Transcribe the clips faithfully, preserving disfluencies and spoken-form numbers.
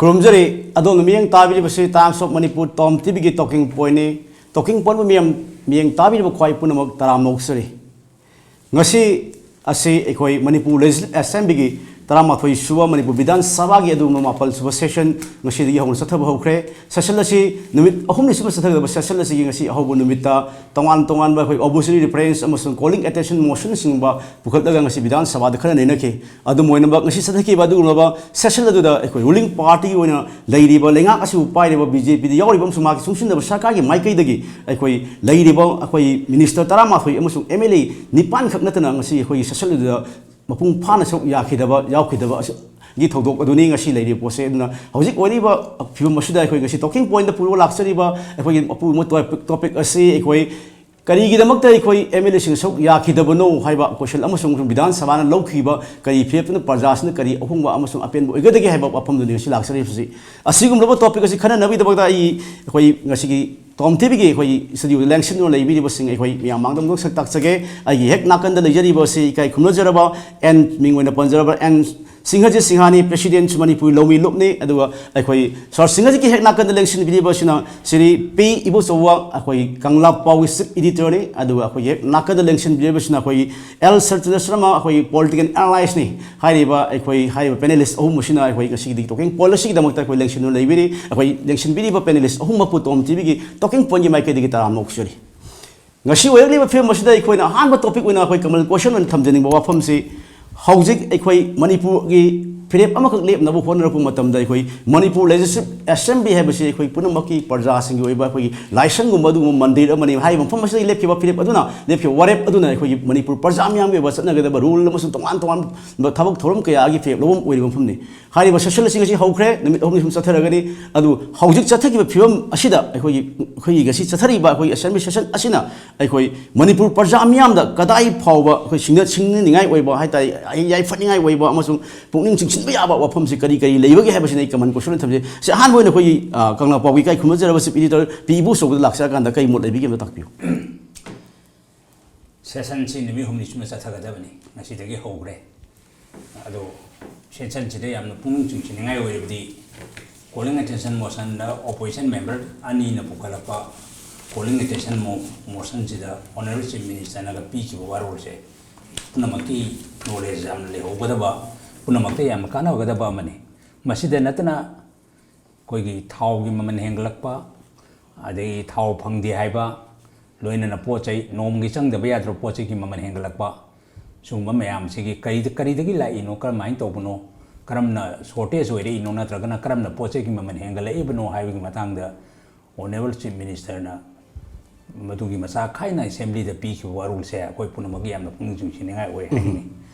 ꯈꯨꯔꯨꯝꯖꯔꯤ꯫ ꯑꯗꯣꯝꯅ ꯃꯤꯠꯌꯦꯡ ꯇꯥꯕꯤꯔꯤꯕꯁꯤ Times of Manipur Tom TVꯒꯤ Talking Pointꯅꯤ꯫ Talking Pointꯕꯨ ꯃꯤꯌꯥꯝ, ꯃꯤꯠꯌꯦꯡ ꯇꯥꯕꯤꯔꯤꯕ ꯈ꯭ꯋꯥꯏ ꯄꯨꯝꯅꯃꯛ ꯇꯔꯥꯝꯅ ꯑꯣꯛꯆꯔꯤ꯫ ꯉꯁꯤ ꯑꯁꯤ ꯑꯩꯈꯣꯏ ꯃꯅꯤꯄꯨꯔ Legislative Assemblyꯒꯤ ꯇꯔꯥꯃꯥꯊꯣꯏ ꯁꯨꯕ ꯃꯅꯤꯄꯨꯔ ꯕꯤꯙꯥꯟ ꯁꯚꯥꯒꯤ ꯑꯗꯨꯒꯨꯝꯕ ꯃꯥꯄꯜ ꯁꯨꯕ session ꯉꯁꯤꯗꯒꯤ ꯍꯧꯅ ꯆꯠꯊꯕ ꯍꯧꯈ꯭ꯔꯦ꯫ Session ꯑꯁꯤ ꯅꯨꯃꯤꯠ ꯑꯍꯨꯝꯅꯤ ꯁꯨꯞꯅ ꯆꯠꯊꯒꯗꯕ session ꯑꯁꯤꯒꯤ ꯉꯁꯤ ꯑꯍꯧꯕ ꯅꯨꯃꯤꯠꯇ ꯇꯣꯉꯥꯟ ꯇꯣꯉꯥꯟꯕ ꯑꯩꯈꯣꯏ obituary reference ꯑꯃꯁꯨꯡ calling attention motionꯅꯆꯤꯡꯕ ꯄꯨꯈꯠꯂꯒ ꯉꯁꯤ ꯕꯤꯙꯥꯟ ꯁꯚꯥꯗ ꯈꯟꯅ ꯅꯩꯅꯈꯤ꯫ ꯑꯗꯨꯝ ꯑꯣꯏꯅꯃꯛ, ꯉꯁꯤ ꯆꯠꯊꯈꯤꯕ ꯑꯗꯨꯒꯨꯝꯂꯕ session ꯑꯗꯨꯗ ꯑꯩꯈꯣꯏ ruling partyꯒꯤ ꯑꯣꯏꯅ ꯂꯩꯔꯤꯕ, ꯂꯩꯉꯥꯛ ꯑꯁꯤꯕꯨ ꯄꯥꯏꯔꯤꯕ BJPꯗ ꯌꯥꯎꯔꯤꯕ ꯑꯃꯁꯨꯡ ꯃꯍꯥꯛꯀꯤ ꯆꯨꯡꯁꯤꯟꯅꯕ ꯁꯔꯀꯥꯔꯒꯤ ꯃꯥꯏꯀꯩꯗꯒꯤ ꯑꯩꯈꯣꯏ ꯂꯩꯔꯤꯕ ꯑꯩꯈꯣꯏ minister ꯇꯔꯥꯃꯥꯊꯣꯏ ꯑꯃꯁꯨꯡ MLA ꯅꯤꯄꯥꯟꯈꯛ ꯅꯠꯇꯅ ꯉꯁꯤ ꯑꯩꯈꯣꯏꯒꯤ session ꯑꯗꯨꯗ ꯃꯄꯨꯡ ꯐꯥꯅ ꯁꯔꯨꯛ ꯌꯥꯈꯤꯗꯕ, ꯌꯥꯎꯈꯤꯗꯕ ꯑꯁꯤꯒꯤ ꯊꯧꯗꯣꯛ ꯑꯗꯨꯅꯤ ꯉꯁꯤ ꯂꯩꯔꯤꯕ ꯄꯣꯠꯁꯦ꯫ ꯑꯗꯨꯅ ꯍꯧꯖꯤꯛ ꯑꯣꯏꯔꯤꯕ ꯐꯤꯕꯝ ꯑꯁꯤꯗ ꯑꯩꯈꯣꯏ ꯉꯁꯤ talking pointꯇ ꯄꯨꯔꯒ ꯂꯥꯛꯆꯔꯤꯕ ꯑꯩꯈꯣꯏꯒꯤ ꯑꯄꯨꯕ topic, topic ꯑꯁꯤ ꯑꯩꯈꯣꯏ ꯀꯔꯤꯒꯤꯗꯃꯛꯇ ꯑꯩꯈꯣꯏ MLAꯁꯤꯡ ꯁꯔꯨꯛ ꯌꯥꯈꯤꯗꯕꯅꯣ ꯍꯥꯏꯕ question ꯑꯃꯁꯨꯡ ꯕꯤꯙꯥꯟ ꯁꯚꯥꯅ ꯂꯧꯈꯤꯕ ꯀꯔꯤ ꯐꯤꯔꯦꯞꯇꯨꯅ ꯄ꯭ꯔꯖꯥꯁꯤꯅ ꯀꯔꯤ ꯑꯍꯣꯡꯕ ꯑꯃꯁꯨꯡ ꯑꯄꯦꯟꯕ ꯑꯣꯏꯒꯗꯒꯦ ꯍꯥꯏꯕ ꯋꯥꯐꯝꯗꯨꯅꯤ ꯉꯁꯤ ꯂꯥꯛꯆꯔꯤꯕꯁꯤ꯫ ꯑꯁꯤꯒꯨꯝꯂꯕ topic ꯑꯁꯤ ꯈꯟꯅꯅꯕꯒꯤꯗꯃꯛꯇ ꯑꯩ, ꯑꯩꯈꯣꯏ ꯉꯁꯤꯒꯤ Tom TVꯒꯤ ꯑꯩꯈꯣꯏ studioꯗ ꯂꯦꯡꯁꯤꯟꯗꯨꯅ ꯂꯩꯕꯤꯔꯤꯕꯁꯤꯡ ꯑꯩꯈꯣꯏ ꯃꯌꯥꯝ ꯃꯥꯡꯗ ꯑꯃꯨꯛꯇꯪ ꯁꯛ ꯇꯥꯛꯆꯒꯦ꯫ ꯑꯩꯒꯤ ꯍꯦꯛ ꯅꯥꯀꯟꯗ ꯂꯩꯖꯔꯤꯕ ꯑꯁꯤ ꯏꯀꯥꯏ ꯈꯨꯝꯅꯖꯔꯕ N, ꯃꯤꯡ ꯑꯣꯏꯅ ꯄꯟꯖꯔꯕ N ꯁꯤꯡꯍꯖꯤꯠ ꯁꯤꯡꯍꯥꯅꯤ, President ꯃꯅꯤꯄꯨꯔꯤ ꯂꯧꯃꯤ ꯂꯨꯞꯅꯤ꯫ ꯑꯗꯨꯒ ꯑꯩꯈꯣꯏ Sir ꯁꯤꯡꯍꯖꯤꯠꯀꯤ ꯍꯦꯛ ꯅꯥꯀꯟꯗ ꯂꯦꯡꯁꯤꯟꯕꯤꯔꯤꯕꯁꯤꯅ ꯁ꯭ꯔꯤ P ꯏꯕꯣꯆꯧꯕ, ꯑꯩꯈꯣꯏ ꯀꯪꯂꯥ ꯄꯥꯎꯒꯤ chief editorꯅꯤ꯫ ꯑꯗꯨꯒ ꯑꯩꯈꯣꯏꯒꯤ ꯍꯦꯛ ꯅꯥꯀꯟꯗ ꯂꯦꯡꯁꯤꯟꯕꯤꯔꯤꯕꯁꯤꯅ ꯑꯩꯈꯣꯏꯒꯤ L ꯁꯔꯆꯟꯗ꯭ꯔ ꯁꯔꯃ, ꯑꯩꯈꯣꯏꯒꯤ political analystꯅꯤ꯫ ꯍꯥꯏꯔꯤꯕ ꯑꯩꯈꯣꯏ, ꯍꯥꯏꯔꯤꯕ panelist ꯑꯍꯨꯝ ꯑꯁꯤꯅ ꯑꯩꯈꯣꯏ ꯉꯁꯤꯒꯤ talking point ꯑꯁꯤꯒꯤꯗꯃꯛꯇ ꯑꯩꯈꯣꯏ ꯂꯦꯡꯁꯤꯟꯗꯨꯅ ꯂꯩꯕꯤꯔꯤ꯫ ꯑꯩꯈꯣꯏ ꯂꯦꯡꯁꯤꯟꯕꯤꯔꯤꯕ panelist ꯑꯍꯨꯝꯃꯛꯄꯨ Tom TVꯒꯤ talking pointꯒꯤ ꯃꯥꯏꯀꯩꯗꯒꯤ ꯇꯔꯥꯝꯅ ꯑꯣꯛꯆꯔꯤ꯫ ꯉꯁꯤ ꯑꯣꯏꯔꯛꯂꯤꯕ ꯐꯤꯕꯝ ꯑꯁꯤꯗ ꯑꯩꯈꯣꯏꯅ ꯑꯍꯥꯟꯕ topic ꯑꯣꯏꯅ ꯑꯩꯈꯣꯏ common question ꯑꯣꯏꯅ ꯊꯝꯖꯅꯤꯡꯕ ꯋꯥꯐꯝꯁꯤ, ꯍꯧꯖꯤꯛ ꯑꯩꯈꯣꯏ ꯃꯅꯤꯄꯨꯔꯒꯤ ꯐꯤꯔꯦꯞ ꯑꯃꯈꯛ ꯂꯦꯞꯅꯕ ꯍꯣꯠꯅꯔꯛꯄ ꯃꯇꯝꯗ, ꯑꯩꯈꯣꯏ ꯃꯅꯤꯄꯨꯔ Legislative Assembly ꯍꯥꯏꯕꯁꯤ ꯑꯩꯈꯣꯏ ꯄꯨꯝꯅꯃꯛꯀꯤ ꯄ꯭ꯔꯖꯥꯁꯤꯡꯒꯤ ꯑꯣꯏꯕ ꯑꯩꯈꯣꯏꯒꯤ ꯂꯥꯏꯁꯪꯒꯨꯝꯕ ꯑꯗꯨꯒꯨꯝꯕ ꯃꯟꯗꯤꯔ ꯑꯃꯅꯤ꯫ ꯍꯥꯏꯔꯤꯕ ꯃꯐꯝ ꯑꯁꯤꯗꯒꯤ ꯂꯦꯞꯈꯤꯕ ꯐꯤꯔꯦꯞ ꯑꯗꯨꯅ, ꯂꯦꯞꯈꯤꯕ ꯋꯥꯔꯦꯞ ꯑꯗꯨꯅ ꯑꯩꯈꯣꯏꯒꯤ ꯃꯅꯤꯄꯨꯔ ꯄ꯭ꯔꯖꯥ ꯃꯤꯌꯥꯝꯒꯤ ꯑꯣꯏꯕ ꯆꯠꯅꯒꯗꯕ rule ꯑꯃꯁꯨꯡ ꯇꯣꯉꯥꯟ ꯇꯣꯉꯥꯟꯕ ꯊꯕꯛ ꯊꯧꯔꯝ ꯀꯌꯥꯒꯤ ꯐꯤꯔꯦꯞ ꯂꯧꯐꯝ ꯑꯣꯏꯔꯤꯕ ꯃꯐꯝꯅꯤ꯫ ꯍꯥꯏꯔꯤꯕ session ꯑꯁꯤ ꯉꯁꯤ ꯍꯧꯈ꯭ꯔꯦ, ꯅꯨꯃꯤꯠ ꯑꯍꯨꯝꯅꯤ ꯁꯨꯝ ꯆꯠꯊꯔꯒꯅꯤ꯫ ꯑꯗꯨ ꯍꯧꯖꯤꯛ ꯆꯠꯊꯈꯤꯕ ꯐꯤꯕꯝ ꯑꯁꯤꯗ ꯑꯩꯈꯣꯏꯒꯤ, ꯑꯩꯈꯣꯏꯒꯤ ꯉꯁꯤ ꯆꯠꯊꯔꯤꯕ ꯑꯩꯈꯣꯏꯒꯤ assembly session ꯑꯁꯤꯅ ꯑꯩꯈꯣꯏ ꯃꯅꯤꯄꯨꯔ ꯄ꯭ꯔꯖꯥ ꯃꯤꯌꯥꯝꯗ ꯀꯗꯥꯏ ꯐꯥꯎꯕ ꯑꯩꯈꯣꯏ ꯁꯤꯡꯅ-, ꯁꯤꯡꯅꯅꯤꯡꯉꯥꯏ ꯑꯣꯏꯕ ꯍꯥꯏ ꯇꯥꯔꯦ, ꯌꯥꯏꯐꯠꯅꯤꯡꯉꯥꯏ ꯑꯣꯏꯕ ꯑꯃꯁꯨꯡ ꯄꯨꯛꯅꯤꯡ ꯆꯤꯡꯁꯤꯟꯕ ꯌꯥꯕ ꯋꯥꯐꯝꯁꯤ ꯀꯔꯤ ꯀꯔꯤ ꯂꯩꯕꯒꯦ ꯍꯥꯏꯕꯁꯤꯅ ꯑꯩ common question ꯊꯝꯖꯩ꯫ ꯁꯤ ꯑꯍꯥꯟꯕ ꯑꯣꯏꯅ ꯑꯩꯈꯣꯏꯒꯤ, ꯑ, ꯀꯪꯂꯥ ꯄꯥꯎꯒꯤ ꯏꯀꯥꯏ ꯈꯨꯝꯅꯖꯔꯕ chief editor P ꯏꯕꯣꯆꯧꯕꯗ ꯂꯥꯛꯆꯔꯀꯥꯟꯗ ꯀꯔꯤ ꯃꯣꯠ ꯂꯩꯕꯤꯒꯦ ꯑꯝꯇ ꯇꯥꯛꯄꯤꯌꯨ꯫ Sessionꯁꯤ ꯅꯨꯃꯤꯠ ꯍꯨꯝꯅꯤ ꯆꯨꯞꯅ ꯆꯠꯊꯒꯗꯕꯅꯤ꯫ ꯉꯁꯤꯗꯒꯤ ꯍꯧꯈ꯭ꯔꯦ꯫ ꯑꯗꯣ sessionꯁꯤꯗ ꯌꯥꯝꯅ ꯄꯨꯛꯅꯤꯡ ꯆꯤꯡꯁꯤꯟꯅꯤꯡꯉꯥꯏ ꯑꯣꯏꯔꯤꯕꯗꯤ Calling attention motionꯗ opposition member ꯑꯅꯤꯅ ꯄꯨꯈꯠꯂꯛꯄ calling attention motionꯁꯤꯗ Honorable Chief Ministerꯅꯒ ꯄꯤꯈꯤꯕ ꯋꯥꯔꯣꯜꯁꯦ ꯄꯨꯝꯅꯃꯛꯀꯤ knowledge ꯌꯥꯝꯅ ꯂꯩꯍꯧꯒꯗꯕ, ꯄꯨꯝꯅꯃꯛꯇ ꯌꯥꯝꯅ ꯀꯥꯟꯅꯒꯗꯕ ꯑꯃꯅꯤ꯫ ꯃꯁꯤꯗ ꯅꯠꯇꯅ ꯑꯩꯈꯣꯏꯒꯤ ꯊꯥꯎꯒꯤ ꯃꯃꯜ ꯍꯦꯟꯒꯠꯂꯛꯄ, ꯑꯗꯒꯤ ꯊꯥꯎ ꯐꯪꯗꯦ ꯍꯥꯏꯕ, ꯂꯣꯏꯅꯅ ꯄꯣꯠ ꯆꯩ ꯅꯣꯡꯃꯒꯤ ꯆꯪꯗꯕ ꯌꯥꯗ꯭ꯔꯕ ꯄꯣꯠ ꯆꯩꯒꯤ ꯃꯃꯜ ꯍꯦꯟꯒꯠꯂꯛꯄ, ꯁꯤꯒꯨꯝꯕ ꯃꯌꯥꯝꯁꯤꯒꯤ ꯀꯔꯤꯗ-, ꯀꯔꯤꯗꯒꯤ ꯂꯥꯛꯏꯅꯣ, ꯀꯔꯝꯍꯥꯏꯅ ꯇꯧꯕꯅꯣ, ꯀꯔꯝꯅ shortage ꯑꯣꯏꯔꯛꯏꯅꯣ, ꯅꯠꯇ꯭ꯔꯒꯅ ꯀꯔꯝꯅ ꯄꯣꯠ ꯆꯩꯒꯤ ꯃꯃꯜ ꯍꯦꯟꯒꯠꯂꯛꯏꯕꯅꯣ ꯍꯥꯏꯕꯒꯤ ꯃꯇꯥꯡꯗ Honorable Chief Ministerꯅ ꯃꯗꯨꯒꯤ ꯃꯆꯥ ꯈꯥꯏꯅ Assemblyꯗ ꯄꯤꯈꯤꯕ ꯋꯥꯔꯣꯜꯁꯦ ꯑꯩꯈꯣꯏ ꯄꯨꯝꯅꯃꯛ ꯌꯥꯝꯅ ꯄꯨꯛꯅꯤꯡ ꯆꯤꯡꯁꯤꯟꯅꯤꯡꯉꯥꯏ ꯑꯣꯏ ꯍꯥꯏꯅꯤꯡꯉꯤ꯫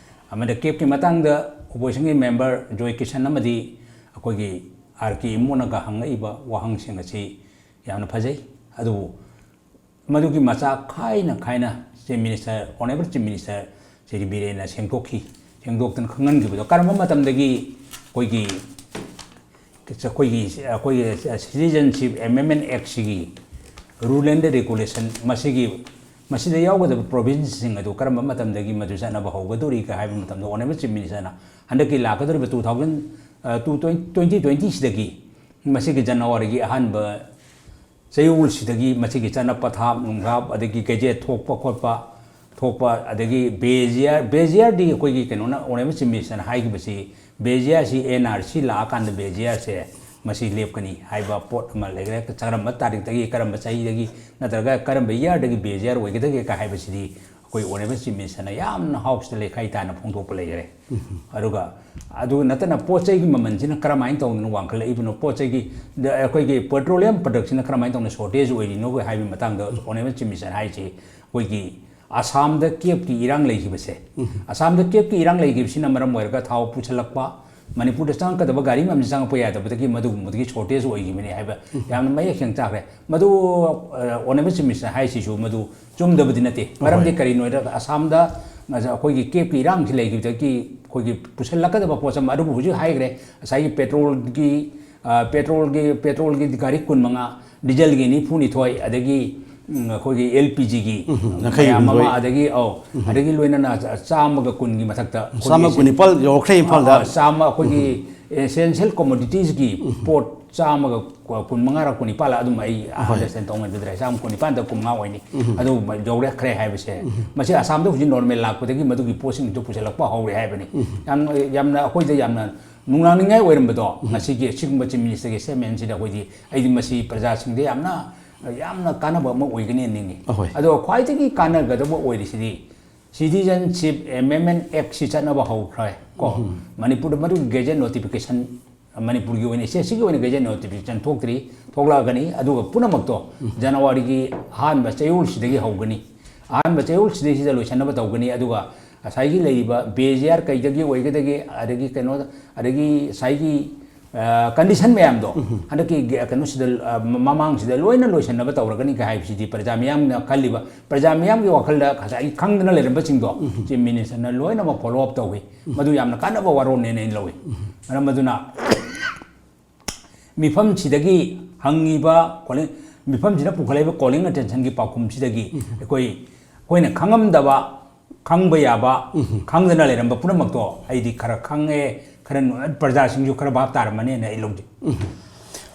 ꯑꯃꯗꯤ CAPꯀꯤ ꯃꯇꯥꯡꯗ oppositionꯒꯤ member ꯖꯣꯏ ꯀꯤꯁꯟ ꯑꯃꯗꯤ ꯑꯩꯈꯣꯏꯒꯤ R K ꯏꯃꯣꯅꯒ ꯍꯪꯉꯛꯏꯕ ꯋꯥꯍꯪꯁꯤꯡ ꯑꯁꯤ ꯌꯥꯝꯅ ꯐꯖꯩ꯫ ꯑꯗꯨꯕꯨ ꯃꯗꯨꯒꯤ ꯃꯆꯥ ꯈꯥꯏꯅ ꯈꯥꯏꯅ Chief Minister, Honorable Chief Minister Shri ꯕꯤꯔꯦꯟꯅ ꯁꯦꯡꯗꯣꯛꯈꯤ꯫ ꯁꯦꯡꯗꯣꯛꯇꯅ ꯈꯪꯍꯟꯈꯤꯕꯗꯣ ꯀꯔꯝꯕ ꯃꯇꯝꯗꯒꯤ ꯑꯩꯈꯣꯏꯒꯤ, ꯑꯩꯈꯣꯏꯒꯤ, ꯑꯩꯈꯣꯏꯒꯤ Citizenship Amendment Actꯁꯤꯒꯤ rule and regulation ꯃꯁꯤꯒꯤ, ꯃꯁꯤꯗ ꯌꯥꯎꯒꯗꯕ provisionꯁꯤꯡ ꯑꯗꯨ ꯀꯔꯝꯕ ꯃꯇꯝꯗꯒꯤ ꯃꯗꯨ ꯆꯠꯅꯕ ꯍꯧꯒꯗꯧꯔꯤꯒꯦ ꯍꯥꯏꯕ ꯃꯇꯝꯗ Honorable Chief Ministerꯅ ꯍꯟꯗꯛꯀꯤ ꯂꯥꯛꯀꯗꯧꯔꯤꯕ two thousand, ꯑ, two thousand, twenty twentyꯁꯤꯗꯒꯤ ꯃꯁꯤꯒꯤ Januaryꯒꯤ ꯑꯍꯥꯟꯕ ꯆꯌꯣꯜꯁꯤꯗꯒꯤ ꯃꯁꯤꯒꯤ ꯆꯠꯅ ꯄꯊꯥꯞ ꯅꯨꯡꯊꯥꯞ ꯑꯗꯒꯤ gazette ꯊꯣꯛꯄ ꯈꯣꯠꯄ ꯊꯣꯛꯄ, ꯑꯗꯒꯤ base year, base yearꯗꯤ ꯑꯩꯈꯣꯏꯒꯤ ꯀꯩꯅꯣꯅ, Honorable Chief Ministerꯅ ꯍꯥꯏꯈꯤꯕꯁꯤ, base yearꯁꯤ NRC ꯂꯥꯛꯑꯀꯥꯟꯗ base yearꯁꯦ ꯃꯁꯤ ꯂꯦꯞꯀꯅꯤ ꯍꯥꯏꯕ ꯄꯣꯠ ꯑꯃ ꯂꯩꯈ꯭ꯔꯦ꯫ ꯀꯔꯝꯕ ꯇꯥꯔꯤꯛꯇꯒꯤ, ꯀꯔꯝꯕ ꯆꯍꯤꯗꯒꯤ, ꯅꯠꯇ꯭ꯔꯒ ꯀꯔꯝꯕ yearꯗꯒꯤ base year ꯑꯣꯏꯒꯗꯒꯦ ꯀ ꯍꯥꯏꯕꯁꯤꯗꯤ ꯑꯩꯈꯣꯏ Honorable Chief Ministerꯅ ꯌꯥꯝꯅ Houseꯇ ꯂꯩꯈꯥꯏ ꯇꯥꯅ ꯐꯣꯡꯗꯣꯛꯄ ꯂꯩꯈ꯭ꯔꯦ꯫ ꯑꯗꯨꯒ ꯑꯗꯨ ꯅꯠꯇꯅ ꯄꯣꯠ ꯆꯩꯒꯤ ꯃꯃꯜꯁꯤꯅ ꯀꯔꯝꯍꯥꯏꯅ ꯇꯧꯗꯅ ꯋꯥꯡꯈꯠꯂꯛꯏꯕꯅꯣ, ꯄꯣꯠ ꯆꯩꯒꯤ, ꯗ-, ꯑꯩꯈꯣꯏꯒꯤ petroleum productꯁꯤꯅ ꯀꯔꯝꯍꯥꯏꯅ ꯇꯧꯅ shortage ꯑꯣꯏꯔꯤꯅꯣ ꯍꯥꯏꯕꯒꯤ ꯃꯇꯥꯡꯗ Honorable Chief Minister ꯍꯥꯏꯔꯤꯁꯤ ꯑꯩꯈꯣꯏꯒꯤ ꯑꯁꯥꯝꯗ CAPꯀꯤ ꯏꯔꯥꯡ ꯂꯩꯈꯤꯕꯁꯦ, ꯑꯁꯥꯝꯗ CAPꯀꯤ ꯏꯔꯥꯡ ꯂꯩꯈꯤꯕꯁꯤꯅ ꯃꯔꯝ ꯑꯣꯏꯔꯒ ꯊꯥꯎ ꯄꯨꯁꯜꯂꯛꯄ, ꯃꯅꯤꯄꯨꯔꯗ ꯆꯪꯉꯛꯀꯗꯕ ꯒꯥꯔꯤ ꯃꯌꯥꯝꯁꯦ ꯆꯪꯉꯛꯄ ꯌꯥꯗꯕꯗꯒꯤ ꯃꯗꯨꯒꯨꯝꯕꯗꯒꯤ shortage ꯑꯣꯏꯈꯤꯕꯅꯤ ꯍꯥꯏꯕ ꯌꯥꯝꯅ ꯃꯌꯦꯛ ꯁꯦꯡꯅ ꯇꯥꯈ꯭ꯔꯦ꯫ ꯃꯗꯨ, ꯑ, Honorable Chief Minister ꯍꯥꯏꯁꯤꯁꯨ ꯃꯗꯨ ꯆꯨꯝꯗꯕꯗꯤ ꯅꯠꯇꯦ꯫ ꯃꯔꯝꯗꯤ ꯍꯣꯏ꯫ ꯀꯔꯤꯅꯣ ꯍꯥꯏꯔꯒ ꯑꯁꯥꯝꯗ ꯑꯩꯈꯣꯏꯒꯤ CAPꯀꯤ ꯏꯔꯥꯡꯁꯤ ꯂꯩꯈꯤꯕꯗꯒꯤ ꯑꯩꯈꯣꯏꯒꯤ ꯄꯨꯁꯜꯂꯛꯀꯗꯕ ꯄꯣꯠꯁꯛ ꯑꯗꯨꯕꯨ ꯍꯧꯖꯤꯛ ꯍꯥꯏꯈ꯭ꯔꯦ, ꯉꯁꯥꯏꯒꯤ petrolꯒꯤ, ꯑ, petrolꯒꯤ, petrolꯒꯤ ꯒꯥꯔꯤ ꯀꯨꯟꯃꯉꯥ, dieselꯒꯤ ꯅꯤꯐꯨꯅꯤꯊꯣꯏ, ꯑꯗꯒꯤ, ꯎꯝ, ꯑꯩꯈꯣꯏꯒꯤ LPGꯒꯤ ꯎꯝ, ꯃꯌꯥꯝ ꯑꯃ, ꯌꯥꯡꯈꯩ ꯍꯨꯝꯗꯣꯏ꯫ ꯑꯗꯒꯤ, ꯑꯧ, ꯎꯝ꯫ ꯑꯗꯒꯤ ꯂꯣꯏꯅꯅ ꯆꯥꯝꯃꯒ ꯀꯨꯟꯒꯤ ꯃꯊꯛꯇ ꯑꯩꯈꯣꯏꯒꯤ ꯆꯥꯝꯃ ꯀꯨꯟꯅꯤꯄꯥꯜ ꯌꯧꯔꯛꯈ꯭ꯔꯦ ꯏꯝꯐꯥꯜꯗ꯫ ꯑ, ꯆꯥꯝꯃ ꯑꯩꯈꯣꯏꯒꯤ, ꯎꯝ꯫ ꯑꯦꯁꯦꯟꯁꯤꯌꯦꯜ ꯀꯣꯃꯣꯗꯤꯇꯤꯁꯀꯤ ꯄꯣꯠ ꯆꯥꯝꯃꯒ ꯀꯨꯟ ꯃꯉꯥꯔ ꯀꯨꯟꯅꯤꯄꯥꯜꯂ ꯑꯗꯨꯝ ꯑꯩ ꯑꯟꯗꯔꯁꯇꯦꯟ ꯇꯧꯉꯝꯗ꯭ꯔꯦ, ꯆꯥꯝꯃ ꯀꯨꯟꯅꯤꯄꯥꯜꯗ ꯀꯨꯟꯃꯉꯥ ꯑꯣꯏꯅꯤ꯫ ꯑꯗꯨ ꯌꯧꯔꯛꯈ꯭ꯔꯦ ꯍꯥꯏꯕꯁꯦ, ꯃꯁꯤ ꯑꯁꯥꯝꯗ ꯍꯧꯖꯤꯛ ꯅꯣꯔꯃꯦꯜ ꯂꯥꯛꯄꯗꯒꯤ ꯃꯗꯨꯒꯤ ꯄꯣꯠꯁꯤꯡꯗꯨ ꯄꯨꯁꯤꯜꯂꯛꯄ ꯍꯧꯔꯦ ꯍꯥꯏꯕꯅꯤ꯫ ꯌꯥꯝ ꯌꯥꯝꯅ ꯑꯩꯈꯣꯏꯗ ꯌꯥꯝꯅ ꯅꯨꯡꯅꯥꯡꯅꯤꯡꯉꯥꯏ ꯑꯣꯏꯔꯝꯕꯗꯣ, ꯉꯁꯤꯒꯤ ꯑꯁꯤꯒꯨꯝꯕ ꯆꯤꯐ ꯃꯤꯅꯤꯁꯇꯔꯒꯤ ꯁ꯭ꯇꯦꯠꯃꯦꯟꯁꯤꯗ ꯑꯩꯈꯣꯏꯗꯤ, ꯑꯩꯗꯤ ꯃꯁꯤ ꯄ꯭ꯔꯖꯥꯁꯤꯡꯗ ꯌꯥꯝꯅ ꯌꯥꯝꯅ ꯀꯥꯟꯅꯕ ꯑꯃ ꯑꯣꯏꯒꯅꯤ ꯅꯤꯡꯉꯤ꯫ ꯑꯍꯣꯏ꯫ ꯑꯗꯣ ꯈ꯭ꯋꯥꯏꯗꯒꯤ ꯀꯥꯟꯅꯒꯗꯕ ꯑꯣꯏꯔꯤꯁꯤꯗꯤ ꯁꯤꯇꯤꯖꯟꯁꯤꯞ ꯑꯦꯃꯦꯟꯃꯦꯟ ꯑꯦꯛꯁꯤ ꯆꯠꯅꯕ ꯍꯧꯈ꯭ꯔꯦ ꯀꯣ꯫ ꯃꯅꯤꯄꯨꯔꯗ ꯃꯗꯨꯒꯤ ꯒꯦꯖꯦꯠ ꯅꯣꯇꯤꯐꯤꯀꯦꯁꯟ, ꯃꯅꯤꯄꯨꯔꯒꯤ ꯑꯣꯏꯅ ꯁ꯭ꯇꯦꯠꯁꯤꯒꯤ ꯑꯣꯏꯅ ꯒꯦꯖꯦꯠ ꯅꯣꯇꯤꯐꯤꯀꯦꯁꯟ ꯊꯣꯛꯇ꯭ꯔꯤ, ꯊꯣꯛꯂꯛꯑꯒꯅꯤ꯫ ꯑꯗꯨꯒ ꯄꯨꯝꯅꯃꯛꯇꯣ ꯖꯅꯋꯥꯔꯤꯒꯤ ꯑꯍꯥꯟꯕ ꯆꯌꯣꯜꯁꯤꯗꯒꯤ ꯍꯧꯒꯅꯤ꯫ ꯑꯍꯥꯟꯕ ꯆꯌꯣꯜꯁꯤꯗꯩꯁꯤꯗ ꯂꯣꯏꯁꯤꯟꯅꯕ ꯇꯧꯒꯅꯤ꯫ ꯑꯗꯨꯒ ꯉꯁꯥꯏꯒꯤ ꯂꯩꯔꯤꯕ ꯕꯦꯖꯤꯌꯥꯔ ꯀꯩꯗꯒꯤ ꯑꯣꯏꯒꯗꯒꯦ, ꯑꯗꯒꯤ ꯀꯩꯅꯣ, ꯑꯗꯒꯤ ꯉꯁꯥꯏꯒꯤ ꯀꯟꯗꯤꯁꯟ ꯃꯌꯥꯝꯗꯣ ꯍꯟꯗꯛꯀꯤ ꯒ-, ꯀꯩꯅꯣꯁꯤꯗ, ꯑ, ꯃ-, ꯃꯃꯥꯡꯁꯤꯗ ꯂꯣꯏꯅ ꯂꯣꯏꯁꯤꯟꯅꯕ ꯇꯧꯔꯒꯅꯤ ꯀ ꯍꯥꯏꯕꯁꯤꯗꯤ ꯄ꯭ꯔꯖꯥ ꯃꯤꯌꯥꯝꯅ ꯈꯜꯂꯤꯕ, ꯄ꯭ꯔꯖꯥ ꯃꯤꯌꯥꯝꯒꯤ ꯋꯥꯈꯜꯗ ꯉꯁꯥꯏꯒꯤ ꯈꯪꯗꯅ ꯂꯩꯔꯝꯕꯁꯤꯡꯗꯣ ꯆꯤꯐ ꯃꯤꯅꯤꯁꯇꯔꯅ ꯂꯣꯏꯅꯃꯛ ꯐꯣꯂꯣ ꯑꯞ ꯇꯧꯏ꯫ ꯃꯗꯨ ꯌꯥꯝꯅ ꯀꯥꯟꯅꯕ ꯋꯥꯔꯣꯜꯅꯦꯅ ꯑꯩꯅ ꯂꯧꯏ꯫ ꯃꯔꯝ ꯑꯗꯨꯅ ꯃꯤꯐꯝꯁꯤꯗꯒꯤ ꯍꯪꯉꯤꯕ ꯀꯣꯂꯤꯡ, ꯃꯤꯐꯝꯁꯤꯅ ꯄꯨꯈꯠꯂꯛꯏꯕ ꯀꯣꯂꯤꯡ ꯑꯦꯇꯦꯟꯁꯟꯒꯤ ꯄꯥꯎꯈꯨꯝꯁꯤꯗꯒꯤ ꯑꯩꯈꯣꯏ, ꯑꯩꯈꯣꯏꯅ ꯈꯪꯉꯝꯗꯕ, ꯈꯪꯕ ꯌꯥꯕ, ꯈꯪꯗꯅ ꯂꯩꯔꯝꯕ ꯄꯨꯝꯅꯃꯛꯇꯣ ꯑꯩꯗꯤ ꯈꯔ ꯈꯪꯉꯦ, ꯈꯔ ꯅꯨ-, ꯄ꯭ꯔꯖꯥꯁꯤꯡꯁꯨ ꯈꯔ ꯚꯥꯞ ꯇꯥꯔꯝꯃꯅꯤꯅ ꯑꯩ ꯂꯧꯖꯩ꯫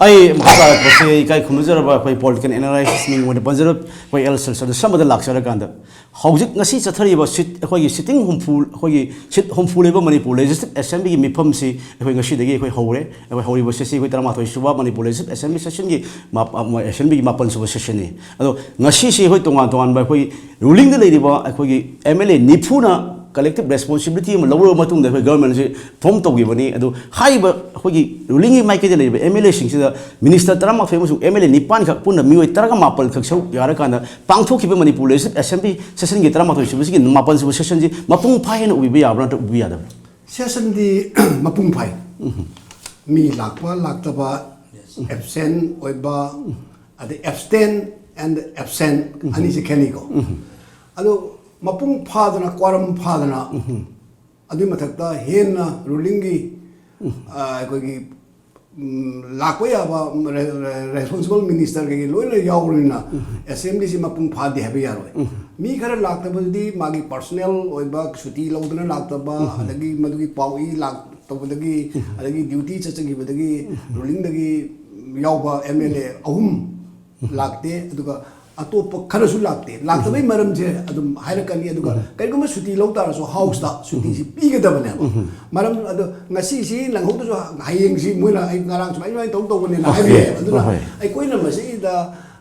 ꯑꯩ ꯃꯈꯥ ꯇꯥꯔꯛꯄꯁꯦ ꯏꯀꯥꯏ ꯈꯨꯝꯅꯖꯔꯕ ꯑꯩꯈꯣꯏ ꯄꯣꯂꯤꯇꯤꯀꯦꯜ ꯑꯦꯅꯥꯂꯥꯏꯁꯤꯁ ꯃꯤꯡ ꯑꯣꯏꯅ ꯄꯟꯖꯔꯕ ꯑꯩꯈꯣꯏ ꯑꯦꯜ ꯁꯔꯁꯗ ꯁꯝꯕꯗ ꯂꯥꯛꯆꯔꯀꯥꯟꯗ, ꯍꯧꯖꯤꯛ ꯉꯁꯤ ꯆꯠꯊꯔꯤꯕ ꯁꯤꯠ, ꯑꯩꯈꯣꯏꯒꯤ ꯁꯤꯇꯤꯡ ꯍꯨꯝꯐꯨ, ꯑꯩꯈꯣꯏꯒꯤ ꯁꯤꯠ ꯍꯨꯝꯐꯨ ꯂꯩꯕ ꯃꯅꯤꯄꯨꯔ ꯂꯦꯖꯤꯁꯂꯦꯇꯤꯚ ꯑꯦꯁꯦꯝꯕ꯭ꯂꯤꯒꯤ ꯃꯤꯐꯝꯁꯤ ꯑꯩꯈꯣꯏ ꯉꯁꯤꯗꯒꯤ ꯑꯩꯈꯣꯏ ꯍꯧꯔꯦ꯫ ꯑꯩꯈꯣꯏ ꯍꯧꯔꯤꯕ ꯁꯤꯠꯁꯤ ꯑꯩꯈꯣꯏ ꯇꯔꯥꯃꯥꯊꯣꯏ ꯁꯨꯕ ꯃꯅꯤꯄꯨꯔ ꯂꯦꯖꯤꯁꯂꯦꯇꯤꯚ ꯑꯦꯁꯦꯝꯕ꯭ꯂꯤ ꯁꯦꯁꯟꯒꯤ ꯃꯥ-, ꯑ, ꯑꯦꯁꯦꯝꯕ꯭ꯂꯤꯒꯤ ꯃꯥꯄꯟ ꯁꯨꯕ ꯁꯦꯁꯟꯅꯤ꯫ ꯑꯗꯣ ꯉꯁꯤꯁꯤ ꯑꯩꯈꯣꯏ ꯇꯣꯉꯥꯟ ꯇꯣꯉꯥꯟꯕ ꯑꯩꯈꯣꯏ ꯔꯨꯂꯤꯡꯗ ꯂꯩꯔꯤꯕ ꯑꯩꯈꯣꯏꯒꯤ ꯑꯦꯝ ꯑꯦꯜ ꯑꯦ ꯅꯤꯐꯨꯅ ꯀꯂꯦꯛꯇꯤꯚ ꯔꯦꯁꯄꯣꯟꯁꯤꯕꯤꯂꯤꯇꯤ ꯑꯃ ꯂꯧꯔꯕ ꯃꯇꯨꯡꯗ ꯑꯩꯈꯣꯏ ꯒꯚꯔꯟꯃꯦꯟꯁꯤ ꯐꯣꯝ ꯇꯧꯈꯤꯕꯅꯤ꯫ ꯑꯗꯨ ꯍꯥꯏꯔꯤꯕ ꯑꯩꯈꯣꯏꯒꯤ ꯔꯨꯂꯤꯡꯒꯤ ꯃꯥꯏꯀꯩꯗ ꯂꯩꯔꯤꯕ ꯑꯦꯝ ꯑꯦꯜ ꯑꯦꯁꯤꯡꯁꯤꯗ ꯃꯤꯅꯤꯁꯇꯔ ꯇꯔꯥꯃꯥꯊꯣꯏ ꯑꯃꯁꯨꯡ ꯑꯦꯝ ꯑꯦꯜ ꯑꯦ ꯅꯤꯄꯥꯟꯈꯛ ꯄꯨꯟꯅ ꯃꯤꯑꯣꯏ ꯇꯔꯥꯒ ꯃꯥꯄꯟꯈꯛ ꯁꯔꯨꯛ ꯌꯥꯔꯀꯥꯟꯗ ꯄꯥꯡꯊꯣꯛꯈꯤꯕ ꯃꯅꯤꯄꯨꯔ ꯂꯦꯖꯤꯁꯂꯦꯇꯤꯚ ꯑꯦꯁꯦꯝꯕ꯭ꯂꯤ ꯁꯦꯁꯟꯒꯤ ꯇꯔꯥꯃꯥꯊꯣꯏ ꯁꯨꯕꯁꯤꯒꯤ ꯃꯥꯄꯟ ꯁꯨꯕ ꯁꯦꯁꯟꯁꯤ ꯃꯄꯨꯡ ꯐꯥꯏ ꯍꯥꯏꯅ ꯎꯕꯤꯕ ꯌꯥꯕ꯭ꯔꯥ ꯅꯠꯇ꯭ꯔꯒ ꯎꯕꯤꯕ ꯌꯥꯗꯕ꯭ꯔꯥ? ꯁꯦꯁꯟꯗꯤ ꯃꯄꯨꯡ ꯐꯥꯏ꯫ ꯃꯤ ꯂꯥꯛꯄ ꯂꯥꯛꯇꯕ, ꯑꯦꯕꯁꯦꯟ ꯑꯣꯏꯕ, ꯑꯗꯩ ꯑꯦꯕꯁꯇꯦꯟ ꯑꯦꯟ ꯑꯦꯕꯁꯦꯟ ꯑꯅꯤꯁꯦ ꯈꯦꯠꯅꯩꯀꯣ꯫ ꯑꯗꯣ ꯃꯄꯨꯡ ꯐꯥꯗꯅ, ꯀ꯭ꯋꯥꯔꯝ ꯐꯥꯗꯅ, ꯑꯗꯨꯒꯤ ꯃꯊꯛꯇ ꯍꯦꯟꯅ ꯔꯨꯂꯤꯡꯒꯤ, ꯑ, ꯑꯩꯈꯣꯏꯒꯤ, ꯎꯝ, ꯂꯥꯛꯄ ꯌꯥꯕ ꯔꯦ-, ꯔꯦ-, ꯔꯦꯁꯄꯣꯟꯁꯤꯕꯜ ꯃꯤꯅꯤꯁꯇꯔ ꯀꯩꯀꯩ ꯂꯣꯏꯅ ꯌꯥꯎꯕꯅꯤꯅ ꯑꯦꯁꯦꯝꯕ꯭ꯂꯤꯁꯤ ꯃꯄꯨꯡ ꯐꯥꯗꯦ ꯍꯥꯏꯕ ꯌꯥꯔꯣꯏ꯫ ꯃꯤ ꯈꯔ ꯂꯥꯛꯇꯕꯗꯨꯗꯤ ꯃꯥꯒꯤ ꯄꯔꯁꯣꯅꯦꯜ ꯑꯣꯏꯕ ꯁꯨꯇꯤ ꯂꯧꯗꯅ ꯂꯥꯛꯇꯕ, ꯑꯗꯒꯤ ꯃꯗꯨꯒꯤ ꯄꯥꯎꯏ ꯂꯥꯛ-, ꯇꯧꯕꯗꯒꯤ, ꯑꯗꯒꯤ ꯗ꯭ꯌꯨꯇꯤ ꯆꯠꯆꯈꯤꯕꯗꯒꯤ, ꯔꯨꯂꯤꯡꯗꯒꯤ ꯌꯥꯎꯕ ꯑꯦꯝ ꯑꯦꯜ ꯑꯦ ꯑꯍꯨꯝ ꯂꯥꯛꯇꯦ꯫ ꯑꯗꯨꯒ ꯑꯇꯣꯞꯄ ꯈꯔꯁꯨ ꯂꯥꯛꯇꯦ꯫ ꯂꯥꯛꯇꯕꯩ ꯃꯔꯝꯁꯦ ꯑꯗꯨꯝ ꯍꯥꯏꯔꯛꯀꯅꯤ꯫ ꯑꯗꯨꯒ ꯀꯔꯤꯒꯨꯝꯕ ꯁꯨꯇꯤ ꯂꯧ ꯇꯥꯔꯁꯨ ꯍꯥꯎꯁꯇ ꯁꯨꯇꯤꯁꯤ ꯄꯤꯒꯗꯕꯅꯦꯕ꯫ ꯃꯔꯝ ꯑꯗꯣ ꯉꯁꯤꯁꯤ ꯅꯪꯍꯧꯗ꯭ꯔꯁꯨ ꯍꯌꯦꯡꯁꯤ ꯃꯣꯏꯅ ꯑꯩ ꯉꯔꯥꯡ ꯁꯨꯃꯥꯏ ꯁꯨꯃꯥꯏꯅ ꯇꯧ ꯇꯧꯕꯅꯦꯅ ꯍꯥꯏꯕ ꯌꯥꯏ꯫ ꯑꯗꯨꯅ ꯑꯩꯈꯣꯏꯅ ꯃꯁꯤꯗ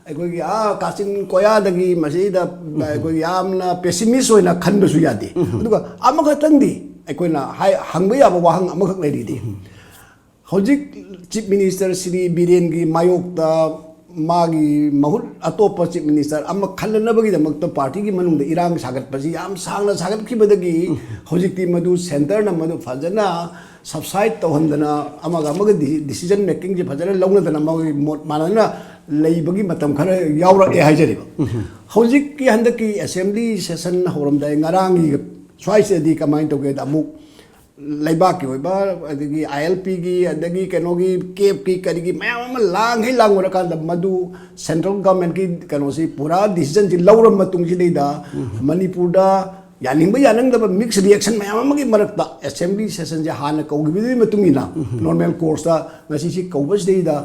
ꯑꯩꯈꯣꯏꯒꯤ ꯑꯥ ꯀꯥꯆꯤꯟ ꯀꯣꯌꯥꯗꯒꯤ ꯃꯁꯤꯗ ꯑꯩꯈꯣꯏꯒꯤ ꯌꯥꯝꯅ ꯄꯦꯁꯤꯃꯤꯁ ꯑꯣꯏꯅ ꯈꯟꯕꯁꯨ ꯌꯥꯗꯦ꯫ ꯑꯗꯨꯒ ꯑꯃꯈꯛꯇꯪꯗꯤ ꯑꯩꯈꯣꯏꯅ ꯍꯥꯏ-, ꯍꯪꯕ ꯌꯥꯕ ꯋꯥꯍꯪ ꯑꯃꯈꯛ ꯂꯩꯔꯤꯗꯤ, ꯍꯧꯖꯤꯛ ꯆꯤꯐ ꯃꯤꯅꯤꯁꯇꯔ ꯁ꯭ꯔꯤ ꯕꯤꯔꯦꯟꯒꯤ ꯃꯥꯌꯣꯛꯇ ꯃꯥꯒꯤ ꯃꯍꯨꯠ ꯑꯇꯣꯞꯄ ꯆꯤꯐ ꯃꯤꯅꯤꯁꯇꯔ ꯑꯃ ꯈꯜꯂꯅꯕꯒꯤꯗꯃꯛꯇ ꯄꯥꯔꯇꯤꯒꯤ ꯃꯅꯨꯡꯗ ꯏꯔꯥꯡ ꯁꯥꯒꯠꯄꯁꯤ ꯌꯥꯝ ꯁꯥꯡꯅ ꯁꯥꯒꯠꯈꯤꯕꯗꯒꯤ ꯍꯧꯖꯤꯛꯇꯤ ꯃꯗꯨ ꯁꯦꯟꯇꯔꯅ ꯃꯗꯨ ꯐꯖꯅ ꯁꯕꯁꯥꯏꯠ ꯇꯧꯍꯟꯗꯅ ꯑꯃꯒ ꯑꯃꯒ ꯗꯤ-, ꯗꯤꯁꯤꯖꯟ ꯃꯦꯀꯤꯡꯁꯦ ꯐꯖꯅ ꯂꯧꯅꯗꯅ ꯃꯣꯏ ꯃꯣꯠ ꯃꯥꯟꯅꯅ ꯂꯩꯕꯒꯤ ꯃꯇꯝ ꯈꯔ ꯌꯥꯎꯔꯛꯑꯦ ꯍꯥꯏꯖꯔꯤꯕ꯫ ꯍꯧꯖꯤꯛꯀꯤ ꯍꯟꯗꯛꯀꯤ ꯑꯦꯁꯦꯝꯕ꯭ꯂꯤ ꯁꯦꯁꯟ ꯍꯧꯔꯝꯗꯥꯏ ꯉꯔꯥꯡꯒꯤ ꯁ꯭ꯋꯥꯏꯁꯤꯗꯗꯤ ꯀꯃꯥꯏꯅ ꯇꯧꯒꯦꯗ, ꯑꯃꯨꯛ ꯂꯩꯕꯥꯛꯀꯤ ꯑꯣꯏꯕ, ꯑꯗꯒꯤ ꯑꯥꯏ ꯑꯦꯜ ꯄꯤꯒꯤ, ꯑꯗꯒꯤ ꯀꯩꯅꯣꯒꯤ, ꯀꯦꯞꯀꯤ, ꯀꯔꯤꯒꯤ ꯃꯌꯥꯝ ꯑꯃ ꯂꯥꯡꯈꯩ ꯂꯥꯡꯉꯨꯔꯀꯥꯟꯗ ꯃꯗꯨ ꯁꯦꯟꯇ꯭ꯔꯦꯜ ꯒꯚꯔꯟꯃꯦꯟꯠꯀꯤ ꯀꯩꯅꯣꯁꯤ ꯄꯨꯔꯥ ꯗꯤꯁꯤꯖꯟꯁꯤ ꯂꯧꯔꯕ ꯃꯇꯨꯡꯁꯤꯗꯩꯗ ꯃꯅꯤꯄꯨꯔꯗ ꯌꯥꯅꯤꯡꯕ ꯌꯥꯅꯤꯡꯗꯕ ꯃꯤꯛꯁ ꯔꯤꯌꯦꯛꯁꯟ ꯃꯌꯥꯝ ꯑꯃꯒꯤ ꯃꯔꯛꯇ ꯑꯦꯁꯦꯝꯕ꯭ꯂꯤ ꯁꯦꯁꯟꯁꯦ ꯍꯥꯟꯅ ꯀꯧꯈꯤꯕꯗꯨꯒꯤ ꯃꯇꯨꯡ ꯏꯟꯅ ꯅꯣꯔꯃꯦꯜ ꯀꯣꯔꯁꯇ ꯉꯁꯤꯁꯤ ꯀꯧꯕꯁꯤꯗꯩꯗ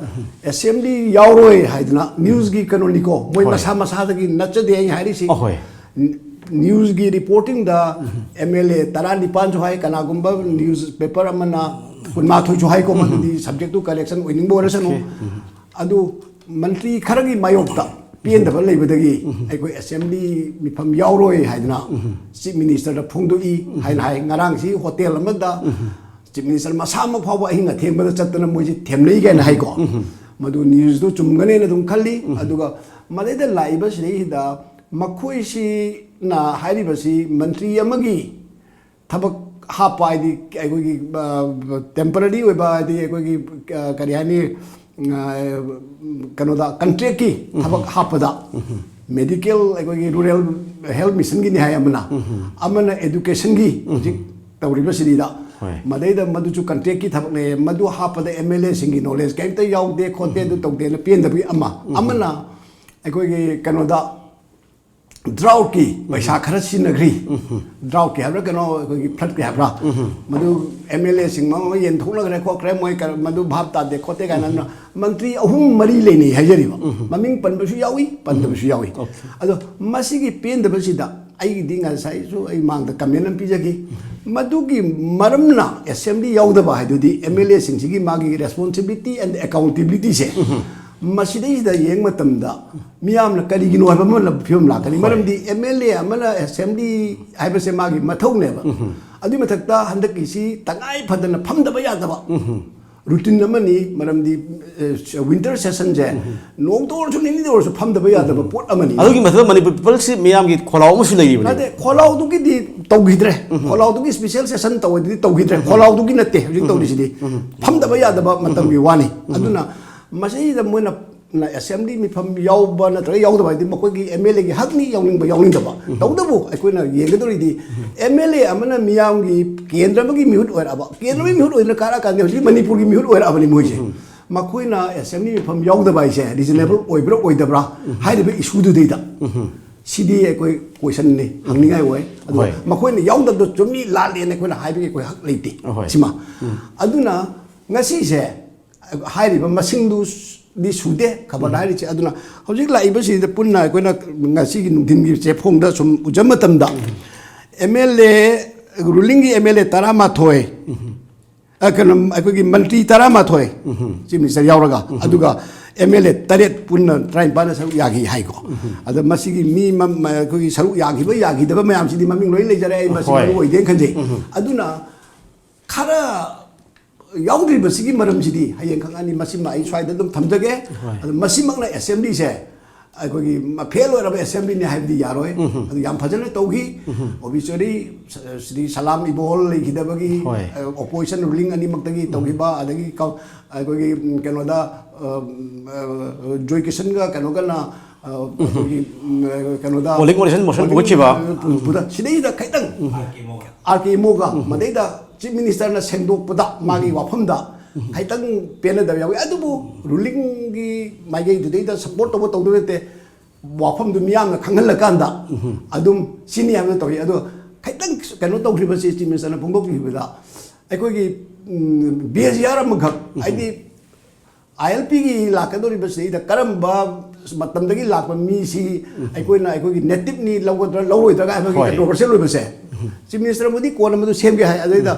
ꯑꯦꯁꯦꯝꯕ꯭ꯂꯤ ꯌꯥꯎꯔꯣꯏ ꯍꯥꯏꯗꯅ ꯅ꯭ꯌꯨꯁꯀꯤ ꯀꯩꯅꯣꯅꯤꯀꯣ, ꯃꯣꯏ ꯍꯣꯏ꯫ ꯃꯁꯥ ꯃꯁꯥꯗꯒꯤ ꯅꯠꯆꯗꯦ ꯑꯩ ꯍꯥꯏꯔꯤꯁꯤ꯫ ꯑꯍꯣꯏ꯫ ꯅ꯭ꯌꯨꯁꯀꯤ ꯔꯤꯄꯣꯔꯇꯤꯡꯗ ꯑꯦꯝ ꯑꯦꯜ ꯑꯦ ꯇꯔꯥꯅꯤꯄꯥꯟꯁꯨ ꯍꯥꯏ, ꯀꯅꯥꯒꯨꯝꯕ ꯅ꯭ꯌꯨꯁ ꯄꯦꯄꯔ ꯑꯃꯅ ꯀꯨꯟꯃꯥꯊꯣꯏꯁꯨ ꯍꯥꯏꯀꯣ, ꯃꯗꯨꯗꯤ ꯁꯕꯖꯦꯛꯇꯨ ꯀꯔꯦꯛꯁꯟ ꯑꯣꯏꯅꯤꯡꯕ ꯑꯣꯏꯔꯁꯅꯨ꯫ ꯑꯗꯨ ꯃꯟꯇ꯭ꯔꯤ ꯈꯔꯒꯤ ꯃꯥꯌꯣꯛꯇ ꯄꯦꯟꯗꯕ ꯂꯩꯕꯗꯒꯤ ꯑꯩꯈꯣꯏ ꯑꯦꯁꯦꯝꯕ꯭ꯂꯤ ꯃꯤꯐꯝ ꯌꯥꯎꯔꯣꯏ ꯍꯥꯏꯗꯅ ꯆꯤꯐ ꯃꯤꯅꯤꯁꯇꯔꯗ ꯐꯣꯡꯗꯣꯛꯏ ꯍꯥꯏꯅ ꯍꯥꯏ꯫ ꯉꯔꯥꯡꯁꯤ ꯍꯣꯇꯦꯜ ꯑꯃꯗ ꯆꯤꯐ ꯃꯤꯅꯤꯁꯇꯔ ꯃꯁꯥꯃꯛ ꯐꯥꯎꯕ ꯑꯍꯤꯡ ꯑꯊꯦꯡꯕꯗ ꯆꯠꯇꯅ ꯃꯣꯏꯁꯤ ꯊꯦꯝꯅꯩ ꯀꯥꯏꯅ ꯍꯥꯏꯀꯣ꯫ ꯃꯗꯨ ꯅ꯭ꯌꯨꯁꯇꯨ ꯆꯨꯝꯒꯅꯦꯅ ꯑꯗꯨꯝ ꯈꯜꯂꯤ꯫ ꯑꯗꯨꯒ ꯃꯗꯩꯗ ꯂꯥꯛꯏꯕ ꯁꯤꯗꯩꯁꯤꯗ ꯃꯈꯣꯏꯁꯤꯅ ꯍꯥꯏꯔꯤꯕꯁꯤ ꯃꯟꯇ꯭ꯔꯤ ꯑꯃꯒꯤ ꯊꯕꯛ ꯍꯥꯞꯄ ꯍꯥꯏꯗꯤ ꯑꯩꯈꯣꯏꯒꯤ, ꯑ, ꯇꯦꯝꯄꯔꯔꯤ ꯑꯣꯏꯕ ꯍꯥꯏꯗꯤ ꯑꯩꯈꯣꯏꯒꯤ, ꯑ, ꯀꯔꯤ ꯍꯥꯏꯅꯤ, ꯑ, ꯀꯩꯅꯣꯗ ꯀꯟꯇ꯭ꯔꯦꯛꯀꯤ ꯊꯕꯛ ꯍꯥꯞꯄꯗ ꯃꯦꯗꯤꯀꯦꯜ ꯑꯩꯈꯣꯏꯒꯤ ꯔꯨꯔꯦꯜ ꯍꯦꯜꯠ ꯃꯤꯁꯟꯒꯤꯅꯤ ꯍꯥꯏ ꯑꯃꯅ, ꯑꯃꯅ ꯑꯦꯗꯨꯀꯦꯁꯟꯒꯤ ꯍꯧꯖꯤꯛ ꯇꯧꯔꯤꯕꯁꯤꯗ ꯍꯣꯏ꯫ ꯃꯗꯩꯗ ꯃꯗꯨꯁꯨ ꯀꯟꯇ꯭ꯔꯦꯛꯀꯤ ꯊꯕꯛꯅꯦ, ꯃꯗꯨ ꯍꯥꯞꯄꯗ ꯑꯦꯝ ꯑꯦꯜ ꯑꯦꯁꯤꯡꯒꯤ ꯅꯣꯂꯦꯖ ꯀꯔꯤꯝꯇ ꯌꯥꯎꯗꯦ ꯈꯣꯠꯇꯦ ꯑꯗꯨ ꯇꯧꯗꯦꯅ ꯄꯦꯟꯗꯕꯒꯤ ꯑꯃ꯫ ꯑꯃꯅ ꯑꯩꯈꯣꯏꯒꯤ ꯀꯩꯅꯣꯗ ꯗ꯭ꯔꯥꯎꯠꯀꯤ ꯄꯩꯁꯥ ꯈꯔ ꯁꯤꯖꯤꯟꯅꯈ꯭ꯔꯤ, ꯗ꯭ꯔꯥꯎꯠꯀꯤ ꯍꯥꯏꯕ꯭ꯔꯥ, ꯀꯩꯅꯣ, ꯑꯩꯈꯣꯏꯒꯤ ꯐ꯭ꯂꯠꯀꯤ ꯍꯥꯏꯕ꯭ꯔꯥ, ꯃꯗꯨ ꯑꯦꯝ ꯑꯦꯜ ꯑꯦꯁꯤꯡ ꯑꯃ ꯌꯦꯟꯊꯣꯛꯅꯈ꯭ꯔꯦ ꯈꯣꯠꯈ꯭ꯔꯦ, ꯃꯣꯏ ꯀꯔ- ꯃꯗꯨ ꯚꯥꯞ ꯇꯥꯗꯦ ꯈꯣꯠꯇꯦ ꯀꯥꯏꯅ ꯃꯟꯇ꯭ꯔꯤ ꯑꯍꯨꯝ ꯃꯔꯤ ꯂꯩꯅꯩ ꯍꯥꯏꯖꯔꯤꯕ꯫ ꯃꯃꯤꯡ ꯄꯟꯕꯁꯨ ꯌꯥꯎꯏ, ꯄꯟꯗꯕꯁꯨ ꯌꯥꯎꯏ꯫ ꯑꯗꯣ ꯃꯁꯤꯒꯤ ꯄꯦꯟꯗꯕꯁꯤꯗ ꯑꯩꯒꯤꯗꯤ ꯉꯁꯥꯏꯁꯨ ꯑꯩ ꯃꯥꯡꯗ ꯀꯃꯦꯟ ꯑꯃ ꯄꯤꯖꯈꯤ꯫ ꯃꯗꯨꯒꯤ ꯃꯔꯝꯅ ꯑꯦꯁꯦꯝꯕ꯭ꯂꯤ ꯌꯥꯎꯗꯕ ꯍꯥꯏꯗꯨꯗꯤ ꯑꯦꯝ ꯑꯦꯜ ꯑꯦꯁꯤꯡꯁꯤꯒꯤ ꯃꯥꯒꯤ ꯔꯦꯁꯄꯣꯟꯁꯤꯕꯤꯂꯤꯇꯤ ꯑꯦꯟ ꯑꯦꯀꯥꯎꯟꯇꯦꯕꯤꯂꯤꯇꯤꯁꯦ ꯃꯁꯤꯗꯩꯁꯤꯗ ꯌꯦꯡꯕ ꯃꯇꯝꯗ ꯃꯤꯌꯥꯝꯅ ꯀꯔꯤꯒꯤꯅꯣ ꯍꯥꯏꯕ ꯑꯃ ꯐꯤꯕꯝ ꯂꯥꯛꯀꯅꯤ꯫ ꯍꯣꯏ꯫ ꯃꯔꯝꯗꯤ ꯑꯦꯝ ꯑꯦꯜ ꯑꯦ ꯑꯃꯅ ꯑꯦꯁꯦꯝꯕ꯭ꯂꯤ ꯍꯥꯏꯕꯁꯦ ꯃꯥꯒꯤ ꯃꯊꯧꯅꯦꯕ꯫ ꯑꯗꯨꯒꯤ ꯃꯊꯛꯇ ꯍꯟꯗꯛꯀꯤꯁꯤ ꯇꯉꯥꯏ ꯐꯗꯅ ꯐꯝꯗꯕ ꯌꯥꯗꯕ ꯔꯨꯇꯤꯟ ꯑꯃꯅꯤ꯫ ꯃꯔꯝꯗꯤ ꯋꯤꯟꯇꯔ ꯁꯦꯁꯟꯁꯦ ꯅꯣꯡꯇ ꯑꯣꯏꯔꯁꯨ ꯅꯤꯅꯤꯗ ꯑꯣꯏꯔꯁꯨ ꯐꯝꯗꯕ ꯌꯥꯗꯕ ꯄꯣꯠ ꯑꯃꯅꯤ꯫ ꯑꯗꯨꯒꯤ ꯃꯊꯛꯇ ꯃꯅꯤꯄꯨꯔ ꯄꯤꯄꯜꯁꯤ ꯃꯤꯌꯥꯝꯒꯤ ꯈꯣꯜꯂꯥꯎ ꯑꯃꯁꯨ ꯂꯩꯔꯤꯕꯅꯤ꯫ ꯅꯠꯇꯦ, ꯈꯣꯜꯂꯥꯎꯗꯨꯒꯤꯗꯤ ꯇꯧꯈꯤꯗ꯭ꯔꯦ꯫ ꯈꯣꯜꯂꯥꯎꯗꯨꯒꯤ ꯏꯁꯄꯤꯁꯦꯜ ꯁꯦꯁꯟ ꯇꯧꯕꯗꯨꯗꯤ ꯇꯧꯈꯤꯗ꯭ꯔꯦ꯫ ꯈꯣꯜꯂꯥꯎꯗꯨꯒꯤ ꯅꯠꯇꯦ ꯍꯧꯖꯤꯛ ꯇꯧꯔꯤꯁꯤꯗꯤ꯫ ꯐꯝꯗꯕ ꯌꯥꯗꯕ ꯃꯇꯝꯒꯤ ꯋꯥꯅꯤ꯫ ꯑꯗꯨꯅ ꯃꯁꯤꯗ ꯃꯣꯏꯅ ꯑꯦꯁꯦꯝꯕ꯭ꯂꯤ ꯃꯤꯐꯝ ꯌꯥꯎꯕ ꯅꯠꯇ꯭ꯔꯒ ꯌꯥꯎꯗꯕ ꯍꯥꯏꯗꯤ ꯃꯈꯣꯏꯒꯤ ꯑꯦꯝ ꯑꯦꯜ ꯑꯦꯒꯤ ꯍꯛꯅꯤ, ꯌꯥꯎꯅꯤꯡꯕ ꯌꯥꯎꯅꯤꯡꯗꯕ꯫ ꯇꯧꯕꯇꯕꯨ ꯑꯩꯈꯣꯏꯅ ꯌꯦꯡꯒꯗꯧꯔꯤꯗꯤ ꯑꯦꯝ ꯑꯦꯜ ꯑꯦ ꯑꯃꯅ ꯃꯤꯌꯥꯝꯒꯤ ꯀꯦꯟꯗ꯭ꯔ ꯑꯃꯒꯤ ꯃꯤꯍꯨꯠ ꯑꯣꯏꯔꯛꯑꯕ, ꯀꯦꯟꯗ꯭ꯔ ꯑꯃꯒꯤ ꯃꯤꯍꯨꯠ ꯑꯣꯏꯗꯅ ꯀꯥꯔꯛꯑꯀꯥꯟꯗ ꯍꯧꯖꯤꯛ ꯃꯅꯤꯄꯨꯔꯒꯤ ꯃꯤꯍꯨꯠ ꯑꯣꯏꯔꯛꯑꯕꯅꯤ ꯃꯣꯏꯁꯦ꯫ ꯃꯈꯣꯏꯅ ꯑꯦꯁꯦꯝꯕ꯭ꯂꯤ ꯃꯤꯐꯝ ꯌꯥꯎꯗꯕ ꯍꯥꯏꯁꯦ ꯔꯤꯖꯅꯦꯕꯜ ꯑꯣꯏꯕ꯭ꯔꯥ ꯑꯣꯏꯗꯕ꯭ꯔꯥ ꯍꯥꯏꯔꯤꯕ ꯏꯁꯨꯗꯨꯗꯩꯗ ꯁꯤꯗꯤ ꯑꯩꯈꯣꯏ ꯀꯣꯏꯁꯟꯅꯤ, ꯍꯪꯅꯤꯡꯉꯥꯏ ꯑꯣꯏ꯫ ꯑꯗꯨꯒ ꯍꯣꯏ꯫ ꯃꯈꯣꯏꯅ ꯌꯥꯎꯗꯕꯗꯣ ꯆꯨꯝꯃꯤ ꯂꯥꯜꯂꯦꯅ ꯑꯩꯈꯣꯏꯅ ꯍꯥꯏꯕꯒꯤ ꯑꯩꯈꯣꯏ ꯍꯛ ꯂꯩꯇꯦ꯫ ꯍꯣꯏ꯫ ꯁꯤꯃ꯫ ꯑꯗꯨꯅ ꯉꯁꯤꯁꯦ ꯍꯥꯏꯔꯤꯕ ꯃꯁꯤꯡꯗꯨꯗꯤ ꯁꯨꯗꯦ ꯈꯕꯔꯗ ꯍꯥꯏꯔꯤꯁꯦ꯫ ꯑꯗꯨꯅ ꯍꯧꯖꯤꯛ ꯂꯥꯛꯏꯕꯁꯤꯗ ꯄꯨꯟꯅ ꯑꯩꯈꯣꯏꯅ ꯉꯁꯤꯒꯤ ꯅꯨꯡꯊꯤꯟꯒꯤ ꯆꯦꯐꯣꯡꯗ ꯁꯨꯝ ꯎꯖꯕ ꯃꯇꯝꯗ ꯑꯦꯝ ꯑꯦꯜ ꯑꯦ, ꯔꯨꯂꯤꯡꯒꯤ ꯑꯦꯝ ꯑꯦꯜ ꯑꯦ ꯇꯔꯥꯃꯥꯊꯣꯏ, ꯑ, ꯀꯩꯅꯣ, ꯑꯩꯈꯣꯏꯒꯤ ꯃꯟꯇ꯭ꯔꯤ ꯇꯔꯥꯃꯥꯊꯣꯏ, ꯆꯤꯐ ꯃꯤꯅꯤꯁꯇꯔ ꯌꯥꯎꯔꯒ, ꯑꯗꯨꯒ ꯑꯦꯝ ꯑꯦꯜ ꯑꯦ ꯇꯔꯦꯠ ꯄꯨꯟꯅ ꯇꯔꯥꯅꯤꯄꯥꯟꯅ ꯁꯔꯨꯛ ꯌꯥꯈꯤ ꯍꯥꯏꯀꯣ꯫ ꯑꯗꯣ ꯃꯁꯤꯒꯤ ꯃꯤ ꯃ-, ꯃ-, ꯑꯩꯈꯣꯏꯒꯤ ꯁꯔꯨꯛ ꯌꯥꯈꯤꯕ ꯌꯥꯈꯤꯗꯕ ꯃꯌꯥꯝꯁꯤꯗꯤ ꯃꯃꯤꯡ ꯂꯣꯏ ꯂꯩꯖꯔꯦ, ꯑꯩ ꯃꯁꯤ ꯍꯣꯏ꯫ ꯃꯔꯨ ꯑꯣꯏꯗꯦꯅ ꯈꯟꯖꯩ꯫ ꯑꯗꯨꯅ ꯈꯔ ꯌꯥꯎꯗ꯭ꯔꯤꯕꯁꯤꯒꯤ ꯃꯔꯝꯁꯤꯗꯤ ꯍꯌꯦꯡ ꯈꯪꯉꯅꯤ꯫ ꯃꯁꯤꯃ ꯑꯩ ꯁ꯭ꯋꯥꯏꯗ ꯑꯗꯨꯝ ꯊꯝꯖꯒꯦ꯫ ꯍꯣꯏ꯫ ꯑꯗꯣ ꯃꯁꯤꯃꯛꯅ ꯑꯦꯁꯦꯝꯕ꯭ꯂꯤꯁꯦ ꯑꯩꯈꯣꯏꯒꯤ ꯐꯦꯜ ꯑꯣꯏꯔꯕ ꯑꯦꯁꯦꯝꯕ꯭ꯂꯤꯅꯤ ꯍꯥꯏꯕꯗꯤ ꯌꯥꯔꯣꯏ꯫ ꯑꯗꯨ ꯌꯥꯝ ꯐꯖꯅ ꯇꯧꯈꯤ꯫ ꯑꯣꯕꯤꯆꯔꯤ, ꯁ-, ꯁ꯭ꯔꯤ ꯁꯂꯥꯝ ꯏꯕꯣꯍꯜ ꯂꯩꯈꯤꯗꯕꯒꯤ, ꯍꯣꯏ꯫ ꯑ, ꯑꯣꯄꯣꯖꯤꯁꯟ ꯔꯨꯂꯤꯡ ꯑꯅꯤꯃꯛꯇꯒꯤ ꯇꯧꯈꯤꯕ, ꯑꯗꯒꯤ ꯀ-, ꯑꯩꯈꯣꯏꯒꯤ, ꯎꯝ, ꯀꯩꯅꯣꯗ, ꯑ, ꯎꯝ, ꯑ, ꯖꯣꯏ ꯀꯤꯁꯟꯒ ꯀꯩꯅꯣꯒꯅ, ꯑ, ꯑꯩꯈꯣꯏꯒꯤ, ꯎꯝ, ꯑ, ꯀꯩꯅꯣꯗ ꯄꯣꯂꯤꯡ ꯑꯣꯔꯤꯁꯟ ꯃꯣꯁꯟ ꯄꯨꯈꯠꯈꯤꯕ꯫ ꯄꯨꯈꯠꯈꯤꯕ꯫ ꯁꯤꯗꯩꯁꯤꯗ ꯈꯤꯇꯪ ꯑꯥꯔ ꯀꯦ ꯃꯣꯒ ꯃꯗꯩꯗ ꯆꯤꯐ ꯃꯤꯅꯤꯁꯇꯔꯅ ꯁꯦꯡꯗꯣꯛꯄꯗ ꯃꯥꯒꯤ ꯋꯥꯐꯝꯗ ꯈꯤꯇꯪ ꯄꯦꯟꯅꯗꯕ ꯌꯥꯎꯏ꯫ ꯑꯗꯨꯕꯨ ꯔꯨꯂꯤꯡꯒꯤ ꯃꯥꯏꯀꯩꯗꯨꯗꯩꯗ ꯁꯄꯣꯔꯠ ꯇꯧꯕ ꯇꯧꯗꯕ ꯅꯠꯇꯦ꯫ ꯋꯥꯐꯝꯗꯨ ꯃꯤꯌꯥꯝꯅ ꯈꯪꯍꯜꯂꯀꯥꯟꯗ ꯑꯗꯨꯝ ꯁꯤꯅꯤ ꯍꯥꯏꯕꯗꯣ ꯇꯧꯏ꯫ ꯑꯗꯣ ꯈꯤꯇꯪ ꯀꯩꯅꯣ ꯇꯧꯈ꯭ꯔꯤꯕꯁꯤ, ꯆꯤꯐ ꯃꯤꯅꯤꯁꯇꯔꯅ ꯐꯣꯡꯗꯣꯛꯄꯤꯈꯤꯕꯗ, ꯑꯩꯈꯣꯏꯒꯤ ꯕꯤ ꯑꯦꯁ ꯖꯤ ꯑꯥꯔ ꯑꯃꯈꯛ, ꯍꯥꯏꯗꯤ ꯑꯥꯏ ꯑꯦꯜ ꯄꯤꯒꯤ ꯂꯥꯛꯀꯗꯧꯔꯤꯕꯁꯤꯗ ꯀꯔꯝꯕ ꯃꯇꯝꯗꯒꯤ ꯂꯥꯛꯄ ꯃꯤꯁꯤ ꯑꯩꯈꯣꯏꯅ ꯑꯩꯈꯣꯏꯒꯤ ꯅꯦꯇꯤꯞꯅꯤ ꯂꯧꯒꯗ꯭ꯔꯥ ꯂꯧꯔꯣꯏꯗ꯭ꯔꯥ ꯍꯥꯏꯕꯒꯤ ꯀꯟꯇ꯭ꯔꯣꯚꯔꯁꯤꯌꯦꯜ ꯑꯣꯏꯕꯁꯦ, ꯆꯤꯐ ꯃꯤꯅꯤꯁꯇꯔ ꯃꯣꯗꯤ ꯀꯣꯟꯅ ꯃꯗꯨ ꯁꯦꯝꯒꯦ ꯍꯥꯏ꯫ ꯑꯗꯨꯗꯩꯗ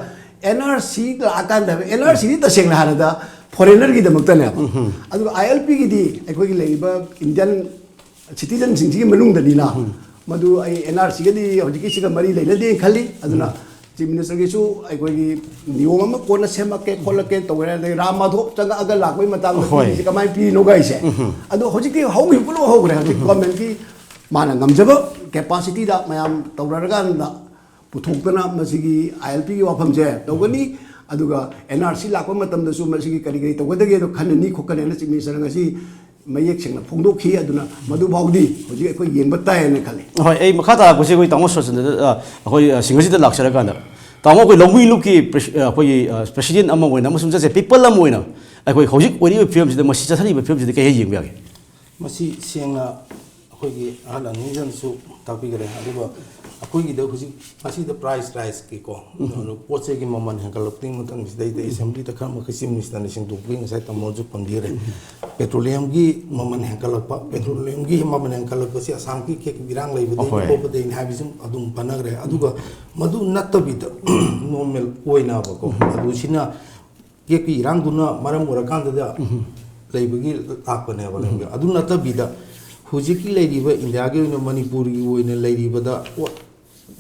ꯑꯦꯟ ꯑꯥꯔ ꯁꯤ ꯂꯥꯛꯑꯀꯥꯟꯗ ꯍꯥꯏꯕ, ꯑꯦꯟ ꯑꯥꯔ ꯁꯤꯗꯤ ꯇꯁꯦꯡꯅ ꯍꯥꯏꯔꯕꯗ ꯐꯣꯔꯦꯅꯔꯒꯤꯗꯃꯛꯇꯅꯦꯕ꯫ ꯑꯗꯨꯒ ꯑꯥꯏ ꯑꯦꯜ ꯄꯤꯒꯤꯗꯤ ꯑꯩꯈꯣꯏꯒꯤ ꯂꯩꯔꯤꯕ ꯏꯟꯗꯤꯌꯟ ꯁꯤꯇꯤꯖꯟꯁꯤꯡꯁꯤꯒꯤ ꯃꯅꯨꯡꯗꯅꯤꯅ, ꯃꯗꯨ ꯑꯩ ꯑꯦꯟ ꯑꯥꯔ ꯁꯤꯒꯗꯤ ꯍꯧꯖꯤꯛꯀꯤꯁꯤꯒ ꯃꯔꯤ ꯂꯩꯅꯗꯦꯅ ꯈꯜꯂꯤ꯫ ꯑꯗꯨꯅ ꯆꯤꯐ ꯃꯤꯅꯤꯁꯇꯔꯒꯤꯁꯨ ꯑꯩꯈꯣꯏꯒꯤ ꯅꯤꯌꯣꯝ ꯑꯃ ꯀꯣꯟꯅ ꯁꯦꯝꯃꯛꯀꯦ ꯈꯣꯠꯂꯛꯀꯦ ꯇꯧꯒꯦ꯫ ꯑꯗꯩ ꯔꯥꯝ ꯃꯥꯙꯣꯞ ꯆꯪꯉꯛꯑꯒ ꯂꯥꯛꯄꯒꯤ ꯃꯇꯥꯡꯗ ꯍꯣꯏ꯫ ꯄꯤꯔꯤꯁꯦ ꯀꯃꯥꯏꯅ ꯄꯤꯔꯤꯅꯣ ꯀꯥꯏꯁꯦ, ꯑꯗꯣ ꯍꯧꯖꯤꯛꯇꯤ ꯍꯧꯈꯤꯕ ꯄꯨꯂꯞ ꯍꯧꯈ꯭ꯔꯦ꯫ ꯍꯧꯖꯤꯛ ꯒꯣꯔꯃꯦꯟꯒꯤ ꯃꯥꯅ ꯉꯝꯖꯕ ꯀꯦꯄꯥꯁꯤꯇꯤꯗ ꯃꯌꯥꯝ ꯇꯧꯅꯔꯀꯥꯟꯗ ꯄꯨꯊꯣꯛꯇꯅ ꯃꯁꯤꯒꯤ ꯑꯥꯏ ꯑꯦꯜ ꯄꯤꯒꯤ ꯋꯥꯐꯝꯁꯦ ꯇꯧꯒꯅꯤ꯫ ꯑꯗꯨꯒ ꯑꯦꯟ ꯑꯥꯔ ꯁꯤ ꯂꯥꯛꯄ ꯃꯇꯝꯗꯁꯨ ꯃꯁꯤꯒꯤ ꯀꯔꯤ ꯀꯔꯤ ꯇꯧꯒꯗꯒꯦꯗꯣ ꯈꯟꯅꯅꯤ ꯈꯣꯠꯀꯅꯤꯅ ꯆꯤꯐ ꯃꯤꯅꯤꯁꯇꯔꯅ ꯉꯁꯤ ꯃꯌꯦꯛ ꯁꯦꯡꯅ ꯐꯣꯡꯗꯣꯛꯈꯤ꯫ ꯑꯗꯨꯅ ꯃꯗꯨꯐꯥꯎꯗꯤ ꯍꯧꯖꯤꯛ ꯑꯩꯈꯣꯏ ꯌꯦꯡꯕ ꯇꯥꯏꯌꯦꯅ ꯈꯜꯂꯤ꯫ ꯍꯣꯏ, ꯑꯩ ꯃꯈꯥ ꯇꯥꯔꯛꯄꯁꯤ ꯑꯩꯈꯣꯏ ꯇꯥꯃꯣ ꯁꯣꯔꯆꯟꯗ꯭ꯔꯗ, ꯑ, ꯑꯩꯈꯣꯏ, ꯑ, ꯁꯤꯡꯍꯁꯤꯗ ꯂꯥꯛꯆꯔꯀꯥꯟꯗ, ꯇꯥꯃꯣ, ꯑꯩꯈꯣꯏ ꯂꯧꯃꯤ ꯂꯨꯞꯀꯤ ꯄ꯭ꯔꯦꯁ-, ꯑ, ꯑꯩꯈꯣꯏꯒꯤ, ꯑ, ꯄ꯭ꯔꯦꯁꯤꯗꯦꯟ ꯑꯃ ꯑꯣꯏꯅ ꯑꯃꯁꯨꯡ ꯆꯠꯁꯦ ꯄꯤꯄꯜ ꯑꯃ ꯑꯣꯏꯅ ꯑꯩꯈꯣꯏ ꯍꯧꯖꯤꯛ ꯑꯣꯏꯔꯤꯕ ꯐꯤꯕꯝꯁꯤꯗ, ꯃꯁꯤ ꯆꯠꯊꯔꯤꯕ ꯐꯤꯕꯝꯁꯤꯗ ꯀꯩ ꯍꯥꯏ ꯌꯦꯡꯕ ꯌꯥꯒꯦ? ꯃꯁꯤ ꯁꯦꯡꯅ ꯑꯩꯈꯣꯏꯒꯤ ꯑꯍꯜ ꯑꯅꯤꯁꯤꯅꯁꯨ ꯇꯥꯛꯄꯤꯈ꯭ꯔꯦ꯫ ꯑꯗꯨꯒ ꯑꯩꯈꯣꯏꯒꯤꯗ ꯍꯧꯖꯤꯛ ꯃꯁꯤꯗ ꯄ꯭ꯔꯥꯏꯁ ꯔꯥꯏꯁꯀꯤꯀꯣ, ꯑꯗꯨ ꯄꯣꯠ ꯆꯩꯒꯤ ꯃꯃꯜ ꯍꯦꯟꯒꯠꯂꯛꯄꯒꯤ ꯃꯇꯥꯡꯁꯤꯗꯩꯗ ꯑꯦꯁꯦꯝꯕ꯭ꯂꯤꯗ ꯈꯔ ꯃꯈꯩ ꯆꯤꯐ ꯃꯤꯅꯤꯁꯇꯔꯅ ꯁꯦꯡꯗꯣꯛꯄꯒꯤ ꯉꯁꯥꯏ ꯇꯥꯃꯣꯁꯨ ꯄꯟꯕꯤꯈ꯭ꯔꯦ꯫ ꯄꯦꯇ꯭ꯔꯣꯂꯤꯌꯝꯒꯤ ꯃꯃꯜ ꯍꯦꯟꯒꯠꯂꯛꯄ, ꯄꯦꯇ꯭ꯔꯣꯂꯤꯌꯝꯒꯤ ꯃꯃꯜ ꯍꯦꯟꯒꯠꯂꯛꯄꯁꯤ ꯑꯁꯥꯝꯒꯤ ꯀꯦꯛ ꯏꯔꯥꯡ ꯂꯩꯕꯗꯒꯤ ꯍꯣꯏ꯫ ꯈꯣꯠꯄꯗꯒꯤꯅꯤ ꯍꯥꯏꯕꯁꯤ ꯑꯗꯨꯝ ꯄꯟꯅꯈ꯭ꯔꯦ꯫ ꯑꯗꯨꯒ ꯃꯗꯨ ꯅꯠꯇꯕꯤꯗ ꯅꯣꯔꯃꯦꯜ ꯑꯣꯏꯅꯕꯀꯣ, ꯑꯗꯨꯁꯤꯅ ꯀꯦꯛꯀꯤ ꯏꯔꯥꯡꯗꯨꯅ ꯃꯔꯝ ꯑꯣꯏꯔꯀꯥꯟꯗꯗ ꯂꯩꯕꯒꯤ ꯂꯥꯛꯄꯅꯦꯕ ꯂꯩꯕ꯫ ꯑꯗꯨ ꯅꯠꯇꯕꯤꯗ ꯍꯧꯖꯤꯛꯀꯤ ꯂꯩꯔꯤꯕ ꯏꯟꯗꯤꯌꯥꯒꯤ ꯑꯣꯏꯅ, ꯃꯅꯤꯄꯨꯔꯒꯤ ꯑꯣꯏꯅ ꯂꯩꯔꯤꯕꯗ ꯄꯣꯠ,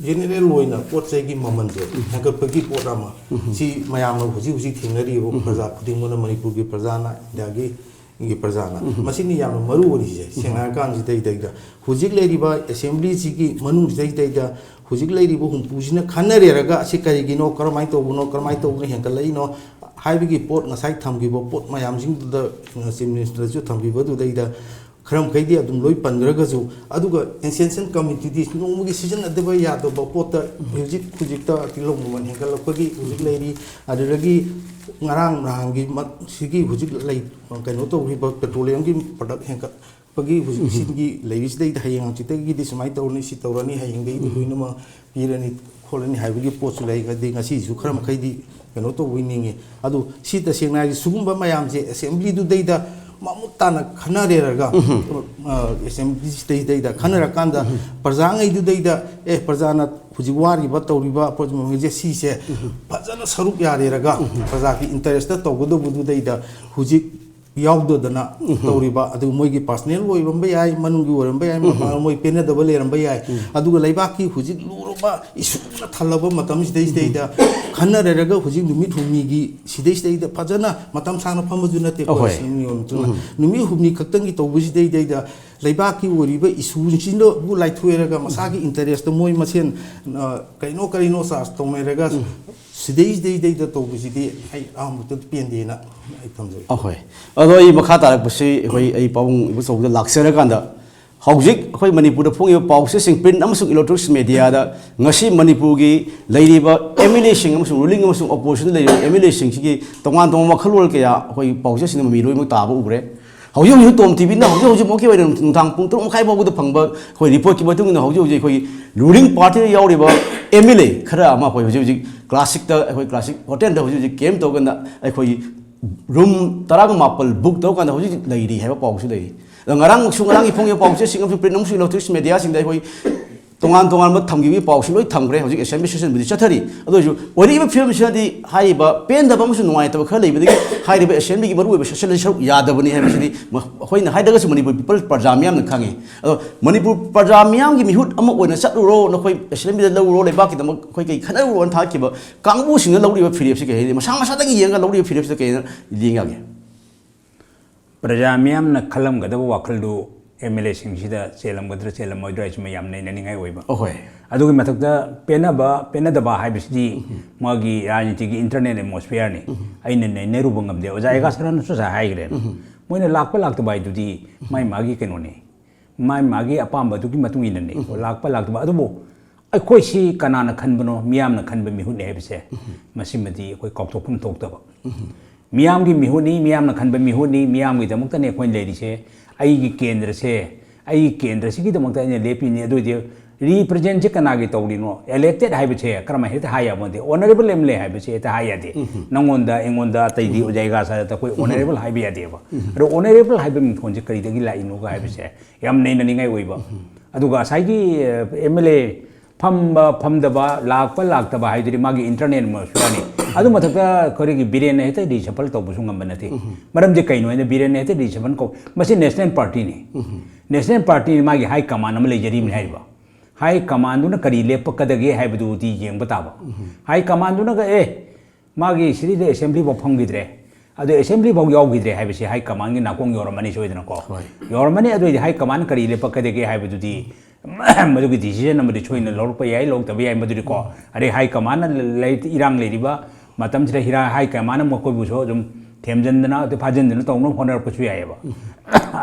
ꯖꯦꯅꯦꯔꯦꯜ ꯑꯣꯏꯅ ꯄꯣꯠ ꯆꯩꯒꯤ ꯃꯃꯜꯁꯦ ꯍꯦꯟꯒꯠꯄꯒꯤ ꯄꯣꯠ ꯑꯃ, ꯁꯤ ꯃꯌꯥꯝꯅ ꯍꯧꯖꯤꯛ ꯍꯧꯖꯤꯛ ꯊꯦꯡꯅꯔꯤꯕ ꯄ꯭ꯔꯖꯥ ꯈꯨꯗꯤꯡꯃꯛꯅ, ꯃꯅꯤꯄꯨꯔꯒꯤ ꯄ꯭ꯔꯖꯥꯅ, ꯏꯟꯗꯤꯌꯥꯒꯤ ꯒꯤ ꯄ꯭ꯔꯖꯥꯅ, ꯃꯁꯤꯅꯤ ꯌꯥꯝꯅ ꯃꯔꯨ ꯑꯣꯏꯔꯤꯁꯦ꯫ ꯁꯦꯡꯅ ꯍꯥꯏꯔꯀꯥꯟꯁꯤꯗꯩꯗꯩꯗ ꯍꯧꯖꯤꯛ ꯂꯩꯔꯤꯕ ꯑꯦꯁꯦꯝꯕ꯭ꯂꯤꯁꯤꯒꯤ ꯃꯅꯨꯡꯁꯤꯗꯩꯗꯩꯗ ꯍꯧꯖꯤꯛ ꯂꯩꯔꯤꯕ ꯍꯨꯝꯐꯨꯁꯤꯅ ꯈꯟꯅꯔꯦꯔꯒ ꯑꯁꯤ ꯀꯔꯤꯒꯤꯅꯣ, ꯀꯔꯝꯍꯥꯏꯅ ꯇꯧꯕꯅꯣ, ꯀꯔꯝꯍꯥꯏꯅ ꯇꯧꯕꯅ ꯍꯦꯟꯒꯠꯂꯛꯏꯅꯣ ꯍꯥꯏꯕꯒꯤ ꯄꯣꯠ, ꯉꯁꯥꯏ ꯊꯝꯈꯤꯕ ꯄꯣꯠ ꯃꯌꯥꯝꯁꯤꯡꯗꯨꯗ, ꯆꯤꯐ ꯃꯤꯅꯤꯁꯇꯔꯁꯨ ꯊꯝꯈꯤꯕꯗꯨꯗꯩꯗ ꯈꯔ ꯃꯈꯩꯗꯤ ꯑꯗꯨꯝ ꯂꯣꯏ ꯄꯟꯈ꯭ꯔꯒꯁꯨ, ꯑꯗꯨꯒ ꯑꯦꯟꯁꯦꯟꯁꯟ ꯀꯝꯃꯣꯗꯤꯇꯤꯁ, ꯅꯣꯡꯃꯒꯤ ꯁꯤꯖꯤꯟꯅꯗꯕ ꯌꯥꯗꯕ ꯄꯣꯠꯇ ꯍꯧꯖꯤꯛ ꯍꯧꯖꯤꯛꯇ ꯇꯤꯜꯍꯧ ꯃꯃꯜ ꯍꯦꯟꯒꯠꯂꯛꯄꯒꯤ ꯍꯧꯖꯤꯛ ꯂꯩꯔꯤ꯫ ꯑꯗꯨꯗꯒꯤ ꯉꯔꯥꯡ ꯅꯍꯥꯟꯒꯤ ꯃ-, ꯁꯤꯒꯤ ꯍꯧꯖꯤꯛ ꯂꯩ, ꯀꯩꯅꯣ ꯇꯧꯔꯤꯕ ꯄꯦꯇ꯭ꯔꯣꯂꯤꯌꯝꯒꯤ ꯄ꯭ꯔꯗꯛ ꯍꯦꯟꯒꯠ-, ꯄꯒꯤ ꯍꯧꯖꯤꯛ ꯁꯤꯒꯤ ꯂꯩꯔꯤꯁꯤꯗꯩꯗ ꯍꯌꯦꯡ ꯍꯪꯆꯤꯠꯇꯒꯤꯗꯤ ꯁꯨꯃꯥꯏꯅ ꯇꯧꯔꯅꯤ, ꯁꯤ ꯇꯧꯔꯅꯤ, ꯍꯌꯦꯡꯗꯒꯤꯗꯤ ꯂꯣꯏꯅꯃꯛ ꯄꯤꯔꯅꯤ ꯈꯣꯠꯂꯅꯤ ꯍꯥꯏꯕꯒꯤ ꯄꯣꯠꯁꯨ ꯂꯩ꯫ ꯑꯗꯩ ꯉꯁꯤꯁꯨ ꯈꯔ ꯃꯈꯩꯗꯤ ꯀꯩꯅꯣ ꯇꯧꯕꯩ ꯅꯤꯡꯉꯤ꯫ ꯑꯗꯨ ꯁꯤ ꯇꯁꯦꯡꯅ ꯍꯥꯏꯔꯗꯤ ꯁꯤꯒꯨꯝꯕ ꯃꯌꯥꯝꯁꯦ ꯑꯦꯁꯦꯝꯕ꯭ꯂꯤꯗꯨꯗꯩꯗ ꯃꯃꯨꯠ ꯇꯥꯅ ꯈꯟꯅꯔꯦꯔꯒ, ꯑ, ꯑꯦꯁꯦꯝꯕ꯭ꯂꯤꯁꯤꯗꯩꯗꯩꯗ ꯈꯟꯅꯔꯀꯥꯟꯗ ꯄ꯭ꯔꯖꯥꯉꯩꯗꯨꯗꯩꯗ, "ꯑꯦ, ꯄ꯭ꯔꯖꯥꯅ ꯍꯧꯖꯤꯛ ꯋꯥꯔꯤꯕ ꯇꯧꯔꯤꯕ ꯄꯣꯠꯁꯦ ꯁꯤꯁꯦ ꯐꯖꯅ ꯁꯔꯨꯛ ꯌꯥꯔꯦꯔꯒ ꯄ꯭ꯔꯖꯥꯒꯤ ꯏꯟꯇꯔꯦꯁꯇ ꯇꯧꯒꯗꯧꯕꯗꯨꯗꯩꯗ ꯍꯧꯖꯤꯛ ꯌꯥꯎꯗꯗꯅ ꯇꯧꯔꯤꯕ, ꯑꯗꯨ ꯃꯣꯏꯒꯤ ꯄꯥꯔꯁꯅꯦꯜ ꯑꯣꯏꯔꯝꯕ ꯌꯥꯏ, ꯃꯅꯨꯡꯒꯤ ꯑꯣꯏꯔꯝꯕ ꯌꯥꯏ, ꯃꯄꯥꯟ ꯃꯣꯏ ꯄꯦꯟꯅꯗꯕ ꯂꯩꯔꯝꯕ ꯌꯥꯏ꯫ ꯑꯗꯨꯒ ꯂꯩꯕꯥꯛꯀꯤ ꯍꯧꯖꯤꯛ ꯂꯨꯔꯕ ꯏꯁꯨꯅ ꯊꯜꯂꯕ ꯃꯇꯝꯁꯤꯗꯩꯁꯤꯗꯩꯗ ꯈꯟꯅꯔꯦꯔꯒ ꯍꯧꯖꯤꯛ ꯅꯨꯃꯤꯠ ꯍꯨꯝꯅꯤꯒꯤ ꯁꯤꯗꯩꯁꯤꯗꯩꯗ ꯐꯖꯅ ꯃꯇꯝ ꯁꯥꯡꯅ ꯐꯝꯕꯁꯨ ꯅꯠꯇꯦ ꯑꯩꯈꯣꯏ ꯑꯍꯣꯏ꯫ ꯁꯤꯟꯃꯤ ꯑꯣꯏꯕ ꯃꯇꯨꯡꯗ꯫ ꯅꯨꯃꯤꯠ ꯍꯨꯝꯅꯤ ꯈꯛꯇꯪꯒꯤ ꯇꯧꯕꯁꯤꯗꯩꯗꯩꯗ ꯂꯩꯕꯥꯛꯀꯤ ꯑꯣꯏꯔꯤꯕ ꯏꯁꯨꯁꯤꯡꯗꯕꯨ ꯂꯥꯏꯊꯣꯛꯑꯦꯔꯒ ꯃꯁꯥꯒꯤ ꯏꯟꯇꯔꯦꯁꯇ ꯃꯣꯏ ꯃꯁꯦꯟ, ꯑ, ꯀꯩꯅꯣ ꯀꯔꯤꯅꯣ ꯆꯥꯔꯖ ꯇꯧꯅꯔꯒ ꯁꯤꯗꯩꯁꯤꯗꯩꯗꯩꯗ ꯇꯧꯕꯁꯤꯗꯤ ꯑꯩ ꯑꯍꯥꯟꯕꯗ ꯄꯦꯟꯗꯦꯅ ꯑꯩ ꯊꯝꯖꯩ꯫ ꯑꯍꯣꯏ꯫ ꯑꯗꯣ ꯑꯩ ꯃꯈꯥ ꯇꯥꯔꯛꯄꯁꯤ ꯑꯩꯈꯣꯏ, ꯑꯩ ꯄꯥꯕꯨꯡ ꯏꯕꯣꯆꯧꯗ ꯂꯥꯛꯆꯔꯀꯥꯟꯗ, ꯍꯧꯖꯤꯛ ꯑꯩꯈꯣꯏ ꯃꯅꯤꯄꯨꯔꯗ ꯐꯣꯡꯉꯤꯕ ꯄꯥꯎꯆꯦꯁꯤꯡ, ꯄ꯭ꯔꯤꯟꯠ ꯑꯃꯁꯨꯡ ꯏꯂꯦꯛꯇ꯭ꯔꯣꯅꯤꯛꯁ ꯃꯦꯗꯤꯌꯥꯗ ꯉꯁꯤ ꯃꯅꯤꯄꯨꯔꯒꯤ ꯂꯩꯔꯤꯕ ꯑꯦꯝ ꯑꯦꯜ ꯑꯦꯁꯤꯡ ꯑꯃꯁꯨꯡ ꯔꯨꯂꯤꯡ ꯑꯃꯁꯨꯡ ꯑꯣꯄꯣꯖꯤꯁꯟꯗ ꯂꯩꯔꯤꯕ ꯑꯦꯝ ꯑꯦꯜ ꯑꯦꯁꯤꯡꯁꯤꯒꯤ ꯇꯣꯉꯥꯟ ꯇꯣꯉꯥꯟꯕ ꯋꯥꯈꯜꯂꯣꯟ ꯀꯌꯥ ꯑꯩꯈꯣꯏ ꯄꯥꯎꯆꯦꯁꯤꯡꯗ ꯃꯃꯤ ꯂꯣꯏꯅꯃꯛ ꯇꯥꯕ ꯎꯈ꯭ꯔꯦ꯫ ꯍꯧꯖꯤꯛ ꯍꯧꯖꯤꯛ ꯇꯣꯝ ꯇꯤꯚꯤꯅ ꯍꯧꯖꯤꯛ ꯍꯧꯖꯤꯛꯃꯛꯀꯤ ꯑꯣꯏꯅ ꯅꯨꯡꯗꯥꯡ ꯄꯨꯡ ꯇꯔꯨꯛ ꯃꯈꯥꯏ ꯐꯥꯎꯕꯗ ꯐꯪꯕ ꯑꯩꯈꯣꯏ ꯔꯤꯄꯣꯔꯠꯀꯤ ꯃꯇꯨꯡ ꯏꯟꯅ ꯍꯧꯖꯤꯛ ꯍꯧꯖꯤꯛ ꯑꯩꯈꯣꯏ ꯔꯨꯂꯤꯡ ꯄꯥꯔꯇꯤꯗ ꯌꯥꯎꯔꯤꯕ ꯑꯦꯝ ꯑꯦꯜ ꯑꯦ ꯈꯔ ꯑꯃ ꯑꯩꯈꯣꯏ ꯍꯧꯖꯤꯛ ꯍꯧꯖꯤꯛ ꯀ꯭ꯂꯥꯁꯤꯛꯇ, ꯑꯩꯈꯣꯏ ꯀ꯭ꯂꯥꯁꯤꯛ ꯍꯣꯇꯦꯜꯗ ꯍꯧꯖꯤꯛ ꯍꯧꯖꯤꯛ ꯀꯦꯝ ꯇꯧꯒꯅ ꯑꯩꯈꯣꯏꯒꯤ ꯔꯨꯝ ꯇꯔꯥꯒ ꯃꯥꯄꯜ ꯕꯨꯛ ꯇꯧꯔꯀꯥꯟꯗ ꯍꯧꯖꯤꯛ ꯍꯧꯖꯤꯛ ꯂꯩꯔꯤ ꯍꯥꯏꯕ ꯄꯥꯎꯁꯨ ꯂꯩꯔꯤ꯫ ꯑꯗꯣ ꯉꯔꯥꯡꯁꯨ, ꯉꯔꯥꯡꯒꯤ ꯐꯣꯡꯉꯤꯕ ꯄꯥꯎꯆꯦꯁꯤꯡ ꯑꯃꯁꯨꯡ ꯄ꯭ꯔꯤꯟꯠ ꯑꯃꯁꯨꯡ ꯏꯂꯦꯛꯇ꯭ꯔꯣꯅꯤꯛꯁ ꯃꯦꯗꯤꯌꯥꯁꯤꯡꯗ ꯑꯩꯈꯣꯏ ꯇꯣꯉꯥꯟ ꯇꯣꯉꯥꯟꯕ ꯊꯝꯈꯤꯕꯒꯤ ꯄꯥꯎꯁꯨ ꯂꯣꯏ ꯊꯝꯈ꯭ꯔꯦ꯫ ꯍꯧꯖꯤꯛ ꯑꯦꯁꯦꯝꯕ꯭ꯂꯤ ꯁꯦꯁꯟꯕꯨꯗꯤ ꯆꯠꯊꯔꯤ꯫ ꯑꯗꯨ ꯑꯣꯏꯔꯁꯨ ꯑꯣꯏꯔꯛꯏꯕ ꯐꯤꯕꯝꯁꯤꯅꯗꯤ ꯍꯥꯏꯔꯤꯕ ꯄꯦꯟꯗꯕ ꯑꯃꯁꯨꯡ ꯅꯨꯡꯉꯥꯏꯇꯕ ꯈꯔ ꯂꯩꯕꯗꯒꯤ ꯍꯥꯏꯔꯤꯕ ꯑꯦꯁꯦꯝꯕ꯭ꯂꯤꯒꯤ ꯃꯔꯨꯑꯣꯏꯕ ꯁꯦꯁꯟ ꯑꯁꯤ ꯁꯔꯨꯛ ꯌꯥꯗꯕꯅꯤ ꯍꯥꯏꯕꯁꯤꯗꯤ ꯃ-, ꯑꯩꯈꯣꯏꯅ ꯍꯥꯏꯗ꯭ꯔꯒꯁꯨ ꯃꯅꯤꯄꯨꯔ ꯄꯤꯄꯜ ꯄ꯭ꯔꯖꯥ ꯃꯤꯌꯥꯝꯅ ꯈꯪꯉꯤ꯫ ꯑꯗꯣ ꯃꯅꯤꯄꯨꯔ ꯄ꯭ꯔꯖꯥ ꯃꯤꯌꯥꯝꯒꯤ ꯃꯤꯍꯨꯠ ꯑꯃ ꯑꯣꯏꯅ ꯆꯠꯂꯨꯔꯣ, ꯅꯈꯣꯏ ꯑꯦꯁꯦꯝꯕ꯭ꯂꯤꯗ ꯂꯧꯔꯨꯔꯣ, ꯂꯩꯕꯥꯛꯀꯤꯗꯃꯛ ꯑꯩꯈꯣꯏ ꯀꯩ ꯈꯟꯅꯔꯨꯔꯣꯅ ꯊꯥꯈꯤꯕ ꯀꯥꯡꯕꯨꯁꯤꯡꯅ ꯂꯧꯔꯤꯕ ꯐꯤꯔꯦꯞꯁꯤ ꯀꯩ ꯍꯥꯏꯅꯤ? ꯃꯁꯥ ꯃꯁꯥꯗꯒꯤ ꯌꯦꯡꯉꯒ ꯂꯧꯔꯤꯕ ꯐꯤꯔꯦꯞꯁꯤꯗ ꯀꯩ ꯍꯥꯏꯅ ꯌꯦꯡ ꯌꯥꯒꯦ? ꯄ꯭ꯔꯖꯥ ꯃꯤꯌꯥꯝꯅ ꯈꯜꯂꯝꯒꯗꯕ ꯋꯥꯈꯜꯗꯨ ꯑꯦꯝ ꯑꯦꯜ ꯑꯦꯁꯤꯡꯁꯤꯗ ꯆꯦꯜꯂꯝꯒꯗ꯭ꯔꯥ ꯆꯦꯜꯂꯝꯃꯣꯏꯗ꯭ꯔꯥ ꯍꯥꯏꯁꯤꯃ ꯌꯥꯝ ꯅꯩꯅꯅꯤꯡꯉꯥꯏ ꯑꯣꯏꯕ꯫ ꯑꯍꯣꯏ꯫ ꯑꯗꯨꯒꯤ ꯃꯊꯛꯇ ꯄꯦꯟꯅꯕ ꯄꯦꯟꯅꯗꯕ ꯍꯥꯏꯕꯁꯤꯗꯤ ꯃꯥꯒꯤ ꯔꯥꯖꯅꯤꯇꯤꯒꯤ ꯏꯟꯇꯔꯅꯦꯜ ꯑꯦꯠꯃꯣꯁꯐꯤꯌꯔꯅꯤ꯫ ꯑꯩꯅ ꯅꯩꯅꯔꯨꯕ ꯉꯝꯗꯦ꯫ ꯑꯣꯖꯥ ꯑꯦꯒꯥꯁꯔꯥꯅꯁꯨ ꯉꯁꯥꯏ ꯍꯥꯏꯈ꯭ꯔꯦ꯫ ꯃꯣꯏꯅ ꯂꯥꯛꯄ ꯂꯥꯛꯇꯕ ꯍꯥꯏꯗꯨꯗꯤ ꯃꯥꯏ ꯃꯥꯒꯤ ꯀꯩꯅꯣꯅꯤ꯫ ꯃꯥꯏ ꯃꯥꯒꯤ ꯑꯄꯥꯝꯕꯗꯨꯒꯤ ꯃꯇꯨꯡ ꯏꯟꯅꯅꯤ꯫ ꯂꯥꯛꯄ ꯂꯥꯛꯇꯕ꯫ ꯑꯗꯨꯕꯨ ꯑꯩꯈꯣꯏꯁꯤ ꯀꯅꯥꯅ ꯈꯟꯕꯅꯣ, ꯃꯤꯌꯥꯝꯅ ꯈꯟꯕ ꯃꯤꯍꯨꯠꯅꯤ ꯍꯥꯏꯕꯁꯦ ꯃꯁꯤꯃꯗꯤ ꯑꯩꯈꯣꯏ ꯀꯥꯎꯊꯣꯛꯐꯝ ꯊꯣꯛꯇꯕ꯫ ꯃꯤꯌꯥꯝꯒꯤ ꯃꯤꯍꯨꯠꯅꯤ, ꯃꯤꯌꯥꯝꯅ ꯈꯟꯕ ꯃꯤꯍꯨꯠꯅꯤ, ꯃꯤꯌꯥꯝꯒꯤꯗꯃꯛꯇꯅꯦ ꯑꯩꯈꯣꯏꯅ ꯂꯩꯔꯤꯁꯦ꯫ ꯑꯩꯒꯤ ꯀꯦꯟꯗ꯭ꯔꯁꯦ, ꯑꯩꯒꯤ ꯀꯦꯟꯗ꯭ꯔꯁꯤꯒꯤꯗꯃꯛꯇ ꯑꯩꯅ ꯂꯦꯞꯄꯤꯅꯤ꯫ ꯑꯗꯨ ꯑꯣꯏꯗꯤ representꯁꯦ ꯀꯅꯥꯒꯤ ꯇꯧꯔꯤꯅꯣ? Elected ꯍꯥꯏꯕꯁꯦ ꯀꯔꯝꯍꯥꯏꯅ ꯍꯦꯛꯇ ꯍꯥꯏ ꯌꯥꯕ ꯅꯠꯇꯦ꯫ Honourable M L A ꯍꯥꯏꯕꯁꯦ ꯍꯦꯛꯇ ꯍꯥꯏ ꯌꯥꯗꯦ꯫ ꯅꯪꯉꯣꯟꯗ, ꯑꯩꯉꯣꯟꯗ, ꯑꯇꯩꯗꯤ ꯑꯣꯖꯥ ꯍꯩꯒꯥ ꯁꯥꯗ ꯑꯩꯈꯣꯏ honourable ꯍꯥꯏꯕ ꯌꯥꯗꯦꯕ꯫ ꯑꯗꯣ honourable ꯍꯥꯏꯕ ꯃꯤꯡꯊꯣꯟꯁꯦ ꯀꯔꯤꯗꯒꯤ ꯂꯥꯛꯏꯅꯣꯒ ꯍꯥꯏꯕꯁꯦ ꯌꯥꯝ ꯅꯩꯅꯅꯤꯡꯉꯥꯏ ꯑꯣꯏꯕ꯫ ꯑꯗꯨꯒ ꯉꯁꯥꯏꯒꯤ, ꯑ, M L A ꯐꯝꯕ ꯐꯝꯗꯕ, ꯂꯥꯛꯄ ꯂꯥꯛꯇꯕ ꯍꯥꯏꯗꯨꯗꯤ ꯃꯥꯒꯤ internal ꯑꯃꯁꯨ ꯌꯥꯅꯤ꯫ ꯑꯗꯨ ꯃꯊꯛꯇ ꯑꯩꯈꯣꯏꯒꯤ ꯕꯤꯔꯦꯟꯅ ꯍꯦꯛꯇ reshuffle ꯇꯧꯕꯁꯨ ꯉꯝꯕ ꯅꯠꯇꯦ꯫ ꯃꯔꯝꯗꯤ ꯀꯩꯅꯣ ꯍꯥꯏꯅ ꯕꯤꯔꯦꯟꯅ ꯍꯦꯛꯇ reshuffle ꯀꯧ-, ꯃꯁꯤ national partyꯅꯤ꯫ National partyꯅꯤ, ꯃꯥꯒꯤ high command ꯑꯃ ꯂꯩꯖꯔꯤꯕꯅꯤ ꯍꯥꯏꯔꯤꯕ꯫ High commandꯗꯨꯅ ꯀꯔꯤ ꯂꯦꯞꯄꯛꯀꯗꯒꯦ ꯍꯥꯏꯕꯗꯨꯗꯤ ꯌꯦꯡꯕ ꯇꯥꯕ꯫ High commandꯗꯨꯅꯒ, "ꯑꯦ, ꯃꯥꯒꯤ ꯁꯤꯗꯩꯗ assembly ꯐꯥꯎ ꯐꯝꯈꯤꯗ꯭ꯔꯦ, ꯑꯗꯨ assembly ꯐꯥꯎ ꯌꯥꯎꯈꯤꯗ꯭ꯔꯦ" ꯍꯥꯏꯕꯁꯤ high commandꯒꯤ ꯅꯥꯀꯣꯡ ꯌꯧꯔꯝꯃꯅꯤ ꯁꯣꯏꯗꯅꯀꯣ꯫ ꯍꯣꯏ꯫ ꯌꯧꯔꯝꯃꯅꯤ꯫ ꯑꯗꯨ ꯑꯣꯏꯗꯤ high commandꯅ ꯀꯔꯤ ꯂꯦꯞꯄꯛꯀꯗꯒꯦ ꯍꯥꯏꯕꯗꯨꯗꯤ ꯃꯗꯨꯒꯤ decision ꯑꯃꯗꯤ ꯁꯣꯏꯅ ꯂꯧꯔꯛꯄ ꯌꯥꯏ, ꯂꯧꯗꯕ ꯌꯥꯏ꯫ ꯃꯗꯨꯗꯤꯀꯣ, ꯑꯗꯩ high commandꯅ ꯂꯩ-, ꯏꯔꯥꯡ ꯂꯩꯔꯤꯕ ꯃꯇꯝꯁꯤꯗ ꯍꯤꯔꯥ-, high commandꯅ ꯃꯈꯣꯏꯕꯨꯁꯨ ꯑꯗꯨꯝ ꯊꯦꯝꯖꯤꯟꯗꯅ, ꯑꯗꯨ ꯐꯥꯖꯤꯟꯗꯅ ꯇꯧꯅꯕ ꯍꯣꯠꯅꯔꯛꯄꯁꯨ ꯌꯥꯏꯑꯕ꯫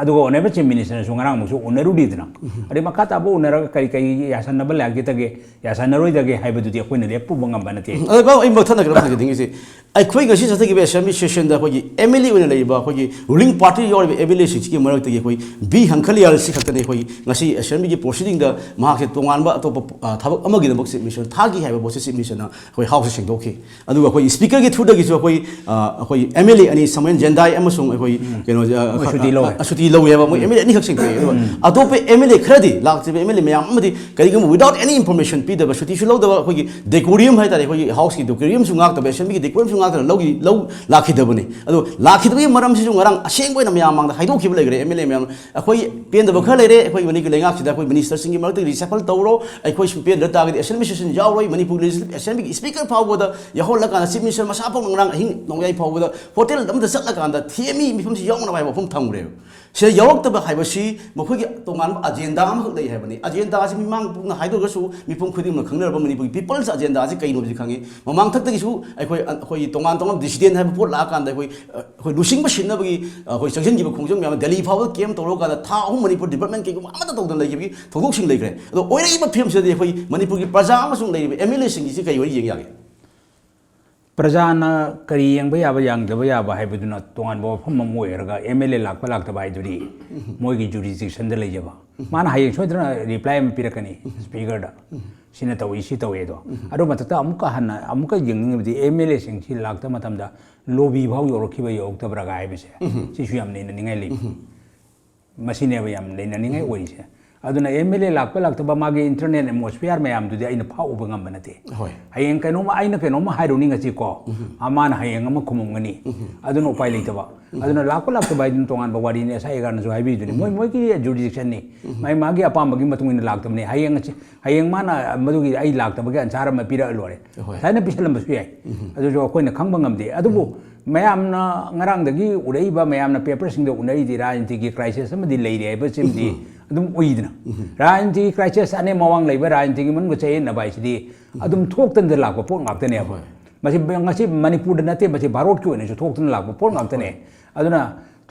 ꯑꯗꯨꯒ honourable Chief Ministerꯅꯁꯨ ꯉꯔꯥꯡꯃꯨꯛꯁꯨ ꯎꯅꯔꯨꯔꯤꯗꯅ꯫ ꯑꯗꯩ ꯃꯈꯥ ꯇꯥꯕ ꯎꯅꯔꯒ ꯀꯔꯤ ꯀꯔꯤ ꯌꯥꯁꯟꯅꯕ ꯂꯥꯛꯀꯗꯒꯦ, ꯌꯥꯁꯟꯅꯔꯣꯏꯗꯒꯦ ꯍꯥꯏꯕꯗꯨꯗꯤ ꯑꯩꯈꯣꯏꯅ ꯂꯦꯞꯄꯨꯕ ꯉꯝꯕ ꯅꯠꯇꯦ꯫ ꯑꯗꯣ ꯚꯥꯏ, ꯑꯩ ꯃꯊꯪꯗ ꯀꯩꯅꯣ ꯍꯪꯖꯅꯤꯡꯉꯤꯁꯦ, ꯑꯩꯈꯣꯏ ꯉꯁꯤ ꯆꯠꯊꯈꯤꯕ assembly sessionꯗ ꯑꯩꯈꯣꯏꯒꯤ M L A ꯑꯣꯏꯅ ꯂꯩꯔꯤꯕ ꯑꯩꯈꯣꯏꯒꯤ ruling party ꯌꯥꯎꯔꯤꯕ M L Aꯁꯤꯡꯁꯤꯒꯤ ꯃꯔꯛꯇꯒꯤ ꯑꯩꯈꯣꯏ B ꯍꯪꯈꯂꯤꯌꯥꯜꯁꯤ ꯈꯛꯇꯅꯤ ꯑꯩꯈꯣꯏ ꯉꯁꯤ assemblyꯒꯤ proceedingꯗ ꯃꯍꯥꯛꯁꯦ ꯇꯣꯉꯥꯟꯕ ꯑꯇꯣꯞꯄ, ꯑ, ꯊꯕꯛ ꯑꯃꯒꯤꯗꯃꯛ Chief Minister ꯊꯥꯈꯤ ꯍꯥꯏꯕ ꯄꯣꯠꯁꯤ Chief Ministerꯅ ꯑꯩꯈꯣꯏ Houseꯇ ꯁꯦꯡꯗꯣꯛꯈꯤ꯫ ꯑꯗꯨꯒ ꯑꯩꯈꯣꯏ Speakerꯒꯤ throughꯗꯒꯤꯁꯨ ꯑꯩꯈꯣꯏ, ꯑ, ꯑꯩꯈꯣꯏ M L A ꯑꯅꯤ, ꯁꯃꯦꯟ ꯖꯦꯟꯗꯥꯏ ꯑꯃꯁꯨꯡ ꯑꯩꯈꯣꯏ ꯀꯩꯅꯣ, ꯑ, ꯃꯣꯏ ꯁꯨꯇꯤ ꯂꯧꯋꯦ꯫ ꯑ, ꯁꯨꯇꯤ ꯂꯧꯋꯦꯕ꯫ ꯃꯣꯏ M L A ꯑꯅꯤꯈꯛ ꯁꯦꯡꯗꯣꯛꯑꯦ꯫ ꯑꯗꯨꯒ ꯑꯇꯣꯞꯄ M L A ꯈꯔꯗꯤ, ꯂꯥꯛꯇ꯭ꯔꯤꯕ M L A ꯃꯌꯥꯝ ꯑꯃꯗꯤ ꯀꯔꯤꯒꯨꯝꯕ without any information ꯄꯤꯗꯕ, ꯁꯨꯇꯤꯁꯨ ꯂꯧꯗꯕ, ꯑꯩꯈꯣꯏꯒꯤ decorum ꯍꯥꯏꯇꯥꯔꯦ, ꯑꯩꯈꯣꯏꯒꯤ Houseꯀꯤ decorumꯁꯨ ꯉꯥꯛꯇꯕ, assemblyꯒꯤ decorumꯁꯨ ꯉꯥꯛꯇꯅ ꯂꯧꯈꯤ-, ꯂꯧ-, ꯂꯥꯛꯈꯤꯗꯕꯅꯤ꯫ ꯑꯗꯣ ꯂꯥꯛꯈꯤꯗꯕꯒꯤ ꯃꯔꯝꯁꯤꯁꯨ ꯉꯔꯥꯡ ꯑꯁꯦꯡꯕ ꯑꯣꯏꯅ ꯃꯌꯥꯝ ꯃꯥꯡꯗ ꯍꯥꯏꯗꯣꯛꯈꯤꯕ ꯂꯩꯈ꯭ꯔꯦ꯫ M L A ꯃꯌꯥꯝ ꯑꯩꯈꯣꯏ ꯄꯦꯟꯗꯕ ꯈꯔ ꯂꯩꯔꯦ, ꯑꯩꯈꯣꯏ ꯃꯅꯤꯄꯨꯔ ꯂꯩꯉꯥꯛꯁꯤꯗ ꯑꯩꯈꯣꯏ ministerꯁꯤꯡꯒꯤ ꯃꯔꯛꯇꯒꯤ reshuffle ꯇꯧꯔꯣ, ꯑꯩꯈꯣꯏ ꯁꯨꯝ ꯄꯦꯟꯗ꯭ꯔ ꯇꯥꯔꯒꯗꯤ assembly session ꯌꯥꯎꯔꯣꯏ, ꯃꯅꯤꯄꯨꯔ legislative assemblyꯒꯤ speaker ꯐꯥꯎꯕꯗ ꯌꯥꯎꯍꯜꯂꯀꯥꯟꯗ Chief Minister ꯃꯁꯥ ꯐꯥꯎ ꯉꯔꯥꯡ ꯑꯍꯤꯡ ꯅꯣꯡꯌꯥꯏ ꯐꯥꯎꯕꯗ hotel ꯑꯃꯗ ꯆꯠꯂꯀꯥꯟꯗ ꯊꯦꯝꯃꯤ, ꯃꯤꯐꯝꯁꯤ ꯌꯥꯎꯅꯕ ꯍꯥꯏꯕ ꯋꯥꯐꯝ ꯊꯝꯈ꯭ꯔꯦꯕ꯫ ꯁꯤꯗ ꯌꯥꯎꯔꯛꯇꯕ ꯍꯥꯏꯕꯁꯤ ꯃꯈꯣꯏꯒꯤ ꯇꯣꯉꯥꯟꯕ agenda ꯑꯃꯈꯛ ꯂꯩ ꯍꯥꯏꯕꯅꯤ꯫ Agendaꯁꯤ ꯃꯤꯃꯥꯡ ꯄꯨꯛꯅ ꯍꯥꯏꯗꯣꯛꯑꯒꯁꯨ ꯃꯤꯄꯨꯝ ꯈꯨꯗꯤꯡꯃꯛ ꯈꯪꯅꯔꯕ ꯃꯅꯤꯄꯨꯔꯒꯤ people's agendaꯁꯤ ꯀꯩꯅꯣꯕꯁꯤ ꯈꯪꯉꯤ꯫ ꯃꯃꯥꯡꯊꯛꯇꯒꯤꯁꯨ ꯑꯩꯈꯣꯏ, ꯑꯩꯈꯣꯏ ꯇꯣꯉꯥꯟ ꯇꯣꯉꯥꯟꯕ dissident ꯍꯥꯏꯕ ꯄꯣꯠ ꯂꯥꯛꯑꯀꯥꯟꯗ ꯑꯩꯈꯣꯏ, ꯑꯩꯈꯣꯏ ꯂꯨꯆꯤꯡꯕ ꯁꯤꯟꯅꯕꯒꯤ ꯑꯩꯈꯣꯏ ꯆꯪꯁꯤꯟꯈꯤꯕ ꯈꯣꯡꯖꯪ ꯃꯌꯥꯝ ꯑꯃ ꯗꯦꯜꯂꯤ ꯐꯥꯎꯕ camp ꯇꯧꯔꯀꯥꯟꯗ ꯊꯥ ꯑꯍꯨꯝ ꯃꯅꯤꯄꯨꯔ development ꯀꯩꯒꯨꯝꯕ ꯑꯃꯠꯇ ꯇꯧꯗꯅ ꯂꯩꯈꯤꯕꯒꯤ ꯊꯧꯗꯣꯛꯁꯤꯡ ꯂꯩꯈ꯭ꯔꯦ꯫ ꯑꯗꯣ ꯑꯣꯏꯔꯛꯏꯕ ꯐꯤꯕꯝꯁꯤꯗꯗꯤ ꯑꯩꯈꯣꯏ ꯃꯅꯤꯄꯨꯔꯒꯤ ꯄ꯭ꯔꯖꯥ ꯑꯃꯁꯨꯡ ꯂꯩꯔꯤꯕ M L Aꯁꯤꯡꯒꯤꯁꯤ ꯀꯩ ꯑꯣꯏꯅ ꯌꯦꯡ ꯌꯥꯒꯦ? ꯄ꯭ꯔꯖꯥꯅ ꯀꯔꯤ ꯌꯦꯡꯕ ꯌꯥꯕ, ꯌꯦꯡꯗꯕ ꯌꯥꯕ ꯍꯥꯏꯕꯗꯨꯅ ꯇꯣꯉꯥꯟꯕ ꯋꯥꯐꯝ ꯑꯃ ꯑꯣꯏꯔꯒ, ꯑꯦꯝ ꯑꯦꯜ ꯑꯦ ꯂꯥꯛꯄ ꯂꯥꯛꯇꯕ ꯍꯥꯏꯗꯨꯗꯤ ꯃꯣꯏꯒꯤ ꯖꯨꯔꯤꯁꯗꯤꯛꯁꯟꯗ ꯂꯩꯖꯕ꯫ ꯃꯥꯅ ꯍꯌꯦꯡ ꯁꯣꯏꯗꯅ ꯔꯤꯄ꯭ꯂꯥꯏ ꯑꯃ ꯄꯤꯔꯛꯀꯅꯤ ꯁ꯭ꯄꯤꯀꯔꯗ, "ꯁꯤꯅ ꯇꯧꯏ, ꯁꯤ ꯇꯧꯏ" ꯑꯗꯣ꯫ ꯑꯗꯨ ꯃꯊꯛꯇ ꯑꯃꯨꯛꯀ ꯍꯟꯅ ꯑꯃꯨꯛꯀ ꯌꯦꯡꯅꯤꯡꯉꯕꯗꯤ, ꯑꯦꯝ ꯑꯦꯜ ꯑꯦꯁꯤꯡꯁꯤ ꯂꯥꯛꯇꯕ ꯃꯇꯝꯗ ꯂꯣꯕꯤ ꯐꯥꯎ ꯌꯧꯔꯛꯈꯤꯕ ꯌꯧꯔꯛꯇꯕ꯭ꯔꯥꯒ ꯍꯥꯏꯕꯁꯦ, ꯁꯤꯁꯨ ꯌꯥꯝ ꯅꯩꯅꯅꯤꯡꯉꯥꯏ ꯂꯩ꯫ ꯃꯁꯤꯅꯦꯕ ꯌꯥꯝ ꯅꯩꯅꯅꯤꯡꯉꯥꯏ ꯑꯣꯏꯔꯤꯁꯦ꯫ ꯑꯗꯨꯅ ꯑꯦꯝ ꯑꯦꯜ ꯑꯦ ꯂꯥꯛꯄ ꯂꯥꯛꯇꯕ, ꯃꯥꯒꯤ ꯏꯟꯇꯔꯅꯦꯜ ꯑꯦꯠꯃꯣꯁꯐꯤꯌꯥꯔ ꯃꯌꯥꯝꯗꯨꯗꯤ ꯑꯩꯅ ꯐꯥꯎꯕ ꯉꯝꯕ ꯅꯠꯇꯦ꯫ ꯍꯣꯏ꯫ ꯍꯌꯦꯡ ꯀꯩꯅꯣꯝꯃ, ꯑꯩꯅ ꯀꯩꯅꯣꯝꯃ ꯍꯥꯏꯔꯨꯅꯤ ꯉꯁꯤ ꯀꯣ, ꯑꯃꯅ ꯍꯌꯦꯡ ꯑꯃ ꯈꯨꯝꯃꯝꯒꯅꯤ꯫ ꯑꯗꯨꯅ ꯎꯄꯥꯏ ꯂꯩꯇꯕ꯫ ꯑꯗꯨꯅ ꯂꯥꯛꯄ ꯂꯥꯛꯇꯕ ꯍꯥꯏꯗꯨꯅ ꯇꯣꯉꯥꯟꯕ ꯋꯥꯔꯤꯅꯤ, ꯉꯁꯥꯏ ꯑꯦꯒꯥꯅꯁꯨ ꯍꯥꯏꯕꯤꯗꯨꯅꯤ꯫ ꯃꯣꯏ ꯃꯣꯏꯒꯤ ꯖꯨꯔꯤꯁꯗꯤꯛꯁꯟꯅꯤ꯫ ꯃꯥꯏ ꯃꯥꯒꯤ ꯑꯄꯥꯝꯕꯒꯤ ꯃꯇꯨꯡ ꯏꯟꯅ ꯂꯥꯛꯇꯕꯅꯤ꯫ ꯍꯌꯦꯡ ꯉꯁꯤ, ꯍꯌꯦꯡ ꯃꯥꯅ ꯃꯗꯨꯒꯤ ꯑꯩ ꯂꯥꯛꯇꯕꯒꯤ ꯑꯟꯁꯥꯔ ꯑꯃ ꯄꯤꯔꯛꯑ ꯂꯣꯏꯔꯦ꯫ ꯍꯣꯏ꯫ ꯁꯨꯃꯥꯏꯅ ꯄꯤꯁꯜꯂꯝꯕꯁꯨ ꯌꯥꯏ꯫ ꯑꯗꯨꯁꯨ ꯑꯩꯈꯣꯏꯅ ꯈꯪꯕ ꯉꯝꯗꯦ꯫ ꯑꯗꯨꯕꯨ ꯃꯌꯥꯝꯅ ꯉꯔꯥꯡꯗꯒꯤ ꯎꯔꯛꯏꯕ, ꯃꯌꯥꯝꯅ ꯄꯦꯄꯔꯁꯤꯡꯗ ꯎꯅꯔꯤꯗꯤ ꯔꯥꯖꯅꯤꯇꯤꯒꯤ ꯀ꯭ꯔꯥꯏꯁꯤꯁ ꯑꯃꯗꯤ ꯂꯩꯔꯦ ꯍꯥꯏꯕꯁꯤꯃꯗꯤ ꯑꯗꯨꯝ ꯎꯏꯗꯅ꯫ ꯔꯥꯖꯅꯤꯇꯤꯒꯤ ꯀ꯭ꯔꯥꯏꯁꯤꯁ ꯑꯅꯦꯝ ꯑꯋꯥꯡ ꯂꯩꯕ ꯔꯥꯖꯅꯤꯇꯤꯒꯤ ꯃꯅꯨꯡꯗ ꯆꯌꯦꯠꯅꯕ ꯍꯥꯏꯁꯤꯗꯤ ꯑꯗꯨꯝ ꯊꯣꯛꯇꯅꯗ ꯂꯥꯛꯄ ꯄꯣꯠ ꯉꯥꯛꯇꯅꯦꯕ꯫ ꯍꯣꯏ꯫ ꯃꯁꯤ ꯉꯁꯤ ꯃꯅꯤꯄꯨꯔꯗ ꯅꯠꯇꯦ, ꯃꯁꯤ ꯚꯥꯔꯠꯀꯤ ꯑꯣꯏꯅꯁꯨ ꯊꯣꯛꯇꯅ ꯂꯥꯛꯄ ꯄꯣꯠ ꯉꯥꯛꯇꯅꯦ꯫ ꯑꯗꯨꯅ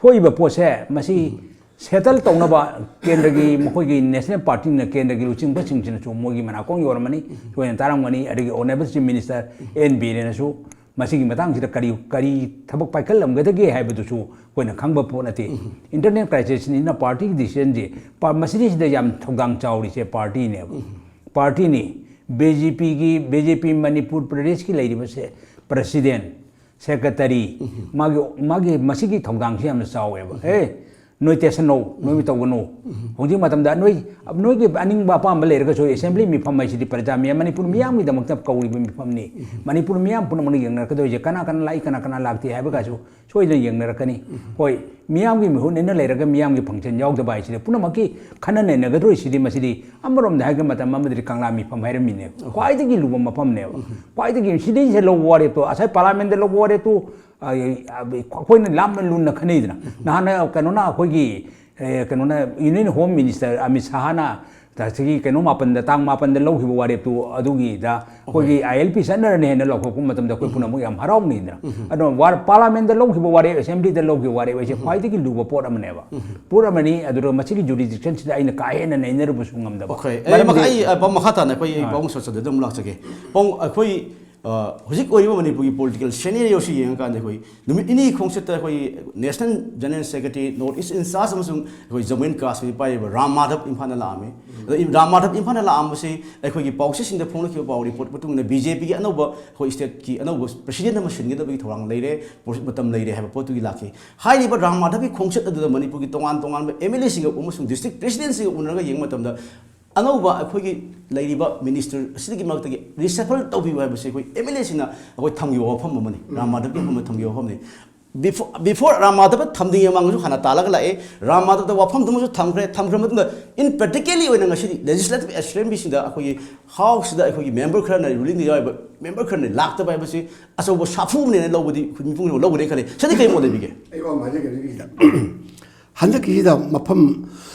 ꯊꯣꯛꯏꯕ ꯄꯣꯠꯁꯦ ꯃꯁꯤ ꯁꯦꯇꯜ ꯇꯧꯅꯕ ꯀꯦꯟꯗ꯭ꯔꯒꯤ, ꯃꯈꯣꯏꯒꯤ ꯅꯦꯁꯅꯦꯜ ꯄꯥꯔꯇꯤꯅ ꯀꯦꯟꯗ꯭ꯔꯒꯤ ꯂꯨꯆꯤꯡꯕꯁꯤꯡꯁꯤꯅꯁꯨ ꯃꯣꯏꯒꯤ ꯃꯅꯥꯀꯣꯡ ꯌꯧꯔꯝꯃꯅꯤ, ꯁꯣꯏꯗꯅ ꯇꯥꯔꯝꯒꯅꯤ꯫ ꯑꯗꯒꯤ ꯑꯣꯅꯔꯦꯕꯜ ꯆꯤꯐ ꯃꯤꯅꯤꯁꯇꯔ ꯑꯦꯟ ꯕꯤꯔꯦꯟꯅꯁꯨ ꯃꯁꯤꯒꯤ ꯃꯇꯥꯡꯁꯤꯗ ꯀꯔꯤ, ꯀꯔꯤ ꯊꯕꯛ ꯄꯥꯏꯈꯠꯂꯝꯒꯗꯒꯦ ꯍꯥꯏꯕꯗꯨꯁꯨ ꯑꯩꯈꯣꯏꯅ ꯈꯪꯕ ꯄꯣꯠ ꯅꯠꯇꯦ꯫ ꯏꯟꯇꯔꯅꯦꯜ ꯀ꯭ꯔꯥꯏꯁꯤꯁꯅꯤꯅ ꯄꯥꯔꯇꯤꯒꯤ ꯗꯤꯁꯤꯖꯟꯁꯦ ꯄꯥ-, ꯃꯁꯤꯗꯩꯁꯤꯗ ꯌꯥꯝ ꯊꯧꯗꯥꯡ ꯆꯥꯎꯔꯤꯁꯦ ꯄꯥꯔꯇꯤꯅꯦꯕ꯫ ꯄꯥꯔꯇꯤꯅꯤ꯫ ꯕꯤ ꯖꯦ ꯄꯤꯒꯤ, ꯕꯤ ꯖꯦ ꯄꯤ ꯃꯅꯤꯄꯨꯔ ꯄ꯭ꯔꯗꯦꯁꯀꯤ ꯂꯩꯔꯤꯕꯁꯦ ꯄ꯭ꯔꯁꯤꯗꯦꯟ, ꯁꯦꯀ꯭ꯔꯦꯇꯔꯤ, ꯃꯥꯒꯤ, ꯃꯥꯒꯤ ꯃꯁꯤꯒꯤ ꯊꯧꯗꯥꯡꯁꯤ ꯌꯥꯝꯅ ꯆꯥꯎꯋꯦꯕ꯫ ꯑꯦ, ꯅꯣꯏ ꯇꯦꯁꯟꯅꯧ, ꯅꯣꯏ ꯇꯧꯒꯅꯨ꯫ ꯍꯧꯖꯤꯛ ꯃꯇꯝꯗ ꯅꯣꯏ, ꯅꯣꯏꯒꯤ ꯑꯅꯤꯡꯕ ꯑꯄꯥꯝꯕ ꯂꯩꯔꯒꯁꯨ, ꯑꯦꯁꯦꯝꯕ꯭ꯂꯤ ꯃꯤꯐꯝ ꯍꯥꯏꯁꯤꯗꯤ ꯄ꯭ꯔꯖꯥ ꯃꯤꯌꯥꯝ, ꯃꯅꯤꯄꯨꯔ ꯃꯤꯌꯥꯝꯒꯤꯗꯃꯛꯇ ꯀꯧꯔꯤꯕ ꯃꯤꯐꯝꯅꯤ꯫ ꯃꯅꯤꯄꯨꯔ ꯃꯤꯌꯥꯝ ꯄꯨꯝꯅꯃꯛꯅ ꯌꯦꯡꯅꯔꯛꯀꯗꯣꯏꯁꯦ, ꯀꯅꯥ ꯀꯅꯥ ꯂꯥꯛꯏ, ꯀꯅꯥ ꯀꯅꯥ ꯂꯥꯛꯇꯦ ꯍꯥꯏꯕꯒꯁꯨ ꯁꯣꯏꯗꯅ ꯌꯦꯡꯅꯔꯛꯀꯅꯤ꯫ ꯍꯣꯏ, ꯃꯤꯌꯥꯝꯒꯤ ꯃꯤꯍꯨꯠ ꯑꯣꯏꯅ ꯂꯩꯔꯒ ꯃꯤꯌꯥꯝꯒꯤ ꯐꯪꯁꯟ ꯌꯥꯎꯗꯕ ꯍꯥꯏꯁꯤꯗꯤ ꯄꯨꯝꯅꯃꯛꯀꯤ ꯈꯟꯅ ꯅꯩꯅꯒꯗꯧꯔꯤꯁꯤꯗꯤ, ꯃꯁꯤꯗꯤ ꯑꯃꯔꯣꯝꯗ ꯍꯥꯏꯔꯒ ꯃꯇꯝ ꯑꯃꯗꯗꯤ ꯀꯪꯂꯥ ꯃꯤꯐꯝ ꯍꯥꯏꯔꯝꯃꯤꯅꯦꯕ꯫ ꯈ꯭ꯋꯥꯏꯗꯒꯤ ꯂꯨꯕ ꯃꯐꯝꯅꯦꯕ꯫ ꯈ꯭ꯋꯥꯏꯗꯒꯤ ꯁꯤꯗꯩꯁꯤꯗ ꯂꯧꯕ ꯋꯥꯔꯦꯞꯇꯣ, ꯉꯁꯥꯏ ꯄꯥꯔꯂꯥꯃꯦꯟꯗ ꯂꯧꯕ ꯋꯥꯔꯦꯞꯇꯣ, ꯑ, ꯑꯩꯈꯣꯏꯅ ꯂꯥꯞꯅ ꯂꯨꯅ ꯈꯟꯅꯩꯗꯅ꯫ ꯅꯍꯥꯟ ꯀꯩꯅꯣꯅ, ꯑꯩꯈꯣꯏꯒꯤ, ꯑꯦ, ꯀꯩꯅꯣꯅ, ꯌꯨꯅꯤꯌꯟ ꯍꯣꯝ ꯃꯤꯅꯤꯁꯇꯔ ꯑꯃꯤꯠ ꯁꯥꯍꯅ ꯆꯍꯤ ꯀꯩꯅꯣ ꯃꯥꯄꯟꯗ, ꯇꯥꯡ ꯃꯥꯄꯟꯗ ꯂꯧꯈꯤꯕ ꯋꯥꯔꯦꯞꯇꯨ, ꯑꯗꯨꯒꯤꯗ ꯑꯩꯈꯣꯏꯒꯤ ꯑꯥꯏ ꯑꯦꯜ ꯄꯤ ꯆꯠꯅꯔꯅꯤ ꯍꯥꯏꯅ ꯂꯥꯎꯊꯣꯛꯄ ꯃꯇꯝꯗ ꯑꯩꯈꯣꯏ ꯄꯨꯝꯅꯃꯛ ꯌꯥꯝ ꯍꯔꯥꯎꯅꯩꯗꯅ꯫ ꯑꯗꯣ ꯋꯥꯔ-, ꯄꯥꯔꯂꯥꯃꯦꯟꯗ ꯂꯧꯈꯤꯕ ꯋꯥꯔꯦꯞ, ꯑꯦꯁꯦꯝꯕ꯭ꯂꯤꯗ ꯂꯧꯈꯤꯕ ꯋꯥꯔꯦꯞ ꯍꯥꯏꯁꯦ ꯈ꯭ꯋꯥꯏꯗꯒꯤ ꯂꯨꯕ ꯄꯣꯠ ꯑꯃꯅꯦꯕ꯫ ꯄꯣꯠ ꯑꯃꯅꯤ꯫ ꯑꯗꯨꯒ ꯃꯁꯤꯒꯤ ꯖꯨꯔꯤꯁꯗꯤꯛꯁꯟꯁꯤꯗ ꯑꯩꯅ ꯀꯥ ꯍꯦꯟꯅ ꯅꯩꯅꯔꯨꯕꯁꯨ ꯉꯝꯗꯕ꯫ ꯑꯣꯀꯦ꯫ ꯑꯩ ꯃꯔꯝꯗꯤ ꯃꯈꯥ-, ꯑꯩ, ꯑ, ꯄꯥꯎ ꯃꯈꯥ ꯇꯥꯅ ꯑꯩꯈꯣꯏ ꯑꯥ꯫ ꯄꯥꯎ ꯁꯣꯠꯆꯗ ꯑꯗꯨꯝ ꯂꯥꯛꯆꯒꯦ꯫ ꯄꯥꯎ ꯑꯩꯈꯣꯏ ꯍꯧꯖꯤꯛ ꯑꯣꯏꯔꯤꯕ ꯃꯅꯤꯄꯨꯔꯒꯤ ꯄꯣꯂꯤꯇꯤꯀꯦꯜ ꯁꯦꯅꯦꯔꯤꯌꯣꯁꯤ ꯌꯦꯡꯉꯀꯥꯟꯗ, ꯑꯩꯈꯣꯏ ꯅꯨꯃꯤꯠ ꯅꯤꯅꯤ ꯈꯣꯡꯆꯠꯇ ꯑꯩꯈꯣꯏ national general secretary, north east in-charge ꯑꯃꯁꯨꯡ ꯑꯩꯈꯣꯏ ꯖꯃꯨ ꯑꯦꯟ ꯀꯥꯁꯃꯤꯔ ꯄꯥꯏꯔꯤꯕ ꯔꯥꯝ ꯃꯥꯙꯕ ꯏꯝꯐꯥꯜꯗ ꯂꯥꯛꯑꯝꯃꯤ꯫ ꯑꯗꯣ ꯔꯥꯝ ꯃꯥꯙꯕ ꯏꯝꯐꯥꯜꯗ ꯂꯥꯛꯑꯝꯕꯁꯤ ꯑꯩꯈꯣꯏꯒꯤ ꯄꯥꯎꯆꯦꯁꯤꯡꯗ ꯐꯣꯡꯂꯛꯈꯤꯕ ꯄꯥꯎ ꯔꯤꯄꯣꯔꯠ ꯃꯇꯨꯡ ꯏꯟꯅ ꯕꯤ ꯖꯦ ꯄꯤꯒꯤ ꯑꯅꯧꯕ ꯑꯩꯈꯣꯏ ꯁ꯭ꯇꯦꯠꯀꯤ ꯑꯅꯧꯕ ꯄ꯭ꯔꯁꯤꯗꯦꯟ ꯑꯃ ꯁꯤꯟꯒꯗꯕꯒꯤ ꯊꯧꯔꯥꯡ ꯂꯩꯔꯦ, ꯃꯇꯝ ꯂꯩꯔꯦ ꯍꯥꯏꯕ ꯄꯣꯠꯇꯨꯒꯤ ꯂꯥꯛꯈꯤ꯫ ꯍꯥꯏꯔꯤꯕ ꯔꯥꯝ ꯃꯥꯙꯕꯀꯤ ꯈꯣꯡꯆꯠ ꯑꯗꯨꯗ ꯃꯅꯤꯄꯨꯔꯒꯤ ꯇꯣꯉꯥꯟ ꯇꯣꯉꯥꯟꯕ ꯑꯦꯝ ꯑꯦꯜ ꯑꯦꯁꯤꯡꯒ ꯑꯃꯁꯨꯡ ꯗꯤꯁꯇ꯭ꯔꯤꯛ ꯄ꯭ꯔꯁꯤꯗꯦꯟꯁꯤꯡꯒ ꯎꯅꯔꯒ ꯌꯦꯡꯕ ꯃꯇꯝꯗ, ꯑꯅꯧꯕ ꯑꯩꯈꯣꯏꯒꯤ ꯂꯩꯔꯤꯕ ꯃꯤꯅꯤꯁꯇꯔ ꯑꯁꯤꯗꯒꯤ ꯃꯔꯛꯇꯒꯤ ꯔꯤꯁꯐꯜ ꯇꯧꯕꯤꯌꯨ ꯍꯥꯏꯕꯁꯤ ꯑꯩꯈꯣꯏ ꯑꯦꯝ ꯑꯦꯜ ꯑꯦꯁꯤꯡꯅ ꯑꯩꯈꯣꯏ ꯊꯝꯈꯤꯕ ꯋꯥꯐꯝ ꯑꯃꯅꯤ꯫ ꯔꯥꯝ ꯃꯥꯙꯕꯀꯤ ꯃꯐꯝꯗ ꯊꯝꯈꯤꯕ ꯋꯥꯐꯝꯅꯤ꯫ ꯕꯤꯐꯣꯔ ꯔꯥꯝ ꯃꯥꯙꯕ ꯊꯝꯗ꯭ꯔꯤꯉꯩ ꯃꯃꯥꯡꯗꯁꯨ ꯍꯥꯟꯅ ꯇꯥꯜꯂꯒ ꯂꯥꯛꯑꯦ꯫ ꯔꯥꯝ ꯃꯥꯙꯕꯗ ꯋꯥꯐꯝꯗꯨꯃꯁꯨ ꯊꯝꯈ꯭ꯔꯦ꯫ ꯊꯝꯈ꯭ꯔ ꯃꯇꯨꯡꯗ, ꯏꯟ ꯄ꯭ꯔꯦꯛꯇꯤꯀꯦꯂꯤ ꯑꯣꯏꯅ ꯉꯁꯤꯗꯤ ꯂꯦꯖꯤꯁꯂꯦꯇꯤꯚ ꯑꯦꯁꯦꯝꯕ꯭ꯂꯤꯁꯤꯗ ꯑꯩꯈꯣꯏꯒꯤ ꯍꯥꯎꯁꯁꯤꯗ ꯑꯩꯈꯣꯏꯒꯤ ꯃꯦꯝꯕꯔ ꯈꯔꯅ, ꯔꯨꯂꯤꯡꯗ ꯌꯥꯎꯔꯤꯕ ꯃꯦꯝꯕꯔ ꯈꯔꯅ ꯂꯥꯛꯇꯕ ꯍꯥꯏꯕꯁꯤ ꯑꯆꯧꯕ ꯁꯥꯐꯨꯅꯦꯅ ꯂꯧꯕꯗꯤ ꯑꯩꯈꯣꯏ ꯃꯤꯄꯨꯝꯅꯃꯛ ꯂꯧꯒꯅꯤ ꯈꯜꯂꯤ꯫ ꯁꯤꯗꯤ ꯀꯔꯤ ꯃꯣꯠ ꯂꯩꯕꯤꯒꯦ? ꯑꯩ ꯋꯥ ꯑꯃ ꯍꯥꯏꯖꯒꯦ ꯍꯧꯖꯤꯛꯀꯤꯁꯤꯗ꯫ ꯍꯟꯗꯛꯀꯤꯁꯤꯗ ꯃꯐꯝ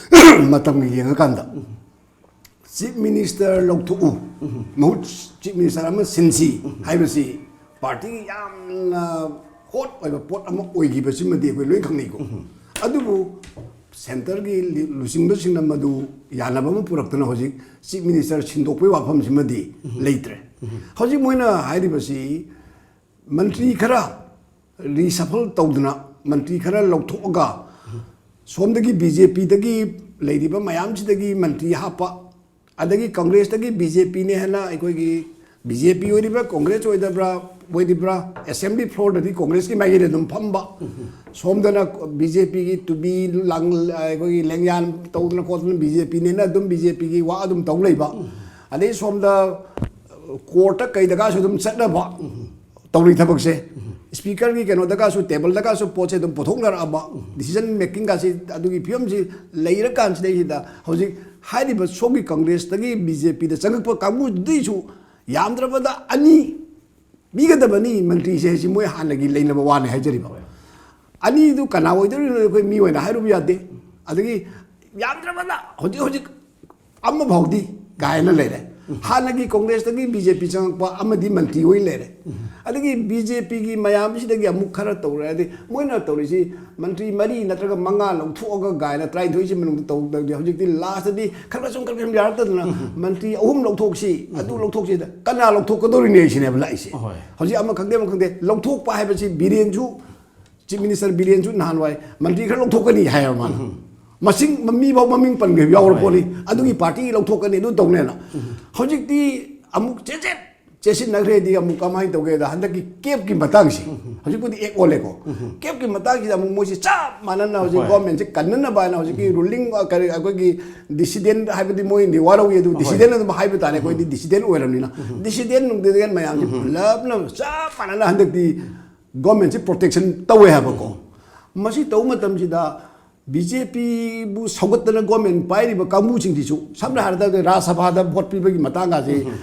ꯃꯇꯝꯒ ꯌꯦꯡꯉꯀꯥꯟꯗ ꯆꯤꯐ ꯃꯤꯅꯤꯁꯇꯔ ꯂꯧꯊꯣꯛꯎ, ꯃꯍꯨꯠ ꯆꯤꯐ ꯃꯤꯅꯤꯁꯇꯔ ꯑꯃ ꯁꯤꯟꯁꯤ ꯍꯥꯏꯕꯁꯤ ꯄꯥꯔꯇꯤꯒꯤ ꯌꯥꯝꯅ ꯍꯣꯠ ꯑꯣꯏꯕ ꯄꯣꯠ ꯑꯃ ꯑꯣꯏꯈꯤꯕꯁꯤꯃꯗꯤ ꯑꯩꯈꯣꯏ ꯂꯣꯏ ꯈꯪꯅꯩꯀꯣ꯫ ꯑꯗꯨꯕꯨ ꯁꯦꯟꯇꯔꯒꯤ ꯂꯨꯆꯤꯡꯕꯁꯤꯡꯅ ꯃꯗꯨ ꯌꯥꯅꯕ ꯑꯃ ꯄꯨꯔꯛꯇꯅ ꯍꯧꯖꯤꯛ ꯆꯤꯐ ꯃꯤꯅꯤꯁꯇꯔ ꯁꯤꯟꯗꯣꯛꯄꯒꯤ ꯋꯥꯐꯝꯁꯤꯃꯗꯤ ꯂꯩꯇ꯭ꯔꯦ꯫ ꯍꯧꯖꯤꯛ ꯃꯣꯏꯅ ꯍꯥꯏꯔꯤꯕꯁꯤ ꯃꯟꯇ꯭ꯔꯤ ꯈꯔ ꯔꯤꯁꯐꯜ ꯇꯧꯗꯅ, ꯃꯟꯇ꯭ꯔꯤ ꯈꯔ ꯂꯧꯊꯣꯛꯑꯒ, ꯁꯣꯝꯗꯒꯤ ꯕꯤ ꯖꯦ ꯄꯤꯗꯒꯤ ꯂꯩꯔꯤꯕ ꯃꯌꯥꯝꯁꯤꯗꯒꯤ ꯃꯟꯇ꯭ꯔꯤ ꯍꯥꯞꯄ, ꯑꯗꯒꯤ ꯀꯪꯒ꯭ꯔꯦꯁꯇꯒꯤ ꯕꯤ ꯖꯦ ꯄꯤꯅꯦ ꯍꯥꯏꯅ ꯑꯩꯈꯣꯏꯒꯤ ꯕꯤ ꯖꯦ ꯄꯤ ꯑꯣꯏꯔꯤꯕ꯭ꯔꯥ, ꯀꯪꯒ꯭ꯔꯦꯁ ꯑꯣꯏꯗꯕ꯭ꯔꯥ, ꯑꯣꯏꯔꯤꯕ꯭ꯔꯥ, ꯑꯦꯁꯦꯝꯕ꯭ꯂꯤ ꯐ꯭ꯂꯣꯔꯗꯗꯤ ꯀꯪꯒ꯭ꯔꯦꯁꯀꯤ ꯃꯥꯏꯀꯩꯗ ꯑꯗꯨꯝ ꯐꯝꯕ, ꯁꯣꯝꯗꯅ ꯕꯤ ꯖꯦ ꯄꯤꯒꯤ ꯇꯨꯕꯤ ꯂꯥꯡ-, ꯑꯩꯈꯣꯏꯒꯤ ꯂꯦꯡꯌꯥꯟ ꯇꯧꯗꯅ ꯈꯣꯠꯇꯅ ꯕꯤ ꯖꯦ ꯄꯤꯅꯦꯅ ꯑꯗꯨꯝ ꯕꯤ ꯖꯦ ꯄꯤꯒꯤ ꯋꯥ ꯑꯗꯨꯝ ꯇꯧ ꯂꯩꯕ, ꯑꯗꯩ ꯁꯣꯝꯗ ꯀꯣꯔꯠꯇ ꯀꯩꯗꯒꯁꯨ ꯑꯗꯨꯝ ꯆꯠꯅꯕ, ꯇꯧꯔꯤ ꯊꯕꯛꯁꯦ꯫ ꯁ꯭ꯄꯤꯀꯔꯒꯤ ꯀꯩꯅꯣꯗꯒꯁꯨ, ꯇꯦꯕꯜꯗꯒꯁꯨ ꯄꯣꯠꯁꯦ ꯑꯗꯨꯝ ꯄꯨꯊꯣꯛꯅꯔꯛꯑꯕ, ꯗꯤꯁꯤꯖꯟ ꯃꯦꯀꯤꯡꯒꯁꯤ ꯑꯗꯨꯒꯤ ꯐꯤꯕꯝꯁꯤ ꯂꯩꯔꯀꯥꯟꯁꯤꯗꯩꯁꯤꯗ ꯍꯧꯖꯤꯛ ꯍꯥꯏꯔꯤꯕ ꯁꯣꯝꯒꯤ ꯀꯪꯒ꯭ꯔꯦꯁꯇꯒꯤ ꯕꯤ ꯖꯦ ꯄꯤꯗ ꯆꯪꯉꯛꯄ ꯀꯥꯡꯕꯨꯗꯨꯗꯩꯁꯨ ꯌꯥꯝꯗ꯭ꯔꯕꯗ ꯑꯅꯤ, ꯄꯤꯒꯗꯕꯅꯤ ꯃꯟꯇ꯭ꯔꯤꯁꯦ ꯍꯥꯏꯁꯤ ꯃꯣꯏ ꯍꯥꯟꯅꯒꯤ ꯂꯩꯅꯕ ꯋꯥꯅꯤ ꯍꯥꯏꯖꯔꯤꯕ꯫ ꯑꯅꯤꯗꯨ ꯀꯅꯥ ꯑꯣꯏꯗꯣꯔꯤꯅꯣ ꯑꯩꯈꯣꯏ ꯃꯤ ꯑꯣꯏꯅ ꯍꯥꯏꯔꯨꯕ ꯌꯥꯗꯦ꯫ ꯑꯗꯒꯤ ꯌꯥꯝꯗ꯭ꯔꯕꯗ ꯍꯧꯖꯤꯛ ꯍꯧꯖꯤꯛ ꯑꯃ ꯐꯥꯎꯗꯤ ꯀꯥꯏꯅ ꯂꯩꯔꯦ꯫ ꯍꯥꯟꯅꯒꯤ ꯀꯣꯡꯒ꯭ꯔꯦꯁꯇꯒꯤ ꯕꯤ ꯖꯦ ꯄꯤ ꯆꯪꯉꯛꯄ ꯑꯃꯗꯤ ꯃꯟꯇ꯭ꯔꯤ ꯑꯣꯏ ꯂꯩꯔꯦ꯫ ꯑꯗꯒꯤ ꯕꯤ ꯖꯦ ꯄꯤꯒꯤ ꯃꯌꯥꯝꯁꯤꯗꯒꯤ ꯑꯃꯨꯛ ꯈꯔ ꯇꯧꯔꯦ꯫ ꯍꯥꯏꯗꯤ ꯃꯣꯏꯅ ꯇꯧꯔꯤꯁꯤ ꯃꯟꯇ꯭ꯔꯤ ꯃꯔꯤ ꯅꯠꯇ꯭ꯔꯒ ꯃꯉꯥ ꯂꯧꯊꯣꯛꯑꯒ ꯀꯥꯏꯅ ꯇꯔꯥꯅꯤꯊꯣꯏꯁꯤ ꯃꯅꯨꯡꯗ ꯇꯧꯗꯕꯗꯤ ꯍꯧꯖꯤꯛꯇꯤ ꯂꯥꯁꯇꯗꯤ ꯈꯔ ꯈꯔ ꯁꯨꯝ ꯈꯔ ꯈꯔ ꯁꯨꯝ ꯌꯥꯔꯛꯇꯗꯅ ꯃꯟꯇ꯭ꯔꯤ ꯑꯍꯨꯝ ꯂꯧꯊꯣꯛꯁꯤ, ꯑꯗꯨ ꯂꯧꯊꯣꯛꯁꯤꯗ ꯀꯅꯥ ꯂꯧꯊꯣꯛꯀꯗꯧꯔꯤꯅꯦ ꯁꯤꯅꯦꯕ ꯂꯥꯛꯏꯁꯦ꯫ ꯍꯣꯏ꯫ ꯍꯧꯖꯤꯛ ꯑꯃ ꯈꯪꯗꯦ ꯑꯃ ꯈꯪꯗꯦ ꯂꯧꯊꯣꯛꯄ ꯍꯥꯏꯕꯁꯤ ꯕꯤꯔꯦꯟꯁꯨ, ꯆꯤꯐ ꯃꯤꯅꯤꯁꯇꯔ ꯕꯤꯔꯦꯟꯁꯨ ꯅꯍꯥꯟꯋꯥꯏ ꯃꯟꯇ꯭ꯔꯤ ꯈꯔ ꯂꯧꯊꯣꯛꯀꯅꯤ ꯍꯥꯏꯌꯦꯕ ꯃꯥꯅ꯫ ꯃꯁꯤꯡ ꯃꯤꯐꯥꯎ ꯃꯃꯤꯡ ꯄꯟꯈꯤꯕ ꯌꯥꯎꯔ ꯄꯣꯠꯅꯤ꯫ ꯑꯗꯨꯒꯤ ꯄꯥꯔꯇꯤ ꯂꯧꯊꯣꯛꯀꯅꯤ ꯑꯗꯨ ꯇꯧꯅꯦꯅ꯫ ꯍꯧꯖꯤꯛꯇꯤ ꯑꯃꯨꯛ ꯆꯦꯠ ꯆꯦꯠ ꯆꯦꯠꯁꯤꯟꯅꯈ꯭ꯔꯦꯗꯤ ꯑꯃꯨꯛ ꯀꯃꯥꯏꯅ ꯇꯧꯒꯦꯗ ꯍꯟꯗꯛꯀꯤ ꯀꯦꯞꯀꯤ ꯃꯇꯥꯡꯁꯤ ꯍꯧꯖꯤꯛꯄꯨꯗꯤ ꯑꯦꯛ ꯑꯣꯜꯂꯦꯀꯣ꯫ ꯀꯦꯞꯀꯤ ꯃꯇꯥꯡꯁꯤꯗ ꯑꯃꯨꯛ ꯃꯣꯏꯁꯤ ꯆꯞ ꯃꯥꯟꯅꯅ ꯍꯧꯖꯤꯛ ꯍꯣꯏ꯫ ꯒꯣꯔꯃꯦꯟꯁꯦ ꯀꯟꯅꯅꯕ ꯍꯥꯏꯅ ꯍꯧꯖꯤꯛꯀꯤ ꯔꯨꯂꯤꯡ ꯀꯔꯤ ꯑꯩꯈꯣꯏꯒꯤ ꯗꯤꯁꯤꯗꯦꯟ ꯍꯥꯏꯕꯗꯤ ꯃꯣꯏꯅꯗꯤ ꯋꯥꯔꯧꯏ ꯑꯗꯨ ꯍꯣꯏ꯫ ꯗꯤꯁꯤꯗꯦꯟ ꯑꯗꯨꯝ ꯍꯥꯏꯕ ꯇꯥꯔꯦ꯫ ꯑꯩꯈꯣꯏꯗꯤ ꯗꯤꯁꯤꯗꯦꯟ ꯑꯣꯏꯔꯕꯅꯤꯅ ꯗꯤꯁꯤꯗꯦꯟ ꯅꯨꯡꯗꯤꯗꯦꯟ ꯃꯌꯥꯝꯁꯤ ꯄꯨꯂꯞꯅ ꯆꯞ ꯃꯥꯟꯅꯅ ꯍꯟꯗꯛꯇꯤ ꯒꯣꯔꯃꯦꯟꯁꯤ ꯄ꯭ꯔꯣꯇꯦꯛꯁꯟ ꯇꯧꯋꯦ ꯍꯥꯏꯕꯀꯣ꯫ ꯃꯁꯤ ꯇꯧꯕ ꯃꯇꯝꯁꯤꯗ ꯕꯤ ꯖꯦ ꯄꯤꯕꯨ ꯁꯧꯒꯠꯇꯅ ꯒꯣꯔꯃꯦꯟ ꯄꯥꯏꯔꯤꯕ ꯀꯥꯡꯕꯨꯁꯤꯡꯁꯤꯁꯨ ꯁꯝꯅ ꯍꯥꯏꯔꯕꯗ ꯔꯥꯖ ꯁꯚꯥꯗ ꯚꯣꯠ ꯄꯤꯕꯒꯤ ꯃꯇꯥꯡ ꯑꯁꯤ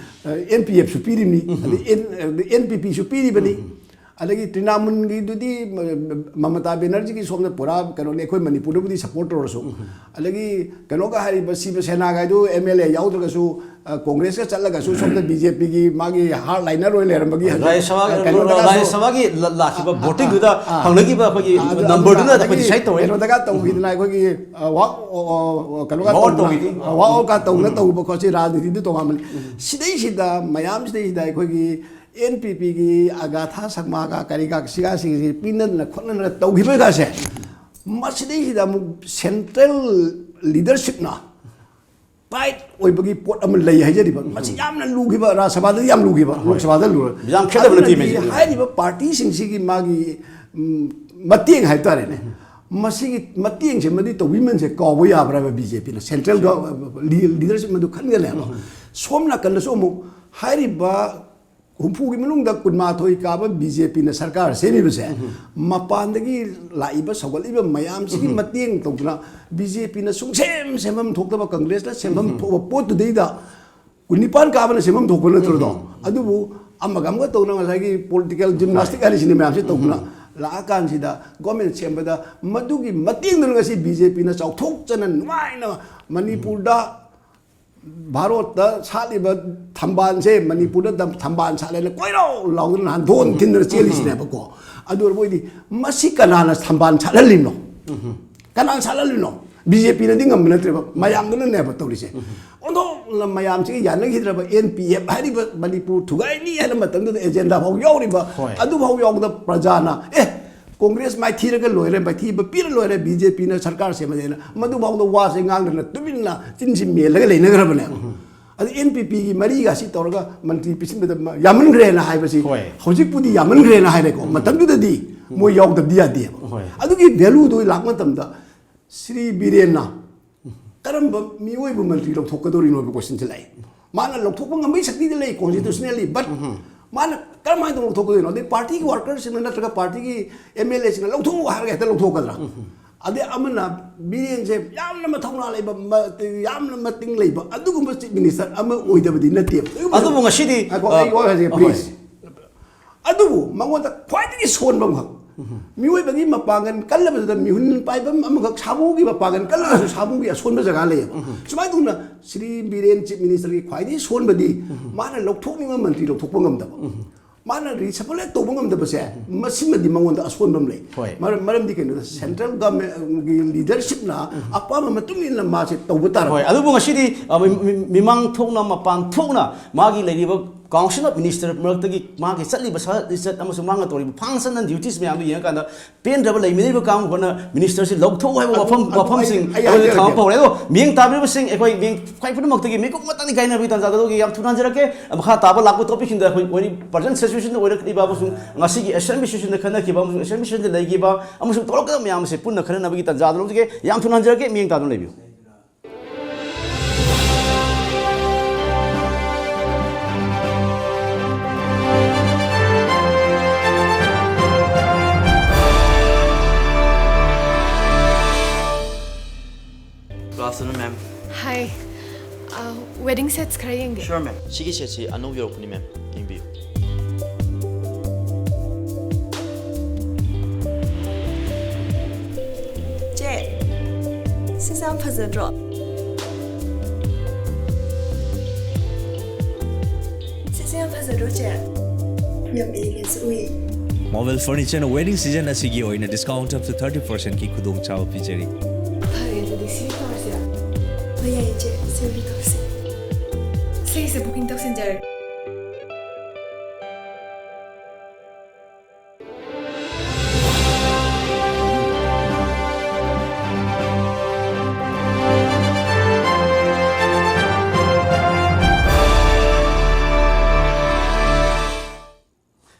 ꯑꯦꯟ ꯄꯤ ꯑꯦꯐꯁꯨ ꯄꯤꯔꯤꯕꯅꯤ, ꯑꯗꯩ ꯑꯦꯟ ꯄꯤ ꯄꯤꯁꯨ ꯄꯤꯔꯤꯕꯅꯤ꯫ ꯑꯗꯒꯤ ꯇ꯭ꯔꯤꯅꯥꯃꯨꯟꯒꯤꯗꯨꯗꯤ ꯃꯃꯇꯥ ꯕꯦꯅꯔꯖꯤꯒꯤ ꯁꯣꯝꯗ ꯄꯨꯔꯥ ꯀꯩꯅꯣꯅꯤ, ꯑꯩꯈꯣꯏ ꯃꯅꯤꯄꯨꯔꯗꯕꯨꯗꯤ ꯁꯞꯄꯣꯔꯠ ꯇꯧꯔꯁꯨ꯫ ꯑꯗꯒꯤ ꯀꯩꯅꯣꯒ ꯍꯥꯏꯔꯤꯕ ꯁꯤꯕ ꯁꯦꯅꯥꯒꯥꯏꯗꯨ ꯑꯦꯝ ꯑꯦꯜ ꯑꯦ ꯌꯥꯎꯗ꯭ꯔꯒꯁꯨ ꯑ, ꯀꯣꯡꯒ꯭ꯔꯦꯁꯀ ꯆꯠꯂꯒꯁꯨ ꯁꯣꯝꯗ ꯕꯤ ꯖꯦ ꯄꯤꯒꯤ ꯃꯥꯒꯤ ꯍꯥꯔꯗ ꯂꯥꯏꯅꯔ ꯑꯣꯏ ꯂꯩꯔꯝꯕꯒꯤ ꯍꯧꯖꯤꯛ, ꯔꯥꯖ꯭ꯌ ꯁꯚꯥ, ꯑ, ꯀꯩꯅꯣꯗꯒꯁꯨ ꯔꯥꯖ꯭ꯌ ꯁꯚꯥꯒꯤ ꯂ-, ꯂꯥꯛꯈꯤꯕ ꯑ, ꯑ, ꯚꯣꯇꯤꯡꯗꯨꯗ ꯑ, ꯑ, ꯐꯪꯅꯈꯤꯕ ꯑꯩꯈꯣꯏꯒꯤ ꯑ, ꯑꯗꯨ, ꯅꯝꯕꯔꯗꯨꯅ ꯑꯗꯨꯒ ꯑꯩꯈꯣꯏ ꯑꯗꯒꯤ ꯗꯤꯁꯥꯏꯠ ꯇꯧꯔꯦ꯫ ꯀꯩꯅꯣꯗꯒ ꯇꯧꯈꯤꯗꯅ ꯑꯩꯈꯣꯏꯒꯤ, ꯑ, ꯋꯥꯛ, ꯑ, ꯑ, ꯀꯩꯅꯣꯒ ꯋꯥꯛ ꯑꯥꯎꯠ ꯇꯧꯗꯅ, ꯇꯧꯈꯤꯗꯤ꯫ ꯑ, ꯋꯥꯛ ꯑꯥꯎꯠꯀ ꯇꯧꯅ ꯇꯧꯕ ꯈꯣꯠꯁꯤ ꯔꯥꯖꯅꯤꯇꯤꯗꯤ ꯇꯣꯉꯥꯟꯕꯅꯤ꯫ ꯁꯤꯗꯩꯁꯤꯗ ꯃꯌꯥꯝꯁꯤꯗꯩꯁꯤꯗ ꯑꯩꯈꯣꯏꯒꯤ ꯑꯦꯟ ꯄꯤ ꯄꯤꯒꯤ ꯑꯒꯥꯊꯥ ꯁꯛꯃꯥꯒ ꯀꯔꯤꯒ ꯁꯤꯒꯥꯁꯤꯡꯁꯤ ꯄꯤꯅꯗꯅ ꯈꯣꯠꯅꯗꯅ ꯇꯧꯈꯤꯕꯒꯥꯁꯦ ꯃꯁꯤꯗꯩꯁꯤꯗ ꯑꯃꯨꯛ ꯁꯦꯟꯇ꯭ꯔꯦꯜ ꯂꯤꯗꯔꯁꯤꯞꯅ ꯇꯥꯏꯠ ꯑꯣꯏꯕꯒꯤ ꯄꯣꯠ ꯑꯃ ꯂꯩ ꯍꯥꯏꯖꯔꯤꯕ꯫ ꯃꯁꯤ ꯌꯥꯝꯅ ꯂꯨꯈꯤꯕ, ꯔꯥꯖ꯭ꯌ ꯁꯚꯥꯗꯗꯤ ꯌꯥꯝ ꯂꯨꯈꯤꯕ, ꯍꯣꯏ꯫ ꯂꯣꯛ ꯁꯚꯥꯗ ꯂꯨꯔꯣꯏ꯫ ꯌꯥꯝ ꯈꯦꯠꯅꯕ ꯅꯠꯇꯦ ꯑꯗꯨꯅꯗꯤ ꯃꯁꯤ꯫ ꯍꯥꯏꯔꯤꯕ ꯄꯥꯔꯇꯤꯁꯤꯡꯁꯤꯒꯤ ꯃꯥꯒꯤ, ꯎꯝ, ꯃꯇꯦꯡ ꯍꯥꯏꯕ ꯇꯥꯔꯦꯅꯦ, ꯃꯁꯤꯒꯤ ꯃꯇꯦꯡꯁꯦ ꯃꯗꯨ ꯇꯧꯕꯤꯃꯟꯁꯦ ꯀꯥꯎꯕ ꯌꯥꯕ꯭ꯔꯥꯕ ꯕꯤ ꯖꯦ ꯄꯤꯅ? ꯁꯦꯟꯇ꯭ꯔꯦꯜ ꯒ-, ꯂꯤ-, ꯂꯤꯗꯔꯁꯤꯞ ꯃꯗꯨ ꯈꯟꯒꯅꯦꯕ꯫ ꯁꯣꯝ ꯅꯥꯀꯟꯗꯁꯨ ꯑꯃꯨꯛ ꯍꯥꯏꯔꯤꯕ ꯍꯨꯝꯐꯨꯒꯤ ꯃꯅꯨꯡꯗ ꯀꯨꯟꯃꯥꯊꯣꯏ ꯀꯥꯕ ꯕꯤ ꯖꯦ ꯄꯤꯅ ꯁꯔꯀꯥꯔ ꯁꯦꯝꯃꯤꯕꯁꯦ, ꯃꯄꯥꯟꯗꯒꯤ ꯂꯥꯛꯏꯕ ꯁꯧꯒꯠꯂꯤꯕ ꯃꯌꯥꯝꯁꯤꯒꯤ ꯃꯇꯦꯡ ꯇꯧꯗꯅ ꯕꯤ ꯖꯦ ꯄꯤꯅ ꯁꯨꯡꯁꯦꯝ ꯁꯦꯝꯐꯝ ꯊꯣꯛꯇꯕ, ꯀꯪꯒ꯭ꯔꯦꯁꯅ ꯁꯦꯝꯐꯝ ꯊꯣꯛꯄ ꯄꯣꯠꯇꯨꯗꯩꯗ ꯀꯨꯟꯅꯤꯄꯥꯟ ꯀꯥꯕꯅ ꯁꯦꯝꯐꯝ ꯊꯣꯛꯄ ꯅꯠꯇ꯭ꯔꯗꯣ? ꯑꯗꯨꯕꯨ ꯑꯃꯒ ꯑꯃꯒ ꯇꯧꯅ ꯉꯁꯥꯏꯒꯤ ꯄꯣꯂꯤꯇꯤꯀꯦꯜ ꯖꯤꯝꯅꯥꯁꯇꯤꯛ ꯍꯥꯏꯔꯤꯁꯤꯅꯦ ꯃꯌꯥꯝꯁꯦ ꯇꯧꯗꯅ ꯂꯥꯛꯑꯀꯥꯟꯁꯤꯗ ꯒꯣꯔꯃꯦꯟ ꯁꯦꯝꯕꯗ ꯃꯗꯨꯒꯤ ꯃꯇꯦꯡꯗꯨꯅ ꯉꯁꯤ ꯕꯤ ꯖꯦ ꯄꯤꯅ ꯆꯥꯎꯊꯣꯛꯆꯅ ꯅꯨꯡꯉꯥꯏꯅ ꯃꯅꯤꯄꯨꯔꯗ ꯚꯥꯔꯣꯠꯇ ꯁꯥꯠꯂꯤꯕ ꯊꯝꯕꯥꯜꯁꯦ ꯃꯅꯤꯄꯨꯔꯗ ꯊꯝꯕꯥꯜ ꯁꯥꯠꯂꯦꯅ ꯀꯣꯏꯔꯥꯎ ꯂꯥꯎꯗꯅ ꯅꯍꯥꯟ ꯙꯣꯟ ꯊꯤꯟꯗꯅ ꯆꯦꯜꯂꯤꯁꯤꯅꯦꯕꯀꯣ꯫ ꯑꯗꯨ ꯃꯣꯏꯗꯤ ꯃꯁꯤ ꯀꯅꯥꯅ ꯊꯝꯕꯥꯜ ꯁꯥꯠꯍꯜꯂꯤꯅꯣ? ꯀꯅꯥꯅ ꯁꯥꯠꯍꯜꯂꯤꯅꯣ? ꯕꯤ ꯖꯦ ꯄꯤꯅꯗꯤ ꯉꯝꯕ ꯅꯠꯇ꯭ꯔꯦꯕ, ꯃꯌꯥꯝꯗꯨꯅꯅꯦꯕ ꯇꯧꯔꯤꯁꯦ꯫ ꯑꯣꯟꯊꯣꯛꯅ ꯃꯌꯥꯝꯁꯤꯒ ꯌꯥꯅꯈꯤꯗ꯭ꯔꯕ ꯑꯦꯟ ꯄꯤ ꯑꯦꯐ ꯍꯥꯏꯔꯤꯕ ꯃꯅꯤꯄꯨꯔ ꯊꯨꯒꯥꯏꯅꯤ ꯍꯥꯏꯅ ꯃꯇꯝꯗꯨꯗ ꯑꯦꯖꯦꯟꯗꯥ ꯐꯥꯎ ꯌꯥꯎꯔꯤꯕ, ꯍꯣꯏ꯫ ꯑꯗꯨꯐꯥꯎ ꯌꯥꯎꯕꯗ ꯄ꯭ꯔꯖꯥꯅ ꯑꯦ ꯀꯣꯡꯒ꯭ꯔꯦꯁ ꯃꯥꯏꯊꯤꯔꯒ ꯂꯣꯏꯔꯦ, ꯃꯥꯏꯊꯤꯕ ꯄꯤꯔ ꯂꯣꯏꯔꯦ, ꯕꯤ ꯖꯦ ꯄꯤꯅ ꯁꯔꯀꯥꯔ ꯁꯦꯝꯃꯁꯦꯅ ꯃꯗꯨꯐꯥꯎꯗ ꯋꯥꯁꯦ ꯉꯥꯡꯗꯅ ꯇꯨꯃꯤꯟꯅ ꯆꯤꯟꯁꯤ ꯃꯦꯜꯂꯒ ꯂꯩꯅꯈ꯭ꯔꯕꯅꯦꯕ꯫ ꯑꯗꯨ ꯑꯦꯟ ꯄꯤ ꯄꯤꯒꯤ ꯃꯔꯤꯒ ꯑꯁꯤ ꯇꯧꯔꯒ ꯃꯟꯇ꯭ꯔꯤ ꯄꯤꯁꯤꯟꯕꯗ ꯌꯥꯝꯃꯟꯈ꯭ꯔꯦꯅ ꯍꯥꯏꯕꯁꯤ ꯍꯣꯏ꯫ ꯍꯧꯖꯤꯛꯄꯨꯗꯤ ꯌꯥꯝꯃꯟꯈ꯭ꯔꯦꯅ ꯍꯥꯏꯔꯦꯀꯣ꯫ ꯃꯇꯝꯗꯨꯗꯗꯤ ꯃꯣꯏ ꯌꯥꯎꯗꯕꯗꯤ ꯌꯥꯗꯦꯕ꯫ ꯍꯣꯏ꯫ ꯑꯗꯨꯒꯤ ꯚꯦꯂꯨꯗꯣ ꯂꯥꯛꯄ ꯃꯇꯝꯗ ꯁ꯭ꯔꯤ ꯕꯤꯔꯦꯟꯅ ꯀꯔꯝꯕ ꯃꯤꯑꯣꯏꯕ ꯃꯟꯇ꯭ꯔꯤ ꯂꯧꯊꯣꯛꯀꯗꯧꯔꯤꯅꯣ ꯍꯥꯏꯕ ꯀꯣꯏꯁꯟꯁꯦ ꯂꯥꯛꯑꯦ꯫ ꯃꯥꯅ ꯂꯧꯊꯣꯛꯄ ꯉꯝꯕꯒꯤ ꯁꯛꯇꯤꯗꯤ ꯂꯩ ꯀꯣꯟꯁꯇꯤꯇ꯭ꯌꯨꯁꯅꯦꯜꯂꯤ, ꯕꯠ ꯃꯥꯅ ꯀꯔꯝꯍꯥꯏꯅ ꯇꯧꯅ ꯂꯧꯊꯣꯛꯀꯗꯣꯏꯅꯣ? ꯑꯗꯩ ꯄꯥꯔꯇꯤꯒꯤ ꯋꯥꯔꯀꯔꯁꯤꯡꯅ ꯅꯠꯇ꯭ꯔꯒ ꯄꯥꯔꯇꯤꯒꯤ ꯑꯦꯝ ꯑꯦꯜ ꯑꯦꯁꯤꯡꯅ ꯂꯧꯊꯣꯛꯑꯣ ꯍꯥꯏꯔꯒ ꯍꯦꯛꯇ ꯂꯧꯊꯣꯛꯀꯗ꯭ꯔꯥ? ꯑꯗꯩ ꯑꯃꯅ ꯕꯤꯔꯦꯟꯁꯦ ꯌꯥꯝꯅ ꯃꯊꯧꯅꯥ ꯂꯩꯕ, ꯃ-, ꯌꯥꯝꯅ ꯃꯇꯤꯡ ꯂꯩꯕ ꯑꯗꯨꯒꯨꯝꯕ ꯆꯤꯐ ꯃꯤꯅꯤꯁꯇꯔ ꯑꯃ ꯑꯣꯏꯗꯕꯗꯤ ꯅꯠꯇꯦꯕ꯫ ꯑꯗꯨꯕꯨ ꯉꯁꯤꯗꯤ, ꯉꯥꯏꯈꯣ, ꯑ, ꯑꯩ ꯋꯥ ꯍꯥꯏꯖꯒꯦ, ꯑꯍꯣꯏ꯫ ꯄ꯭ꯂꯤꯖ꯫ ꯑꯗꯨꯕꯨ ꯃꯉꯣꯟꯗ ꯈ꯭ꯋꯥꯏꯗꯒꯤ ꯁꯣꯟꯕ ꯑꯃꯈꯛ, ꯃꯤꯑꯣꯏꯕꯒꯤ ꯃꯄꯥꯡꯒꯜ ꯀꯜꯂꯕꯗꯨꯗ ꯃꯤꯍꯨꯟ ꯄꯥꯏꯕ ꯑꯃꯈꯛ, ꯁꯥꯃꯨꯒꯤ ꯃꯄꯥꯡꯒꯜ ꯀꯜꯂꯒꯁꯨ ꯁꯥꯃꯨꯒꯤ ꯑꯁꯣꯟꯕ ꯖꯒꯥ ꯂꯩꯌꯦꯕ꯫ ꯁꯨꯃꯥꯏꯅ ꯇꯧꯅ ꯁ꯭ꯔꯤ ꯕꯤꯔꯦꯟ ꯆꯤꯐ ꯃꯤꯅꯤꯁꯇꯔꯒꯤ ꯈ꯭ꯋꯥꯏꯗꯒꯤ ꯁꯣꯟꯕꯗꯤ ꯃꯥꯅ ꯂꯧꯊꯣꯛꯅꯤꯡꯕ ꯃꯟꯇ꯭ꯔꯤ ꯂꯧꯊꯣꯛꯄ ꯉꯝꯗꯕ꯫ ꯃꯥꯅ ꯔꯤꯁꯐꯜ ꯍꯦꯛ ꯇꯧꯕ ꯉꯝꯗꯕꯁꯦ, ꯃꯁꯤꯃꯗꯤ ꯃꯉꯣꯟꯗ ꯑꯁꯣꯟꯕ ꯑꯃ ꯂꯩ꯫ ꯍꯣꯏ꯫ ꯃꯔꯝ, ꯃꯔꯝꯗꯤ ꯀꯩꯅꯣꯗ ꯁꯦꯟꯇ꯭ꯔꯦꯜ ꯒꯚꯔꯟꯃꯦꯟꯒꯤ ꯂꯤꯗꯔꯁꯤꯞꯅ ꯑꯄꯥꯝꯕ ꯃꯇꯨꯡ ꯏꯟꯅ ꯃꯥꯁꯦ ꯇꯧꯕ ꯇꯥꯔꯕ꯫ ꯍꯣꯏ, ꯑꯗꯨꯕꯨ ꯉꯁꯤꯗꯤ, ꯑ, ꯃꯤ-, ꯃꯤ-, ꯃꯤꯃꯥꯡ ꯊꯣꯛꯅ, ꯃꯄꯥꯟ ꯊꯣꯛꯅ ꯃꯥꯒꯤ ꯂꯩꯔꯤꯕ ꯀꯥꯎꯟꯁꯤꯜ ꯑꯣꯐ ꯃꯤꯅꯤꯁꯇꯔ ꯃꯔꯛꯇꯒꯤ ꯃꯥꯒꯤ ꯆꯠꯂꯤꯕ ꯁ-, ꯂꯤꯆꯠ ꯑꯃꯁꯨꯡ ꯃꯥꯅ ꯇꯧꯔꯤꯕ ꯐꯪꯁꯟ ꯑꯦꯟ ꯗ꯭ꯌꯨꯇꯤꯁ ꯃꯌꯥꯝꯗꯨ ꯌꯦꯡꯉꯀꯥꯟꯗ ꯄꯦꯟꯗ꯭ꯔꯕ ꯂꯩꯃꯤꯟꯅꯔꯤꯕ ꯀꯥꯡꯕꯨ ꯈꯔꯅ ꯃꯤꯅꯤꯁꯇꯔꯁꯤ ꯂꯧꯊꯣꯛꯎ ꯍꯥꯏꯕ ꯑꯗꯨ, ꯋꯥꯐꯝ, ꯑꯗꯨ ꯋꯥꯐꯝꯁꯤꯡ ꯑꯩ, ꯑꯩ ꯑꯩꯈꯣꯏꯗ ꯍꯥꯏꯖꯔꯛꯀꯦ꯫ ꯊꯝꯃꯛꯄ ꯍꯧꯔꯦ꯫ ꯑꯗꯣ ꯃꯤꯠꯌꯦꯡ ꯇꯥꯕꯤꯔꯤꯕꯁꯤꯡ ꯑꯩꯈꯣꯏ ꯃꯤꯠꯌꯦꯡ ꯈ꯭ꯋꯥꯏ ꯄꯨꯝꯅꯃꯛꯇꯒꯤ ꯃꯤꯀꯨꯞ ꯑꯃꯇꯪꯗꯤ ꯀꯥꯏꯅꯕꯒꯤ ꯇꯥꯟꯖꯥꯗ ꯑꯗꯨꯒꯤ ꯌꯥꯝ ꯊꯨꯅ ꯍꯟꯖꯔꯛꯀꯦ꯫ ꯃꯈꯥ ꯇꯥꯕ ꯂꯥꯛꯄ ꯇꯣꯄꯤꯛꯁꯤꯡꯗ ꯑꯩꯈꯣꯏ ꯑꯣꯏꯔꯤ ꯄ꯭ꯔꯖꯦꯟ ꯁꯤꯆꯨꯋꯦꯁꯟꯗ ꯑꯣꯏꯔꯛꯂꯤꯕ ꯑꯃꯁꯨꯡ ꯉꯁꯤꯒꯤ ꯑꯦꯁꯦꯝꯕ꯭ꯂꯤ ꯁꯦꯁꯟꯗ ꯈꯟꯅꯈꯤꯕ ꯑꯃꯁꯨꯡ ꯑꯦꯁꯦꯝꯕ꯭ꯂꯤ ꯁꯦꯁꯟꯗ ꯂꯩꯈꯤꯕ ꯑꯃꯁꯨꯡ ꯊꯣꯛꯂꯛꯀꯗꯕ ꯃꯌꯥꯝ ꯑꯁꯤ ꯄꯨꯟꯅ ꯈꯟꯅꯅꯕꯒꯤ ꯇꯥꯟꯖꯥꯗ ꯂꯧꯖꯒꯦ꯫ ꯌꯥꯝ ꯊꯨꯅ ꯍꯟꯖꯔꯛꯀꯦ, ꯃꯤꯠꯌꯦꯡ ꯇꯥꯗꯨꯅ ꯂꯩꯕꯤꯌꯨ꯫ Good afternoon, ma'am. Hi. Uh, wedding sets ꯈꯔ ꯌꯦꯡꯒꯦ꯫ Sure, ma'am. ꯁꯤꯒꯤ ꯁꯦꯠꯁꯤ ꯑꯅꯧꯕ ꯌꯧꯔꯛꯄꯅꯤ, ma'am. ꯌꯦꯡꯕꯤꯌꯨ꯫ ꯆꯦ, ꯁꯤꯁꯦ ꯌꯥꯝ ꯐꯖꯗ꯭ꯔꯣ? ꯌꯥꯝ ꯐꯖꯗ꯭ꯔꯣ, ꯆꯦ? ꯌꯥꯝ ꯏꯪꯉꯦꯁꯨ ꯎꯏ꯫ Marvel Furniture ꯅ wedding season ꯑꯁꯤꯒꯤ ꯑꯣꯏꯅ discount up to thirty percent ꯀꯤ ꯈꯨꯗꯣꯡꯆꯥꯕ ꯄꯤꯖꯔꯤ꯫ ꯐꯔꯦ, ꯑꯗꯨꯗꯤ ꯁꯤ ꯇꯧꯔꯁꯤꯔꯥ? ꯍꯣꯏ, ꯌꯥꯏꯌꯦ, ꯆꯦ꯫ ꯁꯤ ꯑꯣꯏꯅ ꯇꯧꯁꯤ꯫ ꯁꯤꯒꯤꯁꯦ booking ꯇꯧꯁꯤꯟꯖꯔꯒꯦ꯫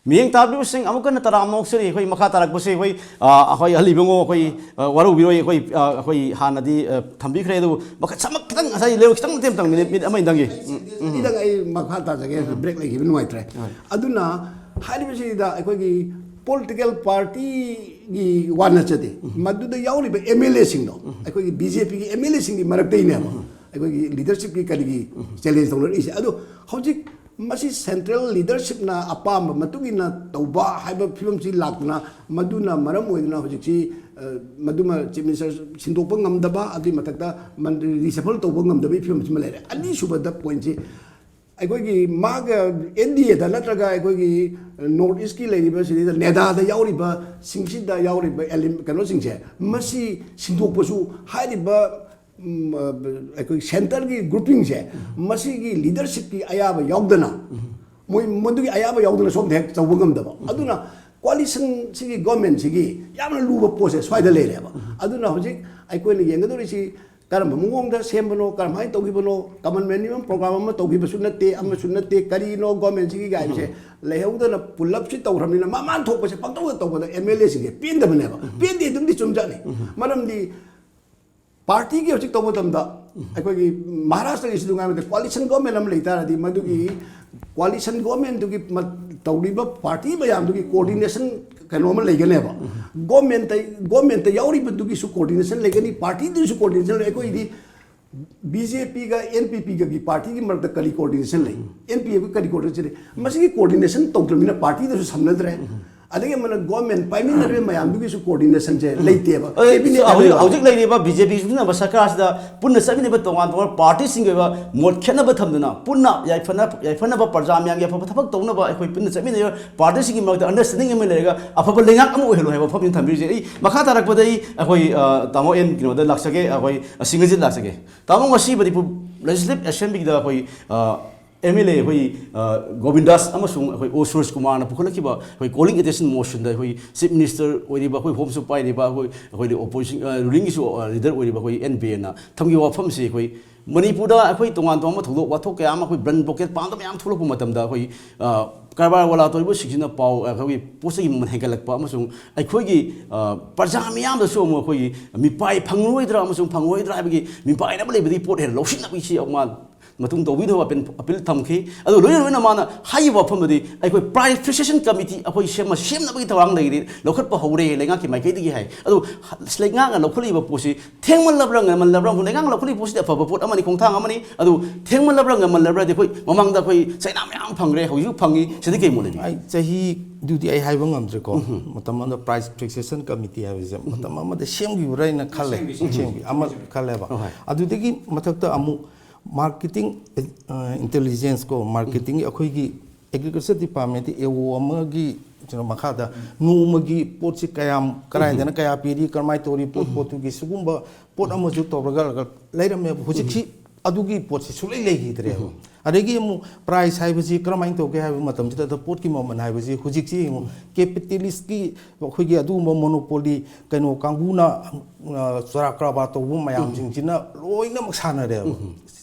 ꯃꯤꯠꯌꯦꯡ ꯇꯥꯕꯤꯕꯁꯤꯡ, ꯑꯃꯨꯛ ꯍꯟꯅ ꯇꯔꯥꯝꯅ ꯑꯣꯛꯆꯔꯤ꯫ ꯑꯩꯈꯣꯏ ꯃꯈꯥ ꯇꯥꯔꯛꯄꯁꯤ ꯑꯩꯈꯣꯏ, ꯑ, ꯑꯩꯈꯣꯏ ꯑꯍꯜ ꯏꯕꯨꯡꯉꯣ ꯑꯩꯈꯣꯏ, ꯑ, ꯋꯥꯔꯧꯕꯤꯔꯣꯏ, ꯑꯩꯈꯣꯏ, ꯑ, ꯑꯩꯈꯣꯏ ꯍꯥꯟꯅꯗꯤ, ꯑ, ꯊꯝꯕꯤꯈ꯭ꯔꯦ, ꯑꯗꯨꯕꯨ ꯃꯈꯥ ꯁꯝꯂꯞ ꯈꯤꯇꯪ ꯉꯁꯥꯏ ꯂꯩꯔꯣ, ꯈꯤꯇꯪ ꯃꯇꯦꯡ ꯑꯃꯇꯪ, ꯃꯤꯅꯤꯠ, ꯃꯤꯅꯤꯠ ꯑꯃ ꯑꯅꯤꯗꯪꯒꯤ꯫ ꯎꯝ, ꯎꯝ꯫ ꯈꯤꯇꯪ ꯑꯩ ꯃꯈꯥ ꯇꯥꯖꯒꯦ, break ꯂꯩꯈꯤꯕ ꯅꯨꯡꯉꯥꯏꯇ꯭ꯔꯦ꯫ ꯍꯣꯏ꯫ ꯑꯗꯨꯅ ꯍꯥꯏꯔꯤꯕꯁꯤꯗ ꯑꯩꯈꯣꯏꯒꯤ political party ꯒꯤ ꯋꯥ ꯅꯠꯆꯗꯦ, ꯃꯗꯨꯗ ꯌꯥꯎꯔꯤꯕ M L A ꯁꯤꯡꯗꯣ, ꯑꯩꯈꯣꯏꯒꯤ B J P ꯒꯤ M L A ꯁꯤꯡꯒꯤ ꯃꯔꯛꯇꯩꯅꯦꯕ ꯑꯩꯈꯣꯏꯒꯤ leadership ꯀꯤ ꯀꯔꯤꯒꯤ challenge ꯇꯧꯅꯔꯛꯏꯁꯦ꯫ ꯑꯗꯣ ꯍꯧꯖꯤꯛ ꯃꯁꯤ central leadership ꯅ ꯑꯄꯥꯝꯕ ꯃꯇꯨꯡ ꯏꯟꯅ ꯇꯧꯕ ꯍꯥꯏꯕ ꯐꯤꯕꯝꯁꯤ ꯂꯥꯛꯇꯅ, ꯃꯗꯨꯅ ꯃꯔꯝ ꯑꯣꯏꯗꯨꯅ ꯍꯧꯖꯤꯛꯁꯤ, ꯑ, ꯃꯗꯨꯃ Chief Minister ꯁꯤꯟꯗꯣꯛꯄ ꯉꯝꯗꯕ, ꯑꯗꯨꯒꯤ ꯃꯊꯛꯇ ꯃꯟꯇ꯭ꯔꯤ reshuffle ꯇꯧꯕ ꯉꯝꯗꯕꯒꯤ ꯐꯤꯕꯝꯁꯤꯃ ꯂꯩꯔꯦ꯫ ꯑꯅꯤꯁꯨꯕꯗ point ꯁꯤ ꯑꯩꯈꯣꯏꯒꯤ ꯃꯥꯒ N D A ꯗ ꯅꯠꯇ꯭ꯔꯒ ꯑꯩꯈꯣꯏꯒꯤ North East ꯀꯤ ꯂꯩꯔꯤꯕ ꯁꯤꯗꯩꯗ NEDA ꯗ ꯌꯥꯎꯔꯤꯕꯁꯤꯡꯁꯤꯗ ꯌꯥꯎꯔꯤꯕ elim-, ꯀꯩꯅꯣꯁꯤꯡꯁꯦ, ꯃꯁꯤ ꯁꯤꯟꯗꯣꯛꯄꯁꯨ ꯍꯥꯏꯔꯤꯕ, ꯎꯝ, ꯑ, ꯑꯩꯈꯣꯏ centre ꯒꯤ grouping ꯁꯦ, ꯃꯁꯤꯒꯤ leadership ꯀꯤ ꯑꯌꯥꯕ ꯌꯥꯎꯗꯅ, ꯃꯣꯏ ꯃꯗꯨꯒꯤ ꯑꯌꯥꯕ ꯌꯥꯎꯗꯅ ꯁꯣꯝꯗ ꯍꯦꯛ ꯇꯧꯕ ꯉꯝꯗꯕ꯫ ꯑꯗꯨꯅ coalition ꯁꯤꯒꯤ government ꯁꯤꯒꯤ ꯌꯥꯝꯅ ꯂꯨꯕ ꯄꯣꯠꯁꯦ ꯁ꯭ꯋꯥꯏꯗ ꯂꯩꯔꯦꯕ꯫ ꯑꯗꯨꯅ ꯍꯧꯖꯤꯛ ꯑꯩꯈꯣꯏꯅ ꯌꯦꯡꯒꯗꯧꯔꯤꯁꯤ ꯀꯔꯝꯕ ꯃꯑꯣꯡꯗ ꯁꯦꯝꯕꯅꯣ, ꯀꯔꯝꯍꯥꯏꯅ ꯇꯧꯈꯤꯕꯅꯣ, common minimum program ꯑꯃ ꯇꯧꯈꯤꯕꯁꯨ ꯅꯠꯇꯦ, ꯑꯃꯁꯨ ꯅꯠꯇꯦ, ꯀꯔꯤꯅꯣ government ꯁꯤꯒꯤ ꯀꯥꯏꯕꯁꯦ ꯂꯩꯍꯧꯗꯅ ꯄꯨꯜꯂꯞꯁꯤ ꯇꯧꯈ꯭ꯔꯕꯅꯤꯅ ꯃꯃꯥꯟ ꯊꯣꯛꯄꯁꯦ ꯄꯪꯇꯧꯗ ꯇꯧꯕꯗ M L A ꯁꯤꯡꯁꯦ ꯄꯦꯟꯗꯕꯅꯦꯕ꯫ ꯄꯦꯟꯗꯦ ꯑꯗꯨꯝꯗꯤ ꯆꯨꯝꯖꯥꯠꯅꯤ꯫ ꯃꯔꯝꯗꯤ party ꯒꯤ ꯍꯧꯖꯤꯛ ꯇꯧꯕ ꯃꯇꯝꯗ ꯑꯩꯈꯣꯏꯒꯤ ꯃꯍꯥꯔꯥꯁꯇ꯭ꯔꯒꯤꯁꯨ ꯉꯥꯏꯕꯗ coalition government ꯑꯃ ꯂꯩ ꯇꯥꯔꯗꯤ ꯃꯗꯨꯒꯤ coalition government ꯇꯨꯒꯤ ꯃ-, ꯇꯧꯔꯤꯕ party ꯃꯌꯥꯝꯗꯨꯒꯤ coordination ꯀꯩꯅꯣ ꯑꯃ ꯂꯩꯒꯅꯦꯕ꯫ Government ꯇ, government ꯇ ꯌꯥꯎꯔꯤꯕꯗꯨꯒꯤꯁꯨ coordination ꯂꯩꯒꯅꯤ, party ꯗꯨꯒꯤꯁꯨ coordination ꯂꯩ꯫ ꯑꯩꯈꯣꯏꯒꯤꯗꯤ B J P ꯒ N P P ꯒꯒꯤ party ꯒꯤ ꯃꯔꯛꯇ ꯀꯔꯤ coordination ꯂꯩ? N P F ꯒ ꯀꯔꯤ coordination ꯂꯩ? ꯃꯁꯤꯒꯤ coordination ꯇꯧꯗ꯭ꯔꯕꯅꯤꯅ party ꯗꯁꯨ ꯁꯝꯅꯗ꯭ꯔꯦ꯫ ꯑꯗꯒꯤ ꯑꯃꯅ ꯒꯣꯔꯃꯦꯟ ꯄꯥꯏꯃꯤꯟꯅꯔꯤꯕ ꯃꯌꯥꯝꯗꯨꯒꯤꯁꯨ ꯀꯣꯑꯣꯔꯗꯤꯅꯦꯁꯟꯁꯦ ꯂꯩꯇꯦꯕ꯫ ꯑꯗꯩ ꯀꯦꯕꯤꯅꯦꯠ ꯍꯧꯖꯤꯛ ꯍꯥꯏꯕ ꯍꯧꯖꯤꯛ ꯂꯩꯔꯤꯕ ꯕꯤ ꯖꯦ ꯄꯤ ꯁꯤꯖꯤꯟꯅꯕ ꯁꯔꯀꯥꯔꯁꯤꯗ ꯄꯨꯟꯅ ꯆꯠꯃꯤꯟꯅꯕ ꯇꯣꯉꯥꯟ ꯇꯣꯉꯥꯟꯕ ꯄꯥꯔꯇꯤꯁꯤꯡꯒꯤ ꯑꯣꯏꯕ ꯃꯣꯠ ꯈꯦꯠꯅꯕ ꯊꯝꯗꯅ ꯄꯨꯟꯅ ꯌꯥꯏꯐꯅ ꯌꯥꯏꯐꯅꯕ, ꯄ꯭ꯔꯖꯥ ꯃꯌꯥꯝꯒꯤ ꯑꯐꯕ ꯊꯕꯛ ꯇꯧꯅꯕ ꯑꯩꯈꯣꯏ ꯄꯨꯟꯅ ꯆꯠꯃꯤꯟꯅꯔꯤꯕ ꯄꯥꯔꯇꯤꯁꯤꯡꯒꯤ ꯃꯔꯛꯇ ꯑꯟꯗꯔꯁꯇꯦꯟꯗꯤꯡ ꯑꯃ ꯂꯩꯔꯒ ꯑꯐꯕ ꯂꯩꯉꯥꯛ ꯑꯃ ꯑꯣꯏꯍꯜꯂꯨ ꯍꯥꯏꯕ ꯋꯥꯐꯝꯅꯤ ꯊꯝꯕꯤꯔꯤꯁꯦ꯫ ꯑꯩ ꯃꯈꯥ ꯇꯥꯔꯛꯄꯗ ꯑꯩ ꯑꯩꯈꯣꯏ, ꯑ, ꯇꯥꯃꯣ ꯑꯦꯟ ꯀꯩꯅꯣꯗ ꯂꯥꯛꯆꯒꯦ, ꯑꯩꯈꯣꯏ ꯁꯤꯡꯒꯖꯤꯠ ꯂꯥꯛꯆꯒꯦ꯫ ꯇꯥꯃꯣ, ꯉꯁꯤ ꯃꯅꯤꯄꯨꯔ ꯂꯦꯖꯤꯁꯂꯦꯇꯤꯚ ꯑꯦꯁꯦꯝꯕ꯭ꯂꯤꯗ ꯑꯩꯈꯣꯏ, ꯑ, ꯑꯦꯝ ꯑꯦꯜ ꯑꯦ ꯑꯩꯈꯣꯏ, ꯑ, ꯒꯣꯕꯤꯟꯗꯥꯁ ꯑꯃꯁꯨꯡ ꯑꯩꯈꯣꯏ ꯑꯣ ꯁꯨꯔꯖ ꯀꯨꯃꯥꯔꯅ ꯄꯨꯈꯠꯂꯛꯈꯤꯕ ꯑꯩꯈꯣꯏ ꯀꯣꯂꯤꯡ ꯏꯟꯖꯦꯛꯁꯟ ꯃꯣꯁꯟꯗ ꯑꯩꯈꯣꯏ ꯆꯤꯐ ꯃꯤꯅꯤꯁꯇꯔ ꯑꯣꯏꯔꯤꯕ, ꯑꯩꯈꯣꯏ ꯍꯣꯝꯁꯨ ꯄꯥꯏꯔꯤꯕ, ꯑꯩꯈꯣꯏ, ꯑꯩꯈꯣꯏ ꯑꯣꯄꯣꯖꯤꯁꯟ, ꯑ, ꯔꯨꯂꯤꯡꯒꯤꯁꯨ, ꯑ, ꯂꯤꯗꯔ ꯑꯣꯏꯔꯤꯕ ꯑꯩꯈꯣꯏ ꯑꯦꯟ ꯕꯤꯔꯦꯟꯅ ꯊꯝꯈꯤꯕ ꯋꯥꯐꯝꯁꯤ ꯑꯩꯈꯣꯏ ꯃꯅꯤꯄꯨꯔꯗ ꯑꯩꯈꯣꯏ ꯇꯣꯉꯥꯟ ꯇꯣꯉꯥꯟꯕ ꯊꯧꯗꯣꯛ ꯋꯥꯊꯣꯛ ꯀꯌꯥ ꯑꯃ, ꯑꯩꯈꯣꯏ ꯕꯟ ꯕ꯭ꯂꯣꯀꯦꯠ ꯄꯥꯡꯒ ꯃꯌꯥꯝ ꯊꯣꯛꯂꯛꯄ ꯃꯇꯝꯗ ꯑꯩꯈꯣꯏ, ꯑ, ꯀꯔꯕꯥꯔ ꯋꯥꯂꯥ ꯇꯧꯔꯤꯕꯁꯤꯡꯁꯤꯅ ꯄꯥꯎ, ꯑꯩꯈꯣꯏꯒꯤ ꯄꯣꯠ ꯆꯩꯒꯤ ꯃꯃꯜ ꯍꯦꯟꯒꯠꯂꯛꯄ ꯑꯃꯁꯨꯡ ꯑꯩꯈꯣꯏꯒꯤ, ꯑ, ꯄ꯭ꯔꯖꯥ ꯃꯤꯌꯥꯝꯗꯁꯨ ꯑꯃꯨꯛ ꯑꯩꯈꯣꯏꯒꯤ ꯃꯤꯄꯥꯏ ꯐꯪꯂꯣꯏꯗ꯭ꯔꯥ ꯑꯃꯁꯨꯡ ꯐꯪꯂꯣꯏꯗ꯭ꯔꯥ ꯍꯥꯏꯕꯒꯤ ꯃꯤꯄꯥꯏꯅꯕ ꯂꯩꯕꯗꯒꯤ ꯄꯣꯠ ꯍꯦꯟꯅ ꯂꯧꯁꯤꯟꯅꯕꯒꯤ ꯁꯤ ꯑꯃ ꯃꯇꯨꯡ ꯇꯧꯕꯤꯅꯕ ꯑꯄꯤꯜ, ꯑꯄꯤꯜ ꯊꯝꯈꯤ꯫ ꯑꯗꯨ ꯂꯣꯏꯅ ꯂꯣꯏꯅ ꯃꯥꯅ ꯍꯥꯏꯔꯤꯕ ꯋꯥꯐꯝ ꯑꯗꯨꯗꯤ ꯑꯩꯈꯣꯏ ꯄ꯭ꯔꯥꯏꯁ ꯐꯤꯛꯁꯦꯁꯟ ꯀꯃꯤꯇꯤ ꯑꯩꯈꯣꯏ ꯁꯦꯝꯃ ꯁꯦꯝꯅꯕꯒꯤ ꯊꯧꯔꯥꯡ ꯂꯩꯔꯤ, ꯂꯧꯈꯠꯄ ꯍꯧꯔꯦ ꯂꯩꯉꯥꯛꯀꯤ ꯃꯥꯏꯀꯩꯗꯒꯤ ꯍꯥꯏ꯫ ꯑꯗꯨ ꯂꯩꯉꯥꯛꯅ ꯂꯧꯈꯠꯂꯤꯕ ꯄꯣꯠꯁꯤ ꯊꯦꯡꯃꯜꯂꯕ꯭ꯔꯥ ꯉꯟꯃꯜꯂꯕ꯭ꯔꯥ? ꯂꯩꯉꯥꯛꯅ ꯂꯧꯈꯠꯂꯤꯕ ꯄꯣꯠꯁꯤꯗꯤ ꯑꯐꯕ ꯄꯣꯠ ꯑꯃꯅꯤ, ꯈꯣꯡꯊꯥꯡ ꯑꯃꯅꯤ꯫ ꯑꯗꯨ ꯊꯦꯡꯃꯜꯂꯕ꯭ꯔꯥ ꯉꯟꯃꯜꯂꯕ꯭ꯔꯥꯗꯤ ꯑꯩꯈꯣꯏ ꯃꯃꯥꯡꯗ ꯑꯩꯈꯣꯏ ꯆꯩꯅꯥ ꯃꯌꯥꯝ ꯐꯪꯈ꯭ꯔꯦ, ꯍꯧꯖꯤꯛꯁꯨ ꯐꯪꯉꯤ, ꯁꯤꯗꯤ ꯀꯩ ꯃꯣꯠ ꯂꯩꯕꯤꯒꯦ? ꯑꯩ ꯆꯍꯤꯗꯨꯗꯤ ꯑꯩ ꯍꯥꯏꯕ ꯉꯝꯗ꯭ꯔꯦꯀꯣ꯫ ꯃꯇꯝ ꯑꯃꯗ ꯄ꯭ꯔꯥꯏꯁ ꯐꯤꯛꯁꯦꯁꯟ ꯀꯃꯤꯇꯤ ꯍꯥꯏꯕꯁꯦ ꯃꯇꯝ ꯑꯃꯗ ꯁꯦꯝꯈꯤꯕ꯭ꯔꯥ ꯍꯥꯏꯅ ꯈꯜꯂꯦ꯫ ꯁꯦꯝꯈꯤ ꯑꯃ ꯈꯜꯂꯦꯕ꯫ ꯑꯗꯨꯗꯒꯤ ꯃꯊꯛꯇ ꯑꯃꯨꯛ ꯃꯥꯔꯀꯦꯇꯤꯡ ꯏꯟꯇꯦꯂꯤꯖꯦꯟꯁ ꯀꯣ, ꯃꯥꯔꯀꯦꯇꯤꯡꯒꯤ ꯑꯩꯈꯣꯏꯒꯤ ꯑꯦꯒ꯭ꯔꯤꯀꯜꯆꯔ ꯗꯤꯄꯥꯔꯠꯃꯦꯟꯠꯇ ꯑꯦ ꯑꯣ ꯑꯃꯒꯤ ꯀꯩꯅꯣ ꯃꯈꯥꯗ ꯅꯣꯡꯃꯒꯤ ꯄꯣꯠꯁꯤ ꯀꯌꯥꯝ, ꯀꯗꯥꯏꯗꯅ ꯀꯌꯥ ꯄꯤꯔꯤ, ꯀꯔꯝꯍꯥꯏꯅ ꯇꯧꯔꯤ, ꯄꯣꯠ ꯄꯣꯠꯇꯨꯒꯤ ꯁꯤꯒꯨꯝꯕ ꯄꯣꯠ ꯑꯃꯁꯨ ꯇꯧꯔꯒ ꯂꯩꯔꯝꯃꯦꯕ꯫ ꯍꯧꯖꯤꯛꯁꯤ ꯑꯗꯨꯒꯤ ꯄꯣꯠꯁꯤ ꯁꯨꯡꯂꯩ ꯂꯩꯈꯤꯗ꯭ꯔꯦꯕ꯫ ꯑꯗꯒꯤ ꯑꯃꯨꯛ ꯄ꯭ꯔꯥꯏꯁ ꯍꯥꯏꯕꯁꯤ ꯀꯔꯝꯍꯥꯏꯅ ꯇꯧꯒꯦ ꯍꯥꯏꯕ ꯃꯇꯝꯁꯤꯗ ꯄꯣꯠꯀꯤ ꯃꯃꯜ ꯍꯥꯏꯕꯁꯤ ꯍꯧꯖꯤꯛꯁꯤ ꯌꯦꯡꯉꯨ, ꯀꯦꯄꯤꯇꯦꯂꯤꯁꯀꯤ ꯑꯩꯈꯣꯏꯒꯤ ꯑꯗꯨꯒꯨꯝꯕ ꯃꯣꯅꯣꯄꯣꯂꯤ ꯀꯩꯅꯣ ꯀꯥꯡꯕꯨꯅ, ꯑ, ꯆꯨꯔꯥ ꯀꯔꯕꯥꯔ ꯇꯧꯕ ꯃꯌꯥꯝꯁꯤꯡꯁꯤꯅ ꯂꯣꯏꯅꯃꯛ ꯁꯥꯟꯅꯔꯦꯕ꯫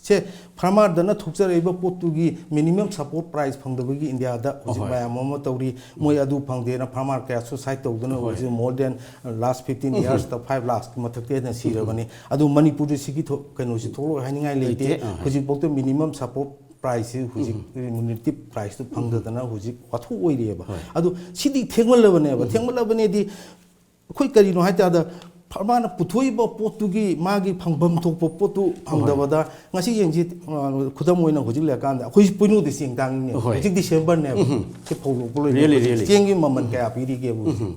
ꯁꯦ, ꯐꯥꯔꯃꯔꯗꯅ ꯊꯣꯛꯆꯔꯛꯏꯕ ꯄꯣꯠꯇꯨꯒꯤ ꯃꯤꯅꯤꯃꯝ ꯁꯄꯣꯔꯠ ꯄ꯭ꯔꯥꯏꯁ ꯐꯪꯗꯕꯒꯤ ꯏꯟꯗꯤꯌꯥꯗ ꯍꯧꯖꯤꯛ ꯃꯌꯥꯝ ꯑꯃ ꯇꯧꯔꯤ꯫ ꯃꯣꯏ ꯑꯗꯨ ꯐꯪꯗꯦꯅ ꯐꯥꯔꯃꯔ ꯀꯌꯥ ꯁꯨꯁꯥꯏꯠ ꯇꯧꯗꯅ ꯍꯧꯖꯤꯛ ꯃꯣꯔ ꯗꯦꯟ ꯂꯥꯁ ꯐꯤꯐꯇꯤꯟ ꯌꯔꯁꯇ ꯐꯥꯏꯚ ꯂꯥꯈꯀꯤ ꯃꯊꯛꯇ ꯍꯦꯟꯅ ꯁꯤꯔꯕꯅꯤ꯫ ꯑꯗꯨ ꯃꯅꯤꯄꯨꯔꯗ ꯁꯤꯒꯤ ꯊꯣ-, ꯀꯩꯅꯣꯁꯤ ꯊꯣꯛꯂꯛꯑꯣꯏ ꯍꯥꯏꯅꯤꯡꯉꯥꯏ ꯂꯩꯇꯦ꯫ ꯍꯧꯖꯤꯛꯐꯥꯎꯗ ꯃꯤꯅꯤꯃꯝ ꯁꯄꯣꯔꯠ ꯄ꯭ꯔꯥꯏꯁꯁꯤ ꯍꯧꯖꯤꯛ ꯔꯤꯃ꯭ꯌꯨꯅꯦꯇꯤꯞ ꯄ꯭ꯔꯥꯏꯁꯇꯨ ꯐꯪꯗꯗꯅ ꯍꯧꯖꯤꯛ ꯋꯥꯊꯣꯛ ꯑꯣꯏꯔꯤꯑꯕ꯫ ꯑꯗꯨ ꯁꯤꯗꯤ ꯊꯦꯡꯃꯜꯂꯕꯅꯦꯕ꯫ ꯊꯦꯡꯃꯜꯂꯕꯅꯦꯗꯤ ꯑꯩꯈꯣꯏ ꯀꯔꯤꯅꯣ ꯍꯥꯏ ꯇꯥꯔꯗ ꯃꯥꯅ ꯄꯨꯊꯣꯛꯏꯕ ꯄꯣꯠꯇꯨꯒꯤ ꯃꯥꯒꯤ ꯐꯪꯐꯝ ꯊꯣꯛꯄ ꯄꯣꯠꯇꯨ ꯐꯪꯗꯕꯗ, ꯉꯁꯤ ꯌꯦꯡꯁꯤ, ꯑ, ꯈꯨꯗꯝ ꯑꯣꯏꯅ ꯍꯧꯖꯤꯛ ꯂꯩꯔꯀꯥꯟꯗ ꯑꯩꯈꯣꯏ ꯄꯣꯏꯅꯨꯗ ꯆꯦꯡ ꯇꯥꯡꯉꯤꯅꯦ꯫ ꯍꯣꯏ꯫ ꯍꯧꯖꯤꯛ ꯗꯤꯁꯦꯝꯕꯔꯅꯦꯕ꯫ ꯁꯤ ꯐꯧ ꯂꯣꯛꯄ ꯂꯣꯏꯕ꯫ Really, really꯫ ꯆꯦꯡꯒꯤ ꯃꯃꯜ ꯀꯌꯥ ꯄꯤꯔꯤꯒꯦꯕꯨ ꯍꯧꯖꯤꯛ?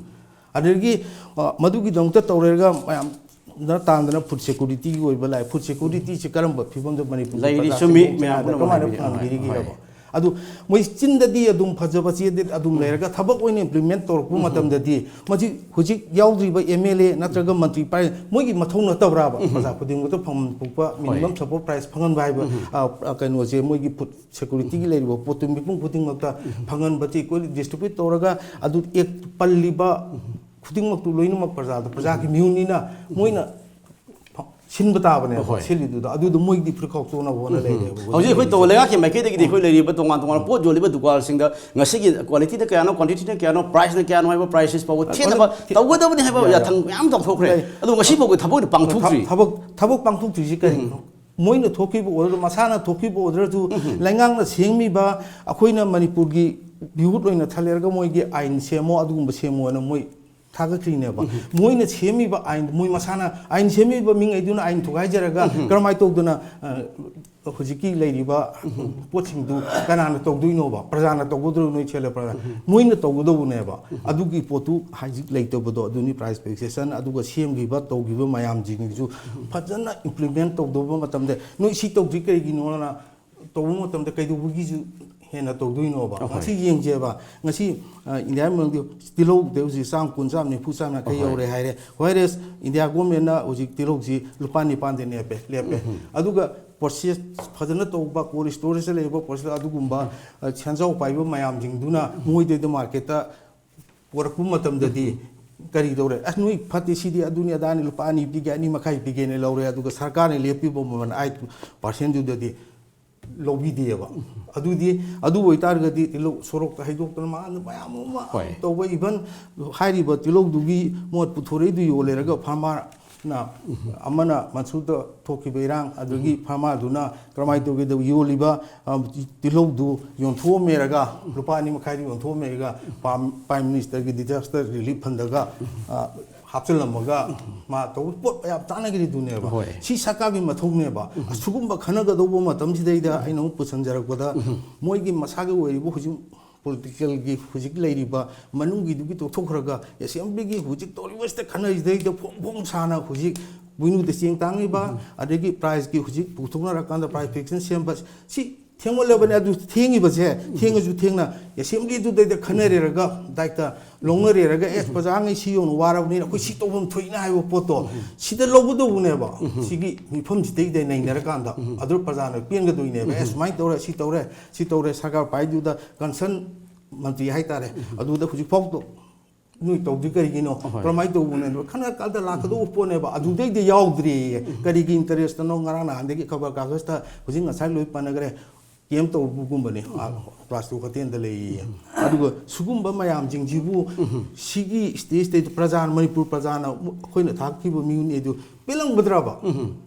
ꯑꯗꯒꯤ, ꯑ, ꯃꯗꯨꯒꯤꯗꯃꯛꯇ ꯇꯧꯔꯦꯔꯒ ꯃꯌꯥꯝꯅ ꯇꯥꯟꯗꯅ ꯐꯨꯗ ꯁꯦꯀꯨꯔꯤꯇꯤꯒꯤ ꯑꯣꯏꯕ ꯂꯥꯛꯑꯦ꯫ ꯐꯨꯗ ꯁꯦꯀꯨꯔꯤꯇꯤꯁꯤ ꯀꯔꯝꯕ ꯐꯤꯕꯝꯗ ꯃꯅꯤꯄꯨꯔꯒꯤ ꯂꯩꯔꯤ? ꯄ꯭ꯔꯖꯥꯁꯤꯡ ꯆꯨꯝꯃꯤ, ꯃꯌꯥꯝ ꯀꯃꯥꯏꯅ ꯄꯨꯝꯅꯃꯛ ꯍꯥꯏꯕꯤꯔꯤ꯫ ꯐꯪꯍꯟꯕꯤꯔꯤꯒꯦꯕ? ꯍꯣꯏ꯫ ꯑꯗꯨ ꯃꯣꯏ ꯆꯤꯟꯗꯗꯤ ꯑꯗꯨꯝ ꯐꯖꯕ ꯆꯦꯗꯤ ꯑꯗꯨꯝ ꯂꯩꯔꯒ ꯊꯕꯛ ꯑꯣꯏꯅ ꯏꯝꯄ꯭ꯂꯤꯃꯦꯟ ꯇꯧꯔꯛꯄ ꯃꯇꯝꯗꯗꯤ ꯃꯁꯤ ꯍꯧꯖꯤꯛ ꯌꯥꯎꯗ꯭ꯔꯤꯕ ꯑꯦꯝ ꯑꯦꯜ ꯑꯦ ꯅꯠꯇ꯭ꯔꯒ ꯃꯟꯇ꯭ꯔꯤ ꯄꯥꯏ ꯃꯣꯏꯒꯤ ꯃꯊꯧ ꯅꯠꯇꯕ꯭ꯔꯥꯕ? ꯄ꯭ꯔꯖꯥ ꯈꯨꯗꯤꯡꯃꯛꯇ ꯐꯪꯐꯝ ꯊꯣꯛꯄ ꯃꯤꯅꯤꯃꯝ ꯁꯄꯣꯔꯠ ꯄ꯭ꯔꯥꯏꯁ ꯐꯪꯍꯟꯕ ꯍꯥꯏꯕ, ꯑ, ꯑ, ꯀꯩꯅꯣꯁꯦ ꯃꯣꯏꯒꯤ ꯐꯨꯗ ꯁꯦꯀꯨꯔꯤꯇꯤꯒꯤ ꯂꯩꯔꯤꯕ ꯄꯣꯠꯇꯨ ꯃꯤꯄꯨꯝ ꯈꯨꯗꯤꯡꯃꯛꯇ ꯐꯪꯍꯟꯕꯁꯤ ꯑꯩꯈꯣꯏ ꯗꯤꯁꯇ꯭ꯔꯤꯕ꯭ꯌꯨꯠ ꯇꯧꯔꯒ ꯑꯗꯨ ꯑꯦꯛ ꯄꯜꯂꯤꯕ ꯈꯨꯗꯤꯡꯃꯛꯇꯨ ꯂꯣꯏꯅꯃꯛ ꯄ꯭ꯔꯖꯥꯗ, ꯄ꯭ꯔꯖꯥꯒꯤ ꯃꯤꯍꯨꯠꯅꯤꯅ ꯃꯣꯏꯅ ꯁꯤꯟꯕ ꯇꯥꯕꯅꯦꯕ꯫ ꯍꯣꯏ꯫ ꯁꯤꯜꯂꯤꯗꯨꯗ ꯑꯗꯨꯗ ꯃꯣꯏꯒꯤꯗꯤ ꯐꯨꯔꯤꯠ ꯈꯥꯎꯆꯣꯅꯕ ꯍꯣꯠꯅ ꯂꯩꯔꯦꯕ꯫ ꯍꯧꯖꯤꯛ ꯑꯩꯈꯣꯏ ꯇꯣ-, ꯂꯩꯉꯥꯛꯀꯤ ꯃꯥꯏꯀꯩꯗꯒꯤꯗꯤ ꯑꯩꯈꯣꯏ ꯂꯩꯔꯤꯕ ꯇꯣꯉꯥꯟ ꯇꯣꯉꯥꯟꯕ ꯄꯣꯠ ꯌꯣꯜꯂꯤꯕ ꯗꯨꯀꯥꯟꯁꯤꯡꯗ ꯉꯁꯤꯒꯤ ꯀ꯭ꯋꯥꯂꯤꯇꯤꯅ ꯀꯌꯥꯅꯣ, ꯀ꯭ꯋꯥꯟꯇꯤꯇꯤꯅ ꯀꯌꯥꯅꯣ, ꯄ꯭ꯔꯥꯏꯁꯅ ꯀꯌꯥꯅꯣ ꯍꯥꯏꯕ ꯄ꯭ꯔꯥꯏꯁ ꯂꯤꯁ ꯐꯥꯎꯕ ꯊꯦꯠꯅꯕ ꯊꯦ-, ꯇꯧꯒꯗꯕꯅꯤ ꯍꯥꯏꯕ ꯌꯥꯊꯪ ꯃꯌꯥꯝ ꯇꯧꯊꯣꯛꯈ꯭ꯔꯦ꯫ ꯂꯩ꯫ ꯑꯗꯨ ꯉꯁꯤ ꯐꯥꯎꯕ ꯊꯕꯛ ꯑꯣꯏꯅ ꯄꯥꯡꯊꯣꯛꯇ꯭ꯔꯤ꯫ ꯊꯕꯛ, ꯊꯕꯛ ꯄꯥꯡꯊꯣꯛꯇ꯭ꯔꯤꯁꯤ ꯀꯔꯤꯒꯤꯅꯣ? ꯃꯣꯏꯅ ꯊꯣꯛꯈꯤꯕ ꯑꯣꯏꯔꯁꯨ, ꯃꯁꯥꯅ ꯊꯣꯛꯈꯤꯕ ꯑꯣꯏꯗ꯭ꯔꯁꯨ, ꯂꯩꯉꯥꯛꯅ ꯁꯦꯝꯃꯤꯕ, ꯑꯩꯈꯣꯏꯅ ꯃꯅꯤꯄꯨꯔꯒꯤ ꯃꯤꯍꯨꯠ ꯑꯣꯏꯅ ꯊꯜꯂꯦꯔꯒ ꯃꯣꯏꯒꯤ ꯑꯥꯏꯟ ꯁꯦꯝꯃꯣ, ꯑꯗꯨꯒꯨꯝꯕ ꯁꯦꯝꯃꯣꯅ ꯃꯣꯏ ꯊꯥꯒꯠꯈ꯭ꯔꯤꯅꯦꯕ꯫ ꯃꯣꯏꯅ ꯁꯦꯝꯃꯤꯕ ꯑꯥꯏꯟ, ꯃꯣꯏ ꯃꯁꯥꯅ ꯑꯥꯏꯟ ꯁꯦꯝꯃꯤꯕ ꯃꯤꯉꯩꯗꯨꯅ ꯑꯥꯏꯟ ꯊꯨꯒꯥꯏꯖꯔꯒ ꯀꯔꯝꯍꯥꯏꯅ ꯇꯧꯗꯅ, ꯑ, ꯍꯧꯖꯤꯛꯀꯤ ꯂꯩꯔꯤꯕ ꯄꯣꯠꯁꯤꯡꯗꯨ ꯀꯅꯥꯅ ꯇꯧꯗꯣꯏꯅꯣꯕ? ꯄ꯭ꯔꯖꯥꯅ ꯇꯧꯒꯗ꯭ꯔꯣ? ꯅꯣꯏ ꯁꯦꯜꯂ ꯄ꯭ꯔꯖꯥ? ꯃꯣꯏꯅ ꯇꯧꯒꯗꯧꯕꯅꯦꯕ꯫ ꯑꯗꯨꯒꯤ ꯄꯣꯠꯇꯨ ꯍꯧꯖꯤꯛ ꯂꯩꯇꯕꯗꯣ ꯑꯗꯨꯅꯤ, ꯄ꯭ꯔꯥꯏꯁ ꯐꯤꯛꯁꯦꯁꯟ ꯑꯗꯨꯒ ꯁꯦꯝꯈꯤꯕ ꯇꯧꯈꯤꯕ ꯃꯌꯥꯝꯁꯤꯡꯁꯤꯁꯨ ꯐꯖꯅ ꯏꯝꯄ꯭ꯂꯤꯃꯦꯟ ꯇꯧꯗꯧꯕ ꯃꯇꯝꯗ ꯅꯣꯏ ꯁꯤ ꯇꯧꯗ꯭ꯔꯤ ꯀꯩꯒꯤꯅꯣꯅ ꯇꯧꯕ ꯃꯇꯝꯗ ꯀꯩꯗꯧꯕꯒꯤꯁꯨ ꯍꯦꯟꯅ ꯇꯧꯗꯣꯏꯅꯣꯕ? ꯑꯍꯣꯏ꯫ ꯉꯁꯤ ꯌꯦꯡꯁꯦꯕ, ꯉꯁꯤ, ꯑ, ꯏꯟꯗꯤꯌꯥꯒꯤ ꯃꯅꯨꯡꯗ ꯇꯤꯜꯍꯧꯗ ꯍꯧꯖꯤꯛ ꯆꯥꯝ ꯀꯨꯟ, ꯆꯥꯝ ꯅꯤꯐꯨ, ꯆꯥꯝ ꯌꯥꯡꯈꯩ ꯑꯍꯣꯏ꯫ ꯌꯧꯔꯦ ꯍꯥꯏꯔꯦ꯫ ꯋꯥꯏꯔꯦꯁ ꯏꯟꯗꯤꯌꯥ ꯒꯣꯔꯃꯦꯟꯅ ꯍꯧꯖꯤꯛ ꯇꯤꯜꯍꯧꯁꯤ ꯂꯨꯄꯥ ꯅꯤꯄꯥꯟꯗ ꯂꯦꯞꯄꯦ, ꯂꯦꯞꯄꯦ꯫ ꯑꯗꯨꯒ ꯄ꯭ꯔꯣꯁꯦꯁ ꯐꯖꯅ ꯇꯧꯕ, ꯀꯣꯜ ꯁ꯭ꯇꯣꯔꯦꯖꯇ ꯂꯩꯕ ꯄ꯭ꯔꯣꯁꯦꯁ ꯑꯗꯨꯒꯨꯝꯕ, ꯑ, ꯁꯦꯟꯖꯥꯎ ꯄꯥꯏꯕ ꯃꯌꯥꯝꯁꯤꯡꯗꯨꯅ ꯃꯣꯏꯗꯩꯗ ꯃꯥꯔꯀꯦꯠꯇ ꯄꯨꯔꯛꯄ ꯃꯇꯝꯗꯗꯤ ꯀꯔꯤ ꯇꯧꯔꯦ? "ꯑꯁ, ꯅꯣꯏ ꯐꯠꯇꯦ, ꯁꯤꯗꯤ ꯑꯗꯨꯅꯤ ꯑꯗꯥꯅꯤ, ꯂꯨꯄꯥ ꯑꯅꯤ ꯄꯤꯒꯦ, ꯑꯅꯤ ꯃꯈꯥꯏ ꯄꯤꯒꯦꯅ ꯂꯧꯔꯦ, ꯑꯗꯨꯒ ꯁꯔꯀꯥꯔꯅ ꯂꯦꯞꯄꯤꯕ ꯃꯃꯜ ꯑꯥꯏꯠ ꯄꯥꯔꯁꯦꯟꯗꯨꯗꯗꯤ ꯂꯧꯕꯤꯗꯦꯕ"꯫ ꯑꯗꯨꯗꯤ, ꯑꯗꯨ ꯑꯣꯏꯇꯥꯔꯒꯗꯤ ꯇꯤꯜꯍꯧ ꯁꯣꯔꯣꯛꯇ ꯍꯩꯗꯣꯛꯇꯅ ꯃꯥꯅ ꯃꯌꯥꯝ ꯑꯃ ꯍꯣꯏ꯫ ꯇꯧꯕ, ꯏꯚꯟ ꯍꯥꯏꯔꯤꯕ ꯇꯤꯜꯍꯧꯗꯨꯒꯤ ꯃꯣꯠ ꯄꯨꯊꯣꯔꯛꯏꯗꯨ ꯌꯣꯜꯂꯦꯔꯒ ꯐꯥꯔꯃꯔꯅ, ꯑꯃꯅ ꯃꯟꯁꯨꯔꯗ ꯊꯣꯛꯈꯤꯕ ꯏꯔꯥꯡ, ꯑꯗꯒꯤ ꯐꯥꯔꯃꯔꯗꯨꯅ ꯀꯔꯝꯍꯥꯏꯅ ꯇꯧꯒꯦꯗ ꯌꯣꯜꯂꯤꯕ, ꯑ, ꯇꯤꯜꯍꯧꯗꯨ ꯌꯣꯟꯊꯣꯛꯑꯝꯃꯦꯔꯒ, ꯂꯨꯄꯥ ꯑꯅꯤ ꯃꯈꯥꯏꯗ ꯌꯣꯟꯊꯣꯛꯑꯝꯃꯦꯔꯒ, ꯄꯥꯝ-, ꯄ꯭ꯔꯥꯏꯝ ꯃꯤꯅꯤꯁꯇꯔꯒꯤ ꯗꯤꯖꯥꯁꯇꯔ ꯔꯤꯂꯤꯐ ꯐꯟꯗꯒ, ꯑ, ꯍꯥꯞꯆꯤꯜꯂꯝꯃꯒ ꯃꯥ ꯇꯧꯕ ꯄꯣꯠ ꯃꯌꯥꯝ ꯇꯥꯟꯅꯈꯤꯗꯨꯅꯦꯕ꯫ ꯍꯣꯏ꯫ ꯁꯤ ꯁꯔꯀꯥꯔꯒꯤ ꯃꯊꯧꯅꯦꯕ꯫ ꯑꯁꯤꯒꯨꯝꯕ ꯈꯟꯅꯒꯗꯧꯕ ꯃꯇꯝꯁꯤꯗꯩꯗ ꯑꯩꯅ ꯑꯃꯨꯛ ꯄꯨꯁꯟꯖꯔꯛꯄꯗ ꯃꯣꯏꯒꯤ ꯃꯁꯥꯒꯤ ꯑꯣꯏꯔꯤꯕ ꯍꯧꯖꯤꯛ ꯄꯣꯂꯤꯇꯤꯀꯦꯜꯒꯤ ꯍꯧꯖꯤꯛ ꯂꯩꯔꯤꯕ ꯃꯅꯨꯡꯒꯤꯗꯨꯒꯤ ꯇꯣꯛꯊꯣꯛꯈ꯭ꯔꯒ ꯑꯦꯁꯦꯝꯕ꯭ꯂꯤꯒꯤ ꯍꯧꯖꯤꯛ ꯇꯧꯔꯤꯕꯁꯤꯗ ꯈꯟꯅꯔꯤꯁꯤꯗꯩꯗ ꯐꯣꯡ ꯐꯣꯡ ꯁꯥꯅ ꯍꯧꯖꯤꯛ ꯄꯣꯏꯅꯨꯗ ꯆꯦꯡ ꯇꯥꯡꯉꯤꯕ ꯑꯗꯒꯤ ꯄ꯭ꯔꯥꯏꯖꯀꯤ ꯍꯧꯖꯤꯛ ꯄꯨꯊꯣꯛꯅꯔꯀꯥꯟꯗ ꯄ꯭ꯔꯥꯏꯖ ꯐꯤꯛꯁꯟ ꯁꯦꯝꯕ ꯁꯤ ꯊꯦꯡꯃꯜꯂꯕꯅꯦ꯫ ꯑꯗꯨ ꯊꯦꯡꯉꯤꯕꯁꯦ ꯊꯦꯡꯉꯁꯨ ꯊꯦꯡꯅ ꯑꯦꯁꯦꯝꯕ꯭ꯂꯤꯗꯨꯗꯩꯗ ꯈꯟꯅꯔꯦꯔꯒ ꯗꯥꯏꯔꯦꯛꯇ ꯂꯧꯅꯔꯦꯔꯒ ꯑꯦꯁ ꯄ꯭ꯔꯖꯥꯉꯩ ꯁꯤ ꯌꯧꯅ ꯋꯥꯔꯕꯅꯤꯅ ꯑꯩꯈꯣꯏ ꯁꯤ ꯇꯧꯐꯝ ꯊꯣꯛꯏꯅ ꯍꯥꯏꯕ ꯄꯣꯠꯇꯣ ꯁꯤꯗ ꯂꯧꯒꯗꯧꯕꯅꯦꯕ꯫ ꯁꯤꯒꯤ ꯃꯤꯐꯝꯁꯤꯗꯩꯗ ꯅꯩꯅꯔꯀꯥꯟꯗ ꯑꯗꯨ ꯄ꯭ꯔꯖꯥꯅ ꯄꯦꯟꯒꯗꯣꯏꯅꯦꯕ꯫ ꯑꯦ ꯁꯨꯃꯥꯏꯅ ꯇꯧꯔꯦ ꯁꯤ ꯇꯧꯔꯦ ꯁꯤ ꯇꯧꯔꯦ ꯁꯔꯀꯥꯔ ꯄꯥꯏꯗꯨꯗ ꯀꯟꯁꯔꯟ ꯃꯟꯇ꯭ꯔꯤ ꯍꯥꯏꯇꯥꯔꯦ ꯑꯗꯨꯗ ꯍꯧꯖꯤꯛꯐꯥꯎꯗ ꯅꯣꯏ ꯇꯧꯗ꯭ꯔꯤ ꯀꯔꯤꯒꯤꯅꯣ? ꯑꯍꯣꯏ꯫ ꯀꯔꯝꯍꯥꯏꯅ ꯇꯧꯕꯅꯣ? ꯈꯟꯅ ꯀꯥꯟꯗ ꯂꯥꯛꯀꯗꯧꯕ ꯄꯣꯠꯅꯦꯕ꯫ ꯑꯗꯨꯗꯩꯗ ꯌꯥꯎꯗ꯭ꯔꯤꯌꯦ꯫ ꯀꯔꯤꯒꯤ ꯏꯟꯇꯔꯦꯁꯇꯅꯣ? ꯉꯔꯥꯡ ꯅꯍꯥꯟꯗꯒꯤ ꯈꯕꯔ ꯀꯥꯒꯖꯇ ꯍꯧꯖꯤꯛ ꯉꯁꯥꯏ ꯂꯣꯏ ꯄꯟꯅꯈ꯭ꯔꯦ꯫ ꯀꯦꯝ ꯇꯧꯕꯒꯨꯝꯕꯅꯤ꯫ ꯀ꯭ꯂꯥꯁ ꯇꯨ ꯍꯣꯇꯦꯜꯗ ꯂꯩꯌꯦ꯫ ꯑꯗꯨꯒ ꯁꯤꯒꯨꯝꯕ ꯃꯌꯥꯝꯁꯤꯡꯁꯤꯕꯨ ꯁꯤꯒꯤ ꯁ꯭ꯇꯦꯖꯇꯩꯗ ꯄ꯭ꯔꯖꯥ ꯃꯅꯤꯄꯨꯔ ꯄ꯭ꯔꯖꯥꯅ ꯑꯩꯈꯣꯏꯅ ꯊꯥꯛꯈꯤꯕ ꯃꯤꯍꯨꯠꯅꯤ ꯑꯗꯨ ꯄꯦꯜꯂꯝꯒꯗ꯭ꯔꯕ?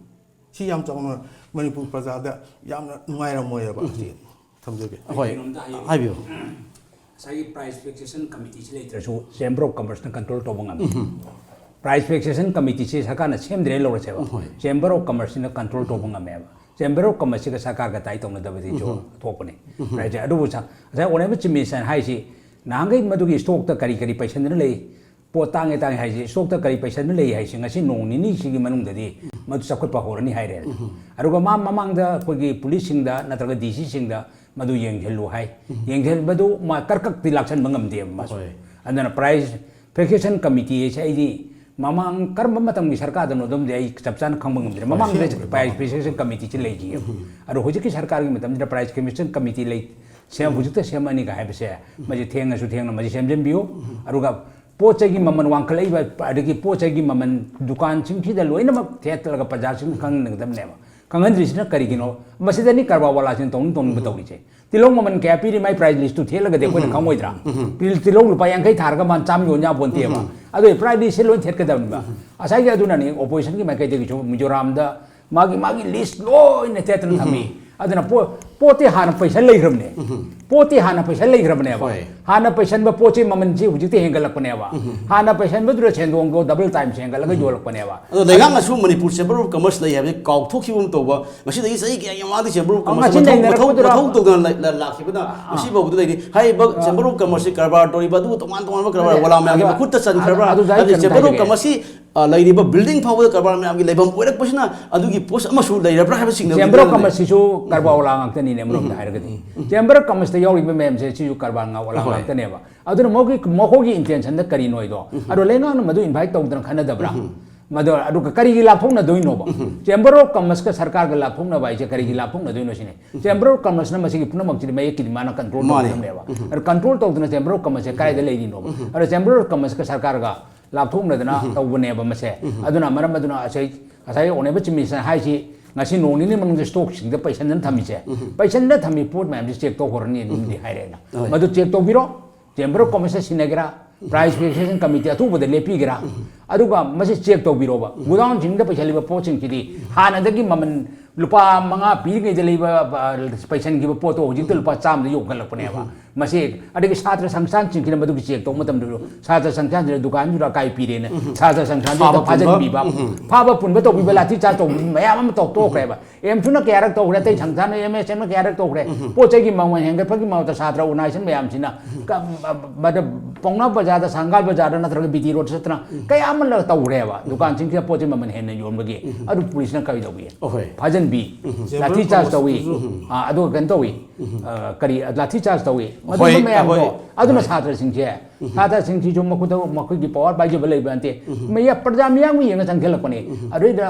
ꯁꯤ ꯌꯥꯝ ꯆꯥꯎꯅ ꯃꯅꯤꯄꯨꯔ ꯄ꯭ꯔꯖꯥꯗ ꯌꯥꯝꯅ ꯅꯨꯡꯉꯥꯏꯔꯝꯃꯣꯏꯑꯕ꯫ ꯁꯤ ꯊꯝꯖꯒꯦ꯫ ꯍꯣꯏ꯫ ꯀꯩꯅꯣꯝꯇ ꯍꯥꯏꯒꯦ꯫ ꯍꯥꯏꯕꯤꯌꯨ꯫ ꯉꯁꯥꯏꯒꯤ ꯄ꯭ꯔꯥꯏꯁ ꯐꯤꯛꯁꯦꯁꯟ ꯀꯃꯤꯇꯤꯁꯤ ꯂꯩꯇ꯭ꯔꯁꯨ ꯆꯦꯝꯕꯔ ꯑꯣꯐ ꯀꯃꯔꯁꯅ ꯀꯟꯇ꯭ꯔꯣꯜ ꯇꯧꯕ ꯉꯝꯃꯤ꯫ ꯄ꯭ꯔꯥꯏꯁ ꯐꯤꯛꯁꯦꯁꯟ ꯀꯃꯤꯇꯤꯁꯤ ꯁꯔꯀꯥꯔꯅ ꯁꯦꯝꯗ꯭ꯔꯦ ꯂꯧꯔꯁꯦꯕ꯫ ꯍꯣꯏ꯫ ꯆꯦꯝꯕꯔ ꯑꯣꯐ ꯀꯃꯔꯁꯁꯤꯅ ꯀꯟꯇ꯭ꯔꯣꯜ ꯇꯧꯕ ꯉꯝꯃꯦꯕ꯫ ꯆꯦꯝꯕꯔ ꯑꯣꯐ ꯀꯃꯔꯁꯁꯤꯒ ꯁꯔꯀꯥꯔꯒ ꯇꯥꯏ ꯇꯧꯅꯗꯕꯗꯤ ꯊꯣꯛꯄꯅꯤ꯫ ꯔꯥꯏꯠꯁꯦ꯫ ꯑꯗꯨꯕꯨ ꯁ-, ꯉꯁꯥꯏ ꯑꯣꯅꯦꯕꯜ ꯆꯤꯐ ꯃꯤꯅꯤꯁꯇꯔ ꯍꯥꯏꯁꯤ ꯅꯍꯥꯟꯈꯩ ꯃꯗꯨꯒꯤ ꯏꯁꯇꯣꯛꯇ ꯀꯔꯤ ꯀꯔꯤ ꯄꯩꯁꯟꯗꯅ ꯂꯩ, ꯄꯣꯠ ꯇꯥꯡꯉꯦ ꯇꯥꯡꯉꯦ ꯍꯥꯏꯁꯤ, ꯏꯁꯇꯣꯛꯇ ꯀꯔꯤ ꯄꯩꯁꯟꯗꯅ ꯂꯩ ꯍꯥꯏꯁꯤ ꯉꯁꯤ ꯅꯣꯡ ꯅꯤꯅꯤꯁꯤꯒꯤ ꯃꯅꯨꯡꯗꯗꯤ ꯃꯗꯨ ꯆꯥꯎꯈꯠꯄ ꯍꯧꯔꯅꯤ ꯍꯥꯏꯔꯦ꯫ ꯑꯗꯨꯒ ꯃꯥ ꯃꯃꯥꯡꯗ ꯑꯩꯈꯣꯏꯒꯤ ꯄꯨꯂꯤꯁꯁꯤꯡꯗ ꯅꯠꯇ꯭ꯔꯒ ꯗꯤ ꯁꯤꯁꯤꯡꯗ ꯃꯗꯨ ꯌꯦꯡꯁꯤꯜꯂꯨ ꯍꯥꯏ꯫ ꯌꯦꯡꯁꯤꯟꯕꯗꯨ ꯃꯥ ꯀꯔꯀꯛꯇꯤ ꯂꯥꯛꯁꯟꯕ ꯉꯝꯗꯦꯕ ꯃꯥꯁꯨ꯫ ꯍꯣꯏ꯫ ꯑꯗꯨꯅ ꯄ꯭ꯔꯥꯏꯁ ꯐꯤꯛꯁꯦꯁꯟ ꯀꯃꯤꯇꯤ ꯍꯥꯏꯁꯦ ꯑꯩꯗꯤ ꯃꯃꯥꯡ ꯀꯔꯝꯕ ꯃꯇꯝꯒꯤ ꯁꯔꯀꯥꯔꯗꯅꯣ ꯑꯗꯨꯝꯗꯤ ꯑꯩ ꯆꯞ ꯆꯥꯅ ꯈꯪꯕ ꯉꯝꯗ꯭ꯔꯦ꯫ ꯃꯃꯥꯡꯗ ꯁꯦꯝꯈ꯭ꯔꯦ꯫ ꯄ꯭ꯔꯥꯏꯁ ꯐꯤꯛꯁꯦꯁꯟ ꯀꯃꯤꯇꯤꯁꯤ ꯂꯩꯈꯤꯑꯕ꯫ ꯑꯗꯣ ꯍꯧꯖꯤꯛꯀꯤ ꯁꯔꯀꯥꯔꯒꯤ ꯃꯇꯝꯁꯤꯗ ꯄ꯭ꯔꯥꯏꯁ ꯐꯤꯛꯁꯦꯁꯟ ꯀꯃꯤꯇꯤ ꯂꯩ, ꯁꯦꯝ, ꯍꯧꯖꯤꯛꯇ ꯁꯦꯝꯃꯅꯤꯒ ꯍꯥꯏꯕꯁꯦ ꯃꯁꯤ ꯊꯦꯡꯅꯁꯨ ꯊꯦꯡꯅ ꯃꯁꯤ ꯁꯦꯝꯖꯤꯟꯕꯤꯌꯨ꯫ ꯑꯗꯨꯒ ꯄꯣꯠ ꯆꯩꯒꯤ ꯃꯃꯜ ꯋꯥꯡꯈꯠꯂꯛꯏꯕ, ꯑꯗꯒꯤ ꯄꯣꯠ ꯆꯩꯒꯤ ꯃꯃꯜ ꯗꯨꯀꯥꯟꯁꯤꯡꯁꯤꯗ ꯂꯣꯏꯅꯃꯛ ꯊꯦꯠꯂꯒ ꯄ꯭ꯔꯖꯥꯁꯤꯡ ꯈꯪꯍꯟꯒꯗꯕꯅꯦꯕ꯫ ꯈꯪꯍꯟꯗ꯭ꯔꯤꯁꯤꯅ ꯀꯔꯤꯒꯤꯅꯣ? ꯃꯁꯤꯗꯅꯤ ꯀꯔꯕꯥꯔ ꯋꯥꯂꯥꯁꯤꯡ ꯇꯧꯅꯤꯡ ꯇꯧꯅꯤꯡꯕ ꯇꯧꯔꯤꯁꯦ꯫ ꯇꯤꯜꯍꯧ ꯃꯃꯜ ꯀꯌꯥ ꯄꯤꯔꯤ ꯃꯥꯏ ꯄ꯭ꯔꯥꯏꯁ ꯂꯤꯁꯇꯨ ꯊꯦꯠꯂꯒꯗꯤ ꯑꯩꯈꯣꯏꯅ ꯈꯪꯉꯣꯏꯗ꯭ꯔꯥ? ꯇꯤꯜ-, ꯇꯤꯜꯍꯧ ꯂꯨꯄꯥ ꯌꯥꯡꯈꯩ ꯊꯥꯔꯒ ꯃꯥꯅ ꯆꯥꯝꯃ ꯌꯣꯟ ꯌꯥꯄꯣꯟꯇꯦꯕ꯫ ꯑꯗꯨꯒꯤ ꯄ꯭ꯔꯥꯏꯁ ꯂꯤꯁꯁꯦ ꯂꯣꯏ ꯊꯦꯠꯀꯗꯕꯅꯦꯕ꯫ ꯉꯁꯥꯏꯒꯤ ꯑꯗꯨꯅꯅꯤ ꯑꯣꯄꯣꯖꯤꯁꯟꯒꯤ ꯃꯥꯏꯀꯩꯗꯒꯤꯁꯨ ꯃꯤꯖꯣꯔꯥꯝꯗ ꯃꯥꯒꯤ, ꯃꯥꯒꯤ ꯂꯤꯁ ꯂꯣꯏꯅ ꯊꯦꯠꯇꯅ ꯊꯝꯃꯤ꯫ ꯑꯗꯨꯅ ꯄꯣ-, ꯄꯣꯠꯇꯤ ꯍꯥꯟꯅ ꯄꯩꯁꯟ ꯂꯩꯈ꯭ꯔꯕꯅꯦ꯫ ꯄꯣꯠꯇꯤ ꯍꯥꯟꯅ ꯄꯩꯁꯟ ꯂꯩꯈ꯭ꯔꯕꯅꯦꯕ꯫ ꯍꯣꯏ꯫ ꯍꯥꯟꯅ ꯄꯩꯁꯟꯕ ꯄꯣꯠꯁꯤ ꯃꯃꯜꯁꯤ ꯍꯧꯖꯤꯛꯇꯤ ꯍꯦꯟꯒꯠꯂꯛꯄꯅꯦꯕ꯫ ꯍꯥꯟꯅ ꯄꯩꯁꯟꯕꯗꯨꯗ ꯁꯦꯟꯗꯣꯡꯗꯣ ꯗꯕꯜ ꯇꯥꯏꯝꯁ ꯍꯦꯟꯒꯠꯂꯒ ꯌꯣꯜꯂꯛꯄꯅꯦꯕ꯫ ꯑꯗꯣ ꯂꯩꯉꯥꯛꯅꯁꯨ ꯃꯅꯤꯄꯨꯔ ꯆꯦꯝꯕꯔ ꯑꯣꯐ ꯀꯃꯔꯁ ꯂꯩ ꯍꯥꯏꯕꯁꯤ ꯀꯥꯎꯊꯣꯛꯈꯤꯕ ꯑꯃ ꯇꯧꯕ, ꯉꯁꯤꯗꯒꯤ ꯆꯍꯤ ꯀꯌꯥꯒꯤ ꯃꯃꯥꯡꯗꯒꯤ ꯆꯦꯝꯕꯔ ꯑꯣꯐ ꯑ, ꯀꯃꯔꯁ ꯉꯁꯤ ꯃꯊꯧ, ꯃꯊꯧ, ꯂꯩꯅꯔꯛꯄꯗꯨꯗ ꯃꯊꯧ ꯇꯧꯗꯅ ꯂꯩ-, ꯂ-, ꯂꯥꯛꯈꯤꯕꯅ ꯑ꯫ ꯉꯁꯤ ꯐꯥꯎꯕꯗ ꯂꯩꯔꯤ꯫ ꯍꯥꯏꯔꯤꯕ ꯑ꯫ ꯆꯦꯝꯕꯔ ꯑꯣꯐ ꯀꯃꯔꯁꯁꯤ ꯀꯔꯕꯥꯔ ꯇꯧꯔꯤꯕ ꯑꯗꯨꯕꯨ ꯇꯣꯉꯥꯟ ꯇꯣꯉꯥꯟꯕ ꯀꯔꯕꯥꯔ ꯑꯗꯨ, ꯋꯥꯂꯥ ꯃꯌꯥꯝꯒꯤ ꯑꯗꯨ, ꯃꯈꯨꯠꯇ ꯆꯟꯈ꯭ꯔꯕ꯭ꯔꯥ? ꯑꯗꯨ, ꯑꯗꯨ ꯑꯩ ꯍꯥꯏꯗꯤ ꯀꯩꯅꯣꯝꯇ ꯆꯦꯝꯕꯔ ꯑꯣꯐ ꯍꯥꯏꯖꯒꯦ꯫ ꯀꯃꯔꯁꯁꯤ ꯑ, ꯂꯩꯔꯤꯕ ꯕꯤꯜꯗꯤꯡ ꯐꯥꯎꯕꯗ ꯀꯔꯕꯥꯔ ꯃꯌꯥꯝꯒꯤ ꯂꯩꯐꯝ ꯑꯣꯏꯔꯛꯄꯁꯤꯅ ꯑꯗꯨꯒꯤ ꯄꯣꯠ ꯑꯃꯁꯨ ꯂꯩꯔꯕ꯭ꯔꯥ ꯍꯥꯏꯕ ꯆꯤꯡꯅꯕ ꯆꯦꯝꯕꯔ ꯑꯣꯐ ꯂꯩꯔꯝꯃꯦ꯫ ꯀꯃꯔꯁꯁꯤꯁꯨ ꯀꯔꯕꯥꯔ ꯋꯥꯂꯥ ꯉꯥꯛꯇꯅꯤꯅꯦ, ꯑꯃꯔꯣꯝꯗ ꯍꯥꯏꯔꯒꯗꯤ꯫ ꯆꯦꯝꯕꯔ ꯑꯣꯐ ꯀꯃꯔꯁꯇ ꯌꯥꯎꯔꯤꯕ ꯃꯌꯥꯝꯁꯦ ꯁꯤꯁꯨ ꯀꯔꯕꯥꯔ ꯉꯥ-, ꯋꯥꯂꯥ ꯍꯣꯏ꯫ ꯉꯥꯛꯇꯅꯦꯕ꯫ ꯑꯗꯨꯅ ꯃꯈꯣꯏꯒꯤ, ꯃꯈꯣꯏꯒꯤ intentionꯗ ꯀꯔꯤꯅꯣ ꯍꯥꯏꯗꯣ, ꯑꯗꯣ ꯂꯩꯉꯥꯛꯅ ꯃꯗꯨ invite ꯇꯧꯗꯅ ꯈꯟꯅꯗꯕ꯭ꯔꯥ? ꯃꯗꯣ, ꯑꯗꯨꯒ ꯀꯔꯤꯒꯤ ꯂꯥꯞꯊꯣꯛꯅꯗꯣꯏꯅꯣꯕ? ꯆꯦꯝꯕꯔ ꯑꯣꯐ ꯀꯃꯔꯁꯀ ꯁꯔꯀꯥꯔꯒ ꯂꯥꯞꯊꯣꯛꯅꯕ ꯍꯥꯏꯁꯦ ꯀꯔꯤꯒꯤ ꯂꯥꯞꯊꯣꯛꯅꯗꯣꯏꯅꯣ ꯁꯤꯅꯤ꯫ ꯆꯦꯝꯕꯔ ꯑꯣꯐ ꯀꯃꯔꯁꯅ ꯃꯁꯤꯒꯤ ꯄꯨꯝꯅꯃꯛꯁꯤꯗꯤ ꯃꯌꯦꯛꯀꯤꯗꯤ ꯃꯥꯅ control ꯃꯥꯅꯦ꯫ ꯇꯧꯒꯗꯕꯅꯦꯕ꯫ ꯑꯗꯣ control ꯇꯧꯗꯅ ꯆꯦꯝꯕꯔ ꯑꯣꯐ ꯀꯃꯔꯁꯁꯦ ꯀꯥꯏꯗ ꯂꯩꯔꯤꯅꯣꯕ? ꯑꯗꯣ ꯆꯦꯝꯕꯔ ꯑꯣꯐ ꯀꯃꯔꯁꯀ ꯁꯔꯀꯥꯔꯒ ꯂꯥꯞꯊꯣꯛꯅꯗꯅ ꯇꯧꯕꯅꯦꯕ ꯃꯁꯦ꯫ ꯑꯗꯨꯅ ꯃꯔꯝ ꯑꯗꯨꯅ ꯉꯁꯥꯏ, ꯉꯁꯥꯏ honourable chief minister ꯍꯥꯏꯁꯤ ꯉꯁꯤ ꯅꯣꯡ ꯅꯤꯅꯤ ꯃꯅꯨꯡꯗ stockꯁꯤꯡꯗ ꯄꯩꯁꯟꯗꯅ ꯊꯝꯃꯤꯁꯦ꯫ ꯄꯩꯁꯟꯗꯅ ꯊꯝꯃꯤ ꯄꯣꯠ ꯃꯌꯥꯝꯁꯦ check ꯇꯧꯈ꯭ꯔꯅꯤ ꯑꯗꯨꯝꯗꯤ ꯍꯥꯏꯔꯦ ꯑꯩꯅ꯫ ꯍꯣꯏ꯫ ꯃꯗꯨ check ꯇꯧꯕꯤꯔꯣ, chamber of commerce ꯁꯤꯟꯅꯒꯦꯔꯥ, price fixation committee ꯑꯊꯨꯕꯗ ꯂꯦꯞꯄꯤꯒꯦꯔꯥ, ꯑꯗꯨꯒ ꯃꯁꯤ check ꯇꯧꯕꯤꯔꯣꯕ꯫ Godownꯁꯤꯡꯗ ꯄꯩꯁꯜꯂꯤꯕ ꯄꯣꯠꯁꯤꯡꯁꯤꯗꯤ ꯍꯥꯟꯅꯗꯒꯤ ꯃꯃꯜ ꯂꯨꯄꯥ ꯃꯉꯥ ꯄꯤꯔꯤꯉꯩꯗ ꯂꯩꯕ, ꯑ, ꯄꯩꯁꯟꯈꯤꯕ ꯄꯣꯠꯇꯣ ꯍꯧꯖꯤꯛꯇ ꯂꯨꯄꯥ ꯆꯥꯝꯃꯗ ꯌꯣꯟꯈꯠꯂꯛꯄꯅꯦꯕ꯫ ꯃꯁꯤ ꯑꯗꯒꯤ ꯁꯥꯇ꯭ꯔ ꯁꯪꯁꯊꯥꯟꯁꯤꯡꯁꯤꯅ ꯃꯗꯨꯒꯤ check ꯇꯧꯕ ꯃꯇꯝꯗꯁꯨ ꯁꯥꯇ꯭ꯔ ꯁꯪꯁꯊꯥꯟꯁꯤꯅ ꯗꯨꯀꯥꯟꯗꯨꯗ ꯑꯀꯥꯏ ꯄꯤꯔꯦꯅ ꯁꯥꯇ꯭ꯔ ꯁꯪꯁꯊꯥꯟꯗꯨꯗ ꯐꯥꯕ ꯄꯨꯟꯕ꯫ ꯐꯥꯖꯤꯟꯕꯤꯕ, ꯐꯥꯕ ꯄꯨꯟꯕ ꯇꯧꯕꯤꯕ, ꯂꯥꯊꯤ ꯆꯥꯔꯖ ꯇꯧꯕꯤꯕ ꯃꯌꯥꯝ ꯑꯃ ꯇꯧ-, ꯇꯣꯛꯈ꯭ꯔꯦꯕ꯫ ꯑꯦꯝꯁꯨꯅ ꯀꯌꯥꯔꯛ ꯇꯧꯈ꯭ꯔꯦ, ꯑꯇꯩ ꯁꯪꯁꯊꯥꯟ ꯑꯦꯝ ꯑꯦꯁ ꯑꯦꯝꯅ ꯀꯌꯥꯔꯛ ꯇꯧꯈ꯭ꯔꯦ꯫ ꯄꯣꯠ ꯆꯩꯒꯤ ꯃꯃꯜ ꯍꯦꯟꯒꯠꯄꯒꯤ ꯃꯍꯨꯠꯇ ꯁꯥꯇ꯭ꯔ organization ꯃꯌꯥꯝꯁꯤꯅ ꯀ-, ꯃ-, ꯃꯗ ꯄꯥꯎꯅꯥ ꯕꯖꯥꯔꯗ, ꯁꯪꯒꯥꯜ ꯕꯖꯥꯔꯗ ꯅꯠꯇ꯭ꯔꯒ ꯕꯤ ꯇꯤ ꯔꯣꯗ ꯆꯠꯇꯅ ꯀꯌꯥ ꯑꯃ ꯂ-, ꯇꯧꯈ꯭ꯔꯦꯕ꯫ ꯗꯨꯀꯥꯟꯁꯤꯡꯁꯤꯗ ꯄꯣꯠ ꯆꯩ ꯃꯃꯜ ꯍꯦꯟꯅ ꯌꯣꯟꯕꯒꯤ꯫ ꯑꯗꯨ ꯄꯨꯂꯤꯁꯅ ꯀꯔꯤ ꯇꯧꯕꯤ? ꯑꯍꯣꯏ꯫ ꯐꯥꯖꯤꯟꯕꯤ, ꯂꯥꯊꯤ ꯆꯥꯔꯖ ꯇꯧꯏ꯫ ꯑ, ꯑꯗꯨꯒ ꯀꯩꯅꯣ ꯇꯧꯏ꯫ ꯑ, ꯀꯔꯤ, ꯂꯥꯊꯤ ꯆꯥꯔꯖ ꯇꯧꯏ꯫ ꯃꯗꯨꯒꯨꯝꯕ ꯍꯣꯏ, ꯃꯌꯥꯝꯗꯣ, ꯍꯣꯏ, ꯑꯗꯨꯅ ꯍꯣꯏ꯫ ꯁꯥꯇ꯭ꯔꯁꯤꯡꯁꯦ, ꯁꯥꯇ꯭ꯔꯁꯤꯡꯁꯤꯁꯨ ꯃꯈꯣꯏꯗ, ꯃꯈꯣꯏꯒꯤ power ꯄꯥꯏꯖꯕ ꯂꯩꯕ ꯅꯠꯇꯦ꯫ ꯃꯌꯥ-, ꯄ꯭ꯔꯖꯥ ꯃꯤꯌꯥꯝꯒꯤ ꯌꯦꯡꯉ ꯆꯪꯁꯤꯜꯂꯛꯄꯅꯦ꯫ ꯑꯗꯨꯏꯗ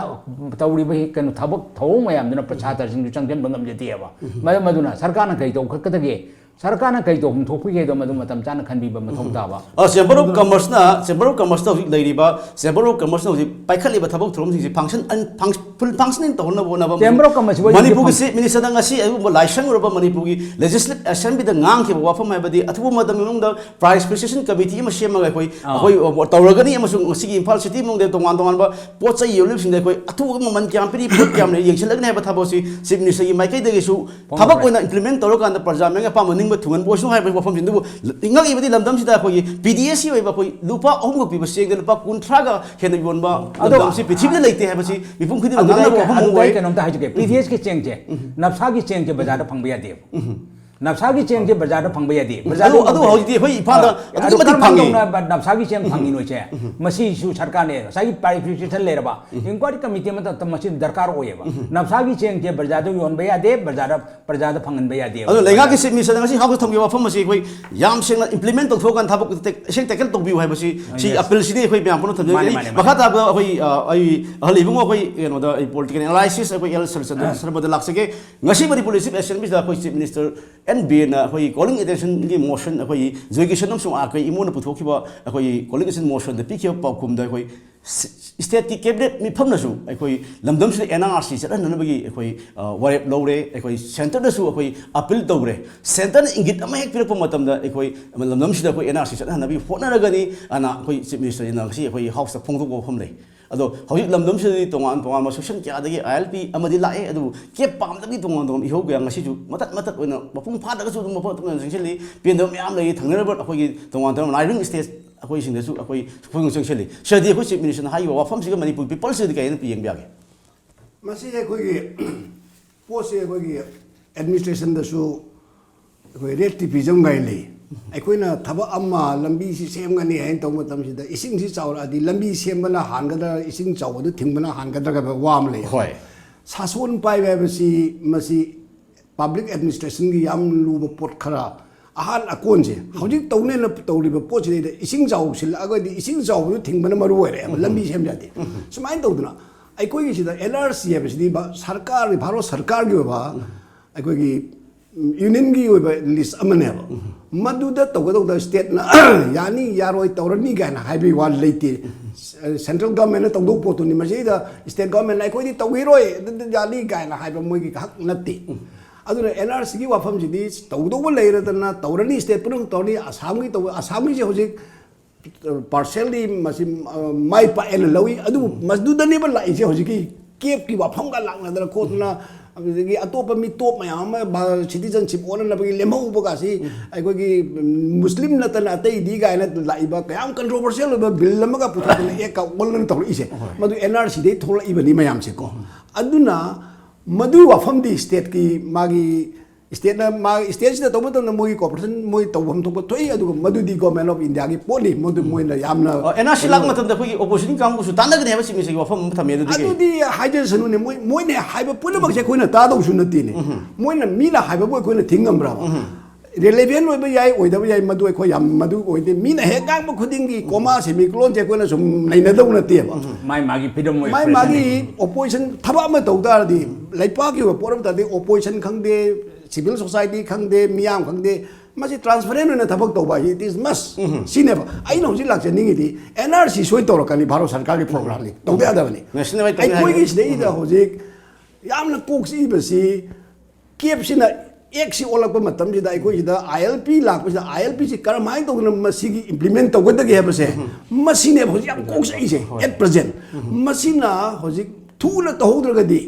ꯇꯧꯔꯤꯕ ꯍꯤ-, ꯀꯩꯅꯣ, ꯊꯕꯛ ꯊꯧꯑꯣꯡ ꯃꯌꯥꯝꯗꯨꯅ ꯄ-, ꯁꯥꯇ꯭ꯔꯁꯤꯡꯁꯨ ꯆꯪꯁꯤꯟꯕ ꯉꯝꯖꯗꯦꯕ꯫ ꯃꯔꯝ ꯑꯗꯨꯅ ꯁꯔꯀꯥꯔꯅ ꯀꯔꯤ ꯇꯧꯈꯠꯀꯗꯒꯦ? ꯁꯔꯀꯥꯔꯅ ꯀꯩ ꯇꯧꯐꯝ ꯊꯣꯛꯄꯤꯒꯦꯗꯣ ꯃꯗꯨ ꯃꯇꯝ ꯆꯥꯅ ꯈꯟꯕꯤꯕ ꯃꯊꯧ ꯇꯥꯕ꯫ ꯑ, Chamber of Commerce ꯅ, Chamber of Commerce ꯅ ꯍꯧꯖꯤꯛ ꯂꯩꯔꯤꯕ, Chamber of Commerce ꯅ ꯍꯧꯖꯤꯛ ꯄꯥꯏꯈꯠꯂꯤꯕ ꯊꯕꯛ ꯊꯧꯔꯝꯁꯤꯡꯁꯤ function ꯑꯟ-, func-, full functioning ꯇꯧꯍꯟꯅꯕ ꯍꯣꯠꯅꯕ ꯑꯃꯁꯨꯡ Chamber of Commerce ꯍꯣꯏ ꯃꯅꯤꯄꯨꯔꯒꯤ ꯍꯧꯖꯤꯛ Chief Minister ꯅ ꯉꯁꯤ ꯑꯗꯨꯒꯨꯝꯕ ꯂꯥꯏꯁꯪ ꯎꯔꯕ ꯃꯅꯤꯄꯨꯔꯒꯤ Legislative Assembly ꯗ ꯉꯥꯡꯈꯤꯕ ꯋꯥꯐꯝ ꯍꯥꯏꯕꯗꯤ ꯑꯊꯨꯕ ꯃꯇꯝꯒꯤ ꯃꯅꯨꯡꯗ Price Fixation Committee ꯑꯃ ꯁꯦꯝꯃꯒ ꯑꯩꯈꯣꯏ, ꯑꯥ꯫ ꯑꯩꯈꯣꯏ ꯇꯧꯔꯒꯅꯤ ꯑꯃꯁꯨꯡ ꯉꯁꯤꯒꯤ ꯏꯝꯐꯥꯜ city ꯃꯅꯨꯡꯗ ꯇꯣꯉꯥꯟ ꯇꯣꯉꯥꯟꯕ ꯄꯣꯠ ꯆꯩ ꯌꯣꯜꯂꯤꯕꯁꯤꯡꯗ ꯑꯩꯈꯣꯏ ꯑꯊꯨꯕ ꯃꯃꯜ ꯀꯌꯥꯝ ꯄꯤꯔꯤ, ꯄꯣꯠ ꯀꯌꯥꯝ ꯂꯩꯔꯤ ꯌꯦꯡꯁꯤꯜꯂꯒꯅꯤ ꯍꯥꯏꯕ ꯊꯕꯛꯁꯤ Chief Minister ꯒꯤ ꯃꯥꯏꯀꯩꯗꯒꯤꯁꯨ ꯊꯕꯛ ꯑꯣꯏꯅ implement ꯇꯧꯔꯀꯥꯟꯗ ꯄ꯭ꯔꯖꯥ ꯃꯤꯌꯥꯝꯒꯤ ꯑꯄꯥꯝꯕ ꯅꯤꯡꯕ ꯊꯨꯡꯍꯟꯕ ꯑꯣꯏꯁꯅꯨ ꯍꯥꯏꯕ ꯋꯥꯐꯝꯁꯤꯡꯗꯨꯕꯨ ꯉꯛꯏꯕꯗꯤ ꯂꯝꯗꯝꯁꯤꯗ ꯑꯩꯈꯣꯏꯒꯤ P D S ꯀꯤ ꯑꯣꯏꯕ ꯑꯩꯈꯣꯏ ꯂꯨꯄꯥ ꯑꯍꯨꯝꯒ ꯄꯤꯕ ꯆꯦꯡꯗ ꯂꯨꯄꯥ ꯀꯨꯟꯊ꯭ꯔꯥꯒ ꯍꯦꯟꯅ ꯌꯣꯟꯕ ꯑꯗꯣ ꯂꯝꯗꯝꯁꯤ ꯄ꯭ꯔꯤꯊꯤꯕꯤꯗ ꯂꯩꯇꯦ ꯍꯥꯏꯕꯁꯤ ꯃꯤꯄꯨꯝ ꯈꯨꯗꯤꯡꯃꯛ ꯑꯗꯨꯗ ꯉꯥꯡꯅꯕ ꯑꯩ- ꯋꯥꯐꯝ ꯑꯃ ꯑꯗꯨꯗ ꯑꯩ ꯑꯣꯏ꯫ ꯀꯩꯅꯣꯝꯇ ꯍꯥꯏꯖꯒꯦ, P D S ꯀꯤ ꯆꯦꯡꯁꯦ ꯅꯞꯁꯥꯒꯤ ꯆꯦꯡꯁꯦ ꯕꯖꯥꯔꯗ ꯐꯪꯕ ꯌꯥꯗꯦꯕ꯫ ꯅꯞꯁꯥꯒꯤ ꯆꯦꯡꯁꯦ ꯕꯖꯥꯔꯗ ꯐꯪꯕ ꯌꯥꯗꯦ꯫ ꯑꯗꯨ, ꯑꯗꯨ ꯍꯧꯖꯤꯛꯇꯤ ꯑꯩꯈꯣꯏ ꯏꯝꯐꯥꯜꯗ ꯑꯗꯨꯛꯀꯤ ꯃꯇꯤꯛ ꯐꯪꯉꯤ꯫ ꯅꯞꯁꯥꯒꯤ ꯆꯦꯡ ꯐꯪꯉꯤ ꯅꯣꯏꯁꯦ, ꯃꯁꯤꯁꯨ ꯁꯔꯀꯥꯔꯅꯦ ꯉꯁꯥꯏꯒꯤ Price Fixation ꯂꯩꯔꯕ inquiry committee ꯑꯃ ꯇꯧ-, ꯃꯁꯤ ꯗꯔꯀꯥꯔ ꯑꯣꯏꯌꯦꯕ꯫ ꯅꯞꯁꯥꯒꯤ ꯆꯦꯡꯁꯦ ꯕꯖꯥꯔꯗ ꯌꯣꯟꯕ ꯌꯥꯗꯦ, ꯕꯖꯥꯔꯗ, ꯄ꯭ꯔꯖꯥꯗ ꯐꯪꯍꯟꯕ ꯌꯥꯗꯦꯕ꯫ ꯑꯗꯣ ꯂꯩꯉꯥꯛꯀꯤ Chief Minister ꯅ ꯉꯁꯤ House ꯇ ꯊꯝꯈꯤꯕ ꯋꯥꯐꯝ ꯑꯁꯤ ꯑꯩꯈꯣꯏ ꯌꯥꯝ ꯁꯦꯡꯅ implement ꯇꯧꯊꯣꯛꯑꯀꯥꯟꯗ ꯊꯕꯛ ꯇꯦꯛ-, ꯑꯁꯦꯡ tackle ꯇꯧꯕꯤꯌꯨ ꯍꯥꯏꯕꯁꯤ ꯁꯤ Yes. appeal ꯁꯤꯗꯤ ꯑꯩꯈꯣꯏ ꯃꯌꯥꯝ ꯄꯨꯟꯅ ꯊꯝꯖꯔꯤ꯫ ꯃꯥꯅꯦ, ꯑꯩ ꯃꯥꯅꯦ, ꯃꯈꯥ ꯃꯥꯅꯦ꯫ ꯇꯥꯕꯗ ꯑꯩꯈꯣꯏ, ꯑ, ꯑꯩ ꯑꯍꯜ ꯏꯕꯨꯡꯉꯣ ꯑꯩꯈꯣꯏ ꯀꯩꯅꯣꯗ ꯑꯩ political analysis ꯑꯩꯈꯣꯏ ꯑꯦꯜ ꯁꯔꯆꯟꯗ꯭ꯔ ꯁꯔꯃꯗ ꯂꯥꯛꯆꯒꯦ꯫ ꯉꯁꯤ ꯃꯅꯤꯄꯨꯔ Legislative Assembly ꯗ ꯑꯩꯈꯣꯏ Chief Minister N Biren ꯅ ꯑꯩꯈꯣꯏ calling attention ꯒꯤ motion, ꯑꯩꯈꯣꯏ ꯖꯣꯏ ꯀꯤꯁꯟ ꯑꯃꯁꯨꯡ ꯑꯩꯈꯣꯏ ꯏꯃꯣꯅ ꯄꯨꯊꯣꯛꯈꯤꯕ ꯑꯩꯈꯣꯏ calling attention motion ꯗ ꯄꯤꯈꯤꯕ ꯄꯥꯎꯈꯨꯝꯗ ꯑꯩꯈꯣꯏ ꯁ-, state ꯀꯤ cabinet ꯃꯤꯐꯝꯅꯁꯨ ꯑꯩꯈꯣꯏ ꯂꯝꯗꯝꯁꯤꯗ N R C ꯆꯠꯍꯟꯅꯅꯕꯒꯤ ꯑꯩꯈꯣꯏ, ꯑ, ꯋꯥꯔꯦꯞ ꯂꯧꯔꯦ꯫ ꯑꯩꯈꯣꯏ centre ꯗꯁꯨ ꯑꯩꯈꯣꯏ appeal ꯇꯧꯔꯦ꯫ Centre ꯅ ꯏꯪꯒꯤꯠ ꯑꯃ ꯍꯦꯛ ꯄꯤꯔꯛꯄ ꯃꯇꯝꯗ ꯑꯩꯈꯣꯏ ꯂꯝꯗꯝꯁꯤꯗ ꯑꯩꯈꯣꯏ N R C ꯆꯠꯍꯟꯅꯕꯒꯤ ꯍꯣꯠꯅꯔꯒꯅꯤ ꯑꯅ ꯑꯩꯈꯣꯏ Chief Minister ꯅ ꯉꯁꯤ ꯑꯩꯈꯣꯏ House ꯇ ꯐꯣꯡꯗꯣꯛꯄ ꯋꯥꯐꯝ ꯂꯩ꯫ ꯑꯗꯣ ꯍꯧꯖꯤꯛ ꯂꯝꯗꯝꯁꯤꯗꯗꯤ ꯇꯣꯉꯥꯟ ꯇꯣꯉꯥꯟꯕ section ꯀꯌꯥꯗꯒꯤ I L P ꯑꯃꯗꯤ ꯂꯥꯛꯑꯦ, ꯑꯗꯨꯕꯨ ꯀꯦꯞ ꯄꯥꯝꯗꯕꯒꯤ ꯇꯣꯉꯥꯟ ꯇꯣꯉꯥꯟꯕ ꯏꯍꯧ ꯀꯌꯥ ꯉꯁꯤꯁꯨ ꯃꯇꯠ ꯃꯇꯠ ꯑꯣꯏꯅ ꯃꯄꯨꯡ ꯐꯥꯗ꯭ꯔꯒꯁꯨ ꯑꯗꯨꯝ ꯃꯐꯝ ꯑꯗꯨꯝ ꯆꯪꯁꯤꯜꯂꯤ꯫ ꯄꯦꯟꯗꯕ ꯃꯌꯥꯝ ꯂꯩꯔꯤ꯫ ꯊꯪꯅꯔꯤꯕ ꯑꯩꯈꯣꯏꯒꯤ ꯇꯣꯉꯥꯟ ꯇꯣꯉꯥꯟꯕ neighbouring state ꯑꯩꯈꯣꯏꯁꯤꯡꯗꯁꯨ ꯑꯩꯈꯣꯏ ꯈꯨꯗꯣꯡ ꯆꯪꯁꯤꯜꯂꯤ꯫ ꯁꯤꯗꯤ ꯑꯩꯈꯣꯏ Chief Minister ꯅ ꯍꯥꯏꯔꯤꯕ ꯋꯥꯐꯝꯁꯤꯒ ꯃꯅꯤꯄꯨꯔ people ꯁꯤꯗꯗꯤ ꯀꯔꯤ ꯍꯥꯏꯅ ꯌꯦꯡꯕ ꯌꯥꯒꯦ? ꯃꯁꯤ ꯑꯩꯈꯣꯏꯒꯤ ꯄꯣꯠꯁꯦ ꯑꯩꯈꯣꯏꯒꯤ administration ꯗꯁꯨ ꯑꯩꯈꯣꯏ ꯔꯦꯠ ꯇꯤꯄꯤꯖꯝ ꯀꯥꯏꯅ ꯂꯩ꯫ ꯑꯩꯈꯣꯏꯅ ꯊꯕꯛ ꯑꯃ ꯂꯝꯕꯤꯁꯤ ꯁꯦꯝꯒꯅꯤ ꯍꯥꯏꯅ ꯇꯧꯕ ꯃꯇꯝꯁꯤꯗ ꯏꯁꯤꯡꯁꯤ ꯆꯥꯎꯔꯛꯑꯗꯤ ꯂꯝꯕꯤ ꯁꯦꯝꯕꯅ ꯍꯥꯟꯒꯗ꯭ꯔꯥ, ꯏꯁꯤꯡ ꯆꯥꯎꯕꯗꯨ ꯊꯤꯡꯕꯅ ꯍꯥꯟꯒꯗ꯭ꯔꯥ ꯍꯥꯏꯕ ꯋꯥ ꯑꯃ ꯂꯩ꯫ ꯍꯣꯏ꯫ ꯁꯥꯁꯣꯟ ꯄꯥꯏꯕ ꯍꯥꯏꯕꯁꯤ ꯃꯁꯤ public administration ꯒꯤ ꯌꯥꯝ ꯂꯨꯕ ꯄꯣꯠ ꯈꯔ ꯑꯍꯥꯟ ꯑꯀꯣꯟꯁꯦ ꯍꯧꯖꯤꯛ ꯇꯧꯅꯦꯅ ꯇꯧꯔꯤꯕ ꯄꯣꯠꯁꯤꯗꯩꯗ ꯏꯁꯤꯡ ꯆꯥꯎꯁꯤꯜꯂꯛꯑꯒꯗꯤ ꯏꯁꯤꯡ ꯆꯥꯎꯕꯗꯨ ꯊꯤꯡꯕꯅ ꯃꯔꯨ ꯑꯣꯏꯔꯛꯑꯦꯕ, ꯂꯝꯕꯤ ꯁꯦꯝ ꯌꯥꯗꯦ꯫ ꯁꯨꯃꯥꯏꯅ ꯇꯧꯗꯅ ꯑꯩꯈꯣꯏꯒꯤ ꯁꯤꯗ L R C ꯍꯥꯏꯕꯁꯤꯗꯤ ꯚꯥ-, ꯁꯔꯀꯥꯔꯒꯤ, ꯚꯥꯔꯠ ꯁꯔꯀꯥꯔꯒꯤ ꯑꯣꯏꯕ ꯑꯩꯈꯣꯏꯒꯤ ꯌꯨꯅꯤꯌꯟꯒꯤ ꯑꯣꯏꯕ ꯂꯤꯁ ꯑꯃꯅꯦꯕ꯫ ꯃꯗꯨꯗ ꯇꯧꯒꯗꯧꯗ ꯁ꯭ꯇꯦꯠꯅ ꯌꯥꯅꯤ, ꯌꯥꯔꯣꯏ, ꯇꯧꯔꯅꯤ ꯀꯥꯏꯅ ꯍꯥꯏꯕꯒꯤ ꯋꯥ ꯂꯩꯇꯦ꯫ ꯁꯦꯟꯇ꯭ꯔꯦꯜ ꯒꯚꯔꯟꯃꯦꯟꯠꯅ ꯇꯧꯗꯧꯕ ꯄꯣꯠꯇꯨꯅꯤ꯫ ꯃꯁꯤꯗ ꯁ꯭ꯇꯦꯠ ꯒꯚꯔꯟꯃꯦꯟꯠꯅ "ꯑꯩꯈꯣꯏꯗꯤ ꯇꯧꯈꯤꯔꯣꯏ, ꯑꯗꯨꯗꯤ ꯌꯥꯅꯤ" ꯀꯥꯏꯅ ꯍꯥꯏꯕ ꯃꯣꯏꯒꯤ ꯍꯛ ꯅꯠꯇꯦ꯫ ꯑꯗꯨꯅ ꯑꯦꯟ ꯑꯥꯔ ꯁꯤꯒꯤ ꯋꯥꯐꯝꯁꯤꯗꯤ ꯇꯧꯗꯧꯕ ꯂꯩꯔꯗꯅ ꯇꯧꯔꯅꯤ, ꯁ꯭ꯇꯦꯠ ꯄꯨꯝꯅꯃꯛ ꯇꯧꯔꯅꯤ꯫ ꯑꯁꯥꯝꯒꯤ ꯇꯧꯕ, ꯑꯁꯥꯝꯒꯤꯁꯦ ꯍꯧꯖꯤꯛ ꯄꯥꯔꯁꯦꯜꯗꯤ ꯃꯁꯤ, ꯑ, ꯃꯥꯏ ꯄꯥꯛꯑꯦꯅ ꯂꯧꯏ꯫ ꯑꯗꯨꯕꯨ ꯃꯗꯨꯗꯅꯦꯕ ꯂꯥꯛꯏꯁꯦ ꯍꯧꯖꯤꯛꯀꯤ ꯀꯦꯞꯀꯤ ꯋꯥꯐꯝꯒ ꯂꯥꯛꯅꯗꯅ ꯈꯣꯠꯇꯅ, ꯑꯗꯨꯗꯒꯤ ꯑꯇꯣꯞꯄ ꯃꯤ ꯇꯣꯞ ꯃꯌꯥꯝ ꯑꯃ ꯚꯥ-, ꯁꯤꯇꯤꯖꯟꯁꯤꯞ ꯑꯣꯟꯅꯅꯕꯒꯤ ꯂꯦꯝꯍꯧꯕꯒꯁꯤ ꯑꯩꯈꯣꯏꯒꯤ, ꯎꯝ, ꯃꯨꯁꯂꯤꯝ ꯅꯠꯇꯅ ꯑꯇꯩꯗꯤ ꯀꯥꯏꯅ ꯂꯥꯛꯏꯕ ꯀꯌꯥꯝ ꯀꯟꯇ꯭ꯔꯣꯚꯔꯁꯤꯌꯦꯜ ꯑꯣꯏꯕ ꯕꯤꯜ ꯑꯃꯒ ꯄꯨꯊꯣꯛꯇꯅ ꯑꯦꯛꯀ ꯑꯣꯟꯗꯅ ꯇꯧꯔꯛꯏꯁꯦ꯫ ꯃꯗꯨ ꯑꯦꯟ ꯑꯥꯔ ꯁꯤꯗꯩ ꯊꯣꯛꯂꯛꯏꯕꯅꯤ ꯃꯌꯥꯝꯁꯦꯀꯣ꯫ ꯑꯗꯨꯅ ꯃꯗꯨꯒꯤ ꯋꯥꯐꯝꯗꯤ ꯁ꯭ꯇꯦꯠꯀꯤ ꯃꯥꯒꯤ ꯁ꯭ꯇꯦꯠꯅ ꯃꯥ ꯁ꯭ꯇꯦꯠꯁꯤꯗ ꯇꯧꯕ ꯃꯇꯝꯗ ꯃꯣꯏꯒꯤ ꯀꯣꯔꯄꯣꯔꯦꯁꯟ ꯃꯣꯏ ꯇꯧꯐꯝ ꯊꯣꯛꯄ ꯊꯣꯛꯏ, ꯑꯗꯨꯒ ꯃꯗꯨꯗꯤ ꯒꯣꯔꯃꯦꯟ ꯑꯣꯐ ꯏꯟꯗꯤꯌꯥꯒꯤ ꯄꯣꯠꯅꯤ꯫ ꯃꯗꯨ ꯃꯣꯏꯅ ꯌꯥꯝꯅ ꯑꯦꯟ ꯑꯥꯔ ꯁꯤ ꯂꯥꯛꯄ ꯃꯇꯝꯗ ꯑꯩꯈꯣꯏꯒꯤ ꯑꯣꯄꯣꯖꯤꯁꯟ ꯀꯥꯡꯕꯨꯁꯨ ꯇꯥꯟꯅꯒꯅꯤ ꯍꯥꯏꯕ ꯆꯤꯡꯕꯁꯤꯒꯤ ꯋꯥꯐꯝ ꯑꯃ ꯊꯝꯃꯦ꯫ ꯑꯗꯨꯗꯤ ꯀꯩ? ꯑꯗꯨꯗꯤ ꯍꯥꯏꯖꯁꯅꯨꯅꯦ, ꯃꯣꯏ, ꯃꯣꯏꯅ ꯍꯥꯏꯕ ꯄꯨꯝꯅꯃꯛꯁꯦ ꯑꯩꯈꯣꯏꯅ ꯇꯥꯗꯧꯁꯨ ꯅꯠꯇꯦꯅꯦ꯫ ꯃꯣꯏꯅ, ꯃꯤꯅ ꯍꯥꯏꯕꯕꯨ ꯑꯩꯈꯣꯏꯅ ꯊꯤꯡꯉꯝꯕ꯭ꯔꯕ? ꯔꯦꯂꯦꯚꯦꯟ ꯑꯣꯏꯕ ꯌꯥꯏ, ꯑꯣꯏꯗꯕ ꯌꯥꯏ, ꯃꯗꯨ ꯑꯩꯈꯣꯏ ꯌꯥꯝ ꯃꯗꯨ ꯑꯣꯏꯗꯦ꯫ ꯃꯤꯅ ꯍꯦꯛ ꯉꯥꯡꯕ ꯈꯨꯗꯤꯡꯒꯤ ꯀꯣꯃꯥ ꯁꯦꯃꯤꯀꯣꯂꯣꯟꯁꯦ ꯑꯩꯈꯣꯏꯅ ꯁꯨꯝ ꯅꯩꯅꯗꯧ ꯅꯠꯇꯦꯕ꯫ ꯃꯥꯏ ꯃꯥꯒꯤ ꯐ꯭ꯔꯤꯗꯝ ꯑꯣꯏ ꯃꯥꯏ ꯃꯥꯒꯤ ꯑꯣꯄꯣꯖꯤꯁꯟ ꯊꯕꯛ ꯑꯃ ꯇꯧ ꯇꯥꯔꯗꯤ, ꯂꯩꯄꯥꯛꯀꯤ ꯑꯣꯏꯕ ꯄꯣꯠ ꯑꯃ ꯇꯧꯔꯗꯤ, ꯑꯣꯄꯣꯖꯤꯁꯟ ꯈꯪꯗꯦ, ꯁꯤꯚꯤꯜ ꯁꯣꯁꯥꯏꯇꯤ ꯈꯪꯗꯦ, ꯃꯤꯌꯥꯝ ꯈꯪꯗꯦ, ꯃꯁꯤ ꯇ꯭ꯔꯥꯟꯁꯄꯔꯦꯟ ꯑꯣꯏꯅ ꯊꯕꯛ ꯇꯧꯕ ꯍꯥꯏꯁꯤ it is must꯫ ꯁꯤꯅꯦꯕ ꯑꯩꯅ ꯍꯧꯖꯤꯛ ꯂꯥꯛꯆꯅꯤꯡꯉꯤꯗꯤ꯫ ꯑꯦꯟ ꯑꯥꯔ ꯁꯤ ꯁꯣꯏ ꯇꯧꯔꯛꯀꯅꯤ, ꯚꯥꯔꯠ ꯁꯔꯀꯥꯔꯒꯤ ꯄ꯭ꯔꯣꯒ꯭ꯔꯥꯝꯅꯤ, ꯇꯧꯗ ꯌꯥꯗꯕꯅꯤ꯫ ꯅꯦꯁꯅꯦꯜ ꯋꯥꯏꯗ ꯇꯧꯅꯤ ꯑꯩꯈꯣꯏꯒꯤ ꯍꯥꯏꯕ꯫ ꯁꯤꯗꯩꯗ ꯍꯧꯖꯤꯛ ꯌꯥꯝꯅ ꯀꯣꯛ ꯆꯤꯛꯏꯕꯁꯤ, ꯀꯦꯞꯁꯤꯅ ꯑꯦꯛꯁꯤ ꯑꯣꯜꯂꯛꯄ ꯃꯇꯝꯁꯤꯗ ꯑꯩꯈꯣꯏꯁꯤꯗ ꯑꯥꯏ ꯑꯦꯜ ꯄꯤ ꯂꯥꯛꯄꯁꯤꯗ, ꯑꯥꯏ ꯑꯦꯜ ꯄꯤꯁꯤ ꯀꯔꯝꯍꯥꯏꯅ ꯇꯧꯗꯅ ꯃꯁꯤꯒꯤ ꯏꯝꯄ꯭ꯂꯤꯃꯦꯟ ꯇꯧꯒꯗꯒꯦ ꯍꯥꯏꯕꯁꯦ, ꯃꯁꯤꯅꯦꯕ ꯍꯧꯖꯤꯛ ꯌꯥꯝ ꯀꯣꯛ ꯆꯤꯛꯏꯁꯦ꯫ ꯑꯦꯠ ꯄ꯭ꯔꯖꯦꯟ ꯃꯁꯤꯅ ꯍꯧꯖꯤꯛ ꯊꯨꯅ ꯇꯧꯍꯧꯗ꯭ꯔꯒꯗꯤ,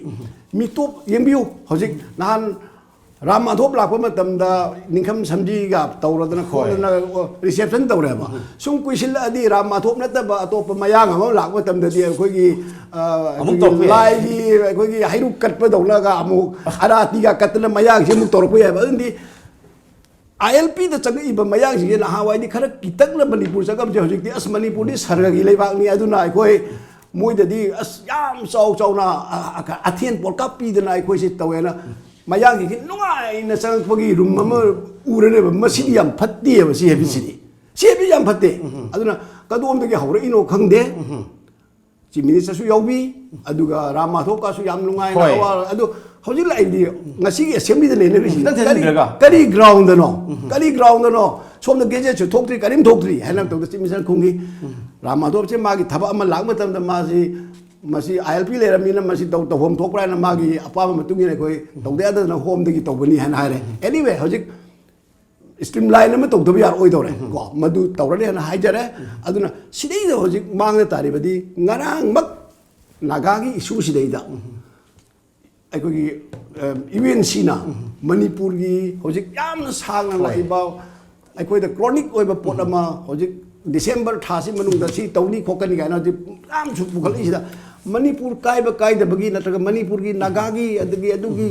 ꯃꯤꯇꯣꯞ ꯌꯦꯡꯕꯤꯌꯨ꯫ ꯍꯧꯖꯤꯛ ꯅꯍꯥꯟ ꯔꯥꯝ ꯃꯥꯙꯣꯞ ꯂꯥꯛꯄ ꯃꯇꯝꯗ ꯅꯤꯡꯈꯝ ꯁꯝꯖꯤꯒ ꯇꯧꯔꯗꯅ ꯈꯣꯠꯂꯗꯅ ꯔꯤꯁꯦꯞꯁꯟ ꯇꯧꯔꯦꯕ꯫ ꯁꯨꯝ ꯀꯨꯏꯁꯤꯜꯂꯛꯑꯗꯤ ꯔꯥꯝ ꯃꯥꯙꯣꯞ ꯅꯠꯇꯕ ꯑꯇꯣꯞꯄ ꯃꯌꯥꯡ ꯑꯃ ꯂꯥꯛꯄ ꯃꯇꯝꯗꯗꯤ ꯑꯩꯈꯣꯏꯒꯤ, ꯑ, ꯑꯃꯨꯛ ꯑꯩꯈꯣꯏꯒꯤ ꯇꯧꯔꯛꯄ ꯌꯥꯏ꯫ ꯂꯥꯏꯒꯤ ꯑꯩꯈꯣꯏꯒꯤ ꯍꯩꯔꯨꯛ ꯀꯠꯄꯗꯧꯅꯒ ꯑꯃꯨꯛ ꯑꯔꯥꯇꯤꯒ ꯀꯠꯇꯅ ꯃꯌꯥꯡꯁꯤ ꯑꯃꯨꯛ ꯇꯧꯔꯛꯄ ꯌꯥꯏꯕ꯫ ꯑꯗꯨꯗꯤ ꯑꯥꯏ ꯑꯦꯜ ꯄꯤꯗ ꯆꯪꯉꯛꯏꯕ ꯃꯌꯥꯡꯁꯤꯡꯁꯦ ꯅꯍꯥꯟꯋꯥꯏꯗꯤ ꯈꯔ ꯀꯤꯇꯛꯅ ꯃꯅꯤꯄꯨꯔ ꯆꯪꯉꯝꯁꯦ, ꯍꯧꯖꯤꯛꯇꯤ ꯑꯁ ꯃꯅꯤꯄꯨꯔꯗꯤ ꯁꯔꯒꯒꯤ ꯂꯩꯕꯥꯛꯅꯤ, ꯑꯗꯨꯅ ꯑꯩꯈꯣꯏ ꯃꯣꯏꯗꯗꯤ ꯑꯁ ꯌꯥꯝ ꯆꯥꯎ ꯆꯥꯎꯅ ꯑ-, ꯑ-, ꯑꯊꯦꯟ ꯄꯣꯠꯀꯥꯞ ꯄꯤꯗꯅ ꯑꯩꯈꯣꯏꯁꯤ ꯇꯧꯋꯦꯅ ꯃꯌꯥꯡꯁꯤꯡꯁꯤ ꯅꯨꯡꯉꯥꯏꯅ ꯆꯪꯉꯛꯄꯒꯤ ꯔꯨꯝ ꯑꯃ ꯎꯔꯅꯦꯕ꯫ ꯃꯁꯤꯗꯤ ꯌꯥꯝ ꯐꯠꯇꯦꯕ, ꯁꯤ ꯍꯦꯕꯤꯠꯁꯤꯗꯤ꯫ ꯁꯤ ꯍꯦꯕꯤꯠ ꯌꯥꯝ ꯐꯠꯇꯦ꯫ ꯑꯗꯨꯅ ꯀꯗꯣꯝꯗꯒꯤ ꯍꯧꯔꯛꯏꯅꯣ ꯈꯪꯗꯦ꯫ ꯆꯤꯐ ꯃꯤꯅꯤꯁꯇꯔꯁꯨ ꯌꯥꯎꯕꯤ, ꯑꯗꯨꯒ ꯔꯥꯝ ꯃꯥꯙꯣꯞꯀꯁꯨ ꯌꯥꯝ ꯅꯨꯡꯉꯥꯏꯅ ꯍꯣꯏ꯫ ꯑꯋꯥ ꯑꯗꯨ ꯍꯧꯖꯤꯛ ꯂꯥꯛꯏꯗꯤ ꯉꯁꯤꯒꯤ ꯑꯁꯦꯝꯕ꯭ꯂꯤꯗ ꯂꯩꯅꯔꯤꯁꯤ ꯈꯤꯇꯪ ꯀꯔꯤ ꯊꯤꯟꯖꯤꯟꯕꯤꯔꯒ꯫ ꯀꯔꯤ ꯒ꯭ꯔꯥꯎꯟꯗꯅꯣ? ꯀꯔꯤ ꯒ꯭ꯔꯥꯎꯟꯗꯅꯣ? ꯁꯣꯝꯗ ꯒꯦꯖꯦꯠꯁꯨ ꯊꯣꯛꯇ꯭ꯔꯤ, ꯀꯔꯤꯝ ꯊꯣꯛꯇ꯭ꯔꯤ ꯍꯥꯏꯅ ꯇꯧꯗ ꯆꯤꯐ ꯃꯤꯅꯤꯁꯇꯔ ꯈꯨꯝꯈꯤ꯫ ꯔꯥꯝ ꯃꯥꯙꯣꯞꯁꯦ ꯃꯥꯒꯤ ꯊꯕꯛ ꯑꯃ ꯂꯥꯛꯄ ꯃꯇꯝꯗ ꯃꯥꯁꯤ ꯃꯁꯤ ꯑꯥꯏ ꯑꯦꯜ ꯄꯤ ꯂꯩꯔꯝꯃꯤꯅ ꯃꯁꯤ ꯇꯧ ꯇꯧꯐꯝ ꯊꯣꯛꯄ꯭ꯔꯥ ꯍꯥꯏꯅ ꯃꯥꯒꯤ ꯑꯄꯥꯝꯕ ꯃꯇꯨꯡ ꯏꯟꯅ ꯑꯩꯈꯣꯏ ꯇꯧꯗ ꯌꯥꯗꯗꯅ ꯍꯣꯝꯗꯒꯤ ꯇꯧꯕꯅꯤ ꯍꯥꯏꯅ ꯍꯥꯏꯔꯦ꯫ ꯑꯦꯅꯤꯋꯦ, ꯍꯧꯖꯤꯛ ꯁ꯭ꯇ꯭ꯔꯤꯝ ꯂꯥꯏꯟ ꯑꯃ ꯇꯧꯗꯕ ꯌꯥꯔꯣꯏꯗꯧꯔꯦ ꯀꯣ, ꯃꯗꯨ ꯇꯧꯔꯅꯤ ꯍꯥꯏꯅ ꯍꯥꯏꯖꯔꯦ꯫ ꯑꯗꯨꯅ ꯁꯤꯗꯩꯗ ꯍꯧꯖꯤꯛ ꯃꯥꯡꯗ ꯇꯥꯔꯤꯕꯗꯤ ꯉꯔꯥꯡꯃꯛ ꯅꯥꯒꯥꯒꯤ ꯏꯁꯨ ꯁꯤꯗꯩꯗ ꯑꯩꯈꯣꯏꯒꯤ ꯌꯨ ꯑꯦꯟ ꯁꯤꯅ ꯃꯅꯤꯄꯨꯔꯒꯤ ꯍꯧꯖꯤꯛ ꯌꯥꯝꯅ ꯁꯥꯡꯅ ꯂꯥꯛꯏꯕ ꯑꯩꯈꯣꯏꯗ ꯀ꯭ꯔꯣꯅꯤꯛ ꯑꯣꯏꯕ ꯄꯣꯠ ꯑꯃ ꯍꯧꯖꯤꯛ ꯗꯤꯁꯦꯝꯕꯔ ꯊꯥꯁꯤ ꯃꯅꯨꯡꯗ ꯁꯤ ꯇꯧꯅꯤ ꯈꯣꯠꯀꯅꯤ ꯀꯥꯏꯅ ꯍꯧꯖꯤꯛ ꯌꯥꯝꯁꯨ ꯄꯨꯈꯠꯂꯛꯏꯁꯤꯗ ꯃꯅꯤꯄꯨꯔ ꯀꯥꯏꯕ ꯀꯥꯏꯗꯕꯒꯤ ꯅꯠꯇ꯭ꯔꯒ ꯃꯅꯤꯄꯨꯔꯒꯤ ꯅꯥꯒꯥꯒꯤ ꯑꯗꯒꯤ ꯑꯗꯨꯒꯤ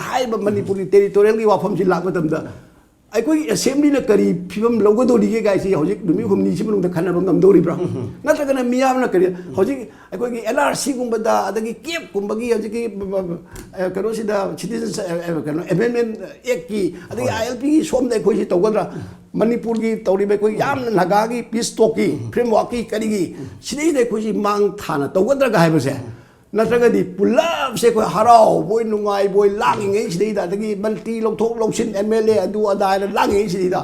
ꯍꯥꯏꯔꯤꯕ ꯃꯅꯤꯄꯨꯔꯒꯤ ꯇꯦꯔꯤꯇꯣꯔꯤꯌꯦꯜꯒꯤ ꯋꯥꯐꯝꯁꯤ ꯂꯥꯛꯄ ꯃꯇꯝꯗ ꯑꯩꯈꯣꯏꯒꯤ ꯑꯦꯁꯦꯝꯕ꯭ꯂꯤꯅ ꯀꯔꯤ ꯐꯤꯕꯝ ꯂꯧꯒꯗꯧꯔꯤꯒꯦ ꯀꯥꯏꯁꯤ ꯍꯧꯖꯤꯛ ꯅꯨꯃꯤꯠ ꯍꯨꯝꯅꯤꯁꯤ ꯃꯅꯨꯡꯗ ꯈꯟꯅꯕ ꯉꯝꯗꯧꯔꯤꯕ꯭ꯔꯥ? ꯅꯠꯇ꯭ꯔꯒꯅ ꯃꯤꯌꯥꯝꯅ ꯀꯔꯤ ꯍꯧꯖꯤꯛ ꯑꯩꯈꯣꯏꯒꯤ ꯑꯦꯜ ꯑꯥꯔ ꯁꯤꯒꯨꯝꯕꯗ ꯑꯗꯒꯤ ꯀꯦꯞꯀꯨꯝꯕꯒꯤ ꯍꯧꯖꯤꯛꯀꯤ ꯀꯩꯅꯣꯁꯤꯗ ꯁꯤꯇꯤꯖꯟ ꯀꯩꯅꯣ ꯑꯦꯃꯦꯟꯃꯦꯟ ꯑꯦꯛꯀꯤ ꯑꯗꯒꯤ ꯑꯥꯏ ꯑꯦꯜ ꯄꯤꯒꯤ ꯁꯣꯝꯗ ꯑꯩꯈꯣꯏꯁꯤ ꯇꯧꯒꯗ꯭ꯔꯥ? ꯃꯅꯤꯄꯨꯔꯒꯤ ꯇꯧꯔꯤꯕ ꯑꯩꯈꯣꯏ ꯌꯥꯝꯅ ꯅꯥꯒꯥꯒꯤ ꯄꯤꯁ ꯇꯣꯛꯀꯤ ꯐ꯭ꯔꯦꯝꯋꯥꯔꯛꯀꯤ ꯀꯔꯤꯒꯤ ꯁꯤꯗꯩꯁꯤꯗ ꯑꯩꯈꯣꯏꯁꯤ ꯃꯥꯡ ꯊꯥꯅ ꯇꯧꯒꯗ꯭ꯔꯒ ꯍꯥꯏꯕꯁꯦ ꯅꯠꯇ꯭ꯔꯒꯗꯤ ꯄꯨꯂꯞꯁꯦ ꯑꯩꯈꯣꯏ ꯍꯔꯥꯎꯕꯣꯏ ꯅꯨꯡꯉꯥꯏꯕꯣꯏ ꯂꯥꯡꯉꯤꯉꯩ ꯁꯤꯗꯩꯗ ꯑꯗꯒꯤ ꯃꯟꯇ꯭ꯔꯤ ꯂꯧꯊꯣꯛ ꯂꯧꯁꯤꯟ ꯑꯦꯝ ꯑꯦꯜ ꯑꯦ ꯑꯗꯨ ꯑꯗꯥ ꯍꯥꯏꯅ ꯂꯥꯡꯉꯤꯉꯩ ꯁꯤꯗꯩꯗ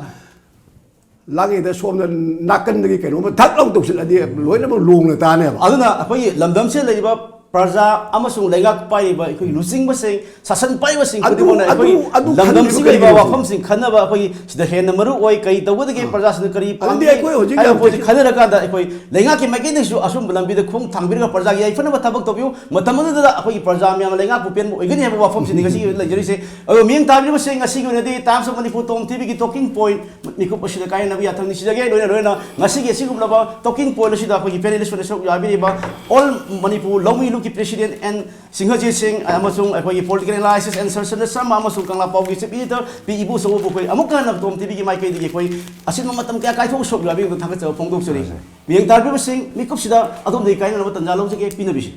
ꯂꯥꯡꯉꯤꯉꯩꯗ ꯁꯣꯝꯗ ꯅꯥꯀꯟꯗꯒꯤ ꯀꯩꯅꯣꯝꯃ ꯊꯛ ꯂꯥꯎ ꯇꯧꯁꯤꯜꯂꯗꯤ ꯂꯣꯏꯅꯃꯛ ꯂꯣꯡꯅ ꯇꯥꯅꯦꯕ꯫ ꯑꯗꯨꯅ ꯑꯩꯈꯣꯏꯒꯤ ꯂꯝꯗꯝꯁꯤꯗ ꯂꯩꯔꯤꯕ ꯄ꯭ꯔꯖꯥ ꯑꯃꯁꯨꯡ ꯂꯩꯉꯥꯛ ꯄꯥꯏꯔꯤꯕ ꯑꯩꯈꯣꯏꯒꯤ ꯂꯨꯆꯤꯡꯕꯁꯤꯡ, ꯁꯥꯁꯟ ꯄꯥꯏꯕꯁꯤꯡ ꯑꯗꯨ- ꯈꯨꯗꯤꯡꯃꯛꯅ ꯑꯗꯨ- ꯑꯩꯈꯣꯏꯒꯤ ꯑꯗꯨ ꯂꯝꯗꯝꯁꯤꯒꯤ ꯈꯟꯕꯤꯕ ꯑꯣꯏꯕ ꯀꯩꯅꯣꯁꯦ꯫ ꯋꯥꯐꯝꯁꯤꯡ ꯈꯟꯅꯕ ꯑꯩꯈꯣꯏꯒꯤ ꯁꯤꯗ ꯍꯦꯟꯅ ꯃꯔꯨ ꯑꯣꯏ꯫ ꯀꯔꯤ ꯇꯧꯒꯗꯒꯦ, ꯄ꯭ꯔꯖꯥꯁꯤꯡꯅ ꯀꯔꯤ ꯑꯗꯨꯗꯤ ꯄꯥꯝꯃꯤ ꯑꯩꯈꯣꯏ ꯍꯧꯖꯤꯛ ꯍꯥꯏꯕ ꯌꯥꯝ ꯄꯣꯠꯁꯤ ꯈꯟꯅꯔꯀꯥꯟꯗ ꯑꯩꯈꯣꯏ ꯂꯩꯉꯥꯛꯀꯤ ꯃꯥꯏꯀꯩꯗꯒꯤꯁꯨ ꯑꯆꯨꯝꯕ ꯂꯝꯕꯤꯗ ꯈꯣꯡ ꯊꯥꯡꯕꯤꯔꯒ ꯄ꯭ꯔꯖꯥꯒꯤ ꯌꯥꯏꯐꯅꯕ ꯊꯕꯛ ꯇꯧꯕꯤꯌꯨ꯫ ꯃꯇꯝ ꯑꯗꯨꯗ ꯑꯩꯈꯣꯏꯒꯤ ꯄ꯭ꯔꯖꯥ ꯃꯌꯥꯝꯅ ꯂꯩꯉꯥꯛꯄꯨ ꯄꯦꯟꯕ ꯑꯣꯏꯒꯅꯤ ꯍꯥꯏꯕ ꯋꯥꯐꯝꯁꯤꯅꯤ ꯉꯁꯤꯒꯤ ꯑꯣꯏꯅ ꯂꯩꯖꯔꯤꯁꯦ꯫ ꯑꯗꯣ ꯃꯤꯠꯌꯦꯡ ꯇꯥꯕꯤꯔꯤꯕꯁꯤꯡ, ꯉꯁꯤꯒꯤ ꯑꯣꯏꯅꯗꯤ Times of Manipur ꯇꯣꯝ ꯇꯤꯚꯤꯒꯤ ꯇꯣꯀꯤꯡ ꯄꯣꯏꯟ ꯃꯤꯀꯨꯞ ꯑꯁꯤꯗ ꯀꯥꯏꯅꯅꯕ ꯌꯥꯊꯪ ꯅꯤꯡꯁꯤꯖꯒꯦ꯫ ꯂꯣꯏꯅ ꯂꯣꯏꯅꯅ ꯉꯁꯤꯒꯤ ꯑꯁꯤꯒꯨꯝꯂꯕ ꯇꯣꯀꯤꯡ ꯄꯣꯏꯟ ꯑꯁꯤꯗ ꯑꯩꯈꯣꯏꯒꯤ ꯄꯦꯅꯦꯂꯤꯁ ꯑꯣꯏꯅ ꯁꯔꯨꯛ ꯌꯥꯕꯤꯔꯤꯕ All Manipur ꯂꯧꯃꯤ ꯂꯨꯞꯀꯤ president N ꯁꯤꯡꯍꯖꯤꯠ ꯁꯤꯡ ꯑꯃꯁꯨꯡ ꯑꯩꯈꯣꯏꯒꯤ political analysis N ꯁꯔꯆꯟꯗ꯭ꯔ ꯁꯔꯃ ꯑꯃꯁꯨꯡ ꯀꯪꯂꯥꯄꯥꯎꯒꯤ chief editor P ꯏꯕꯣꯆꯧꯕꯨ ꯑꯩꯈꯣꯏ ꯑꯃꯨꯛꯀ ꯍꯟꯅ ꯇꯣꯝ ꯇꯤꯚꯤꯒꯤ ꯃꯥꯏꯀꯩꯗꯒꯤ ꯑꯩꯈꯣꯏ ꯑꯆꯤꯟꯕ ꯃꯇꯝ ꯀꯌꯥ ꯀꯥꯏꯊꯣꯛꯑ ꯁꯔꯨꯛ ꯌꯥꯕꯤꯕꯗ ꯊꯥꯒꯠꯆꯕ ꯐꯣꯡꯗꯣꯛꯆꯔꯤ꯫ ꯃꯤꯠꯌꯦꯡ ꯇꯥꯕꯤꯔꯤꯕꯁꯤꯡ, ꯃꯤꯀꯨꯞꯁꯤꯗ ꯑꯗꯣꯝꯗꯒꯤ ꯀꯥꯏꯅꯅꯕ ꯇꯥꯟꯖꯥ ꯂꯧꯖꯒꯦ, ꯄꯤꯅꯕꯤꯁꯤ꯫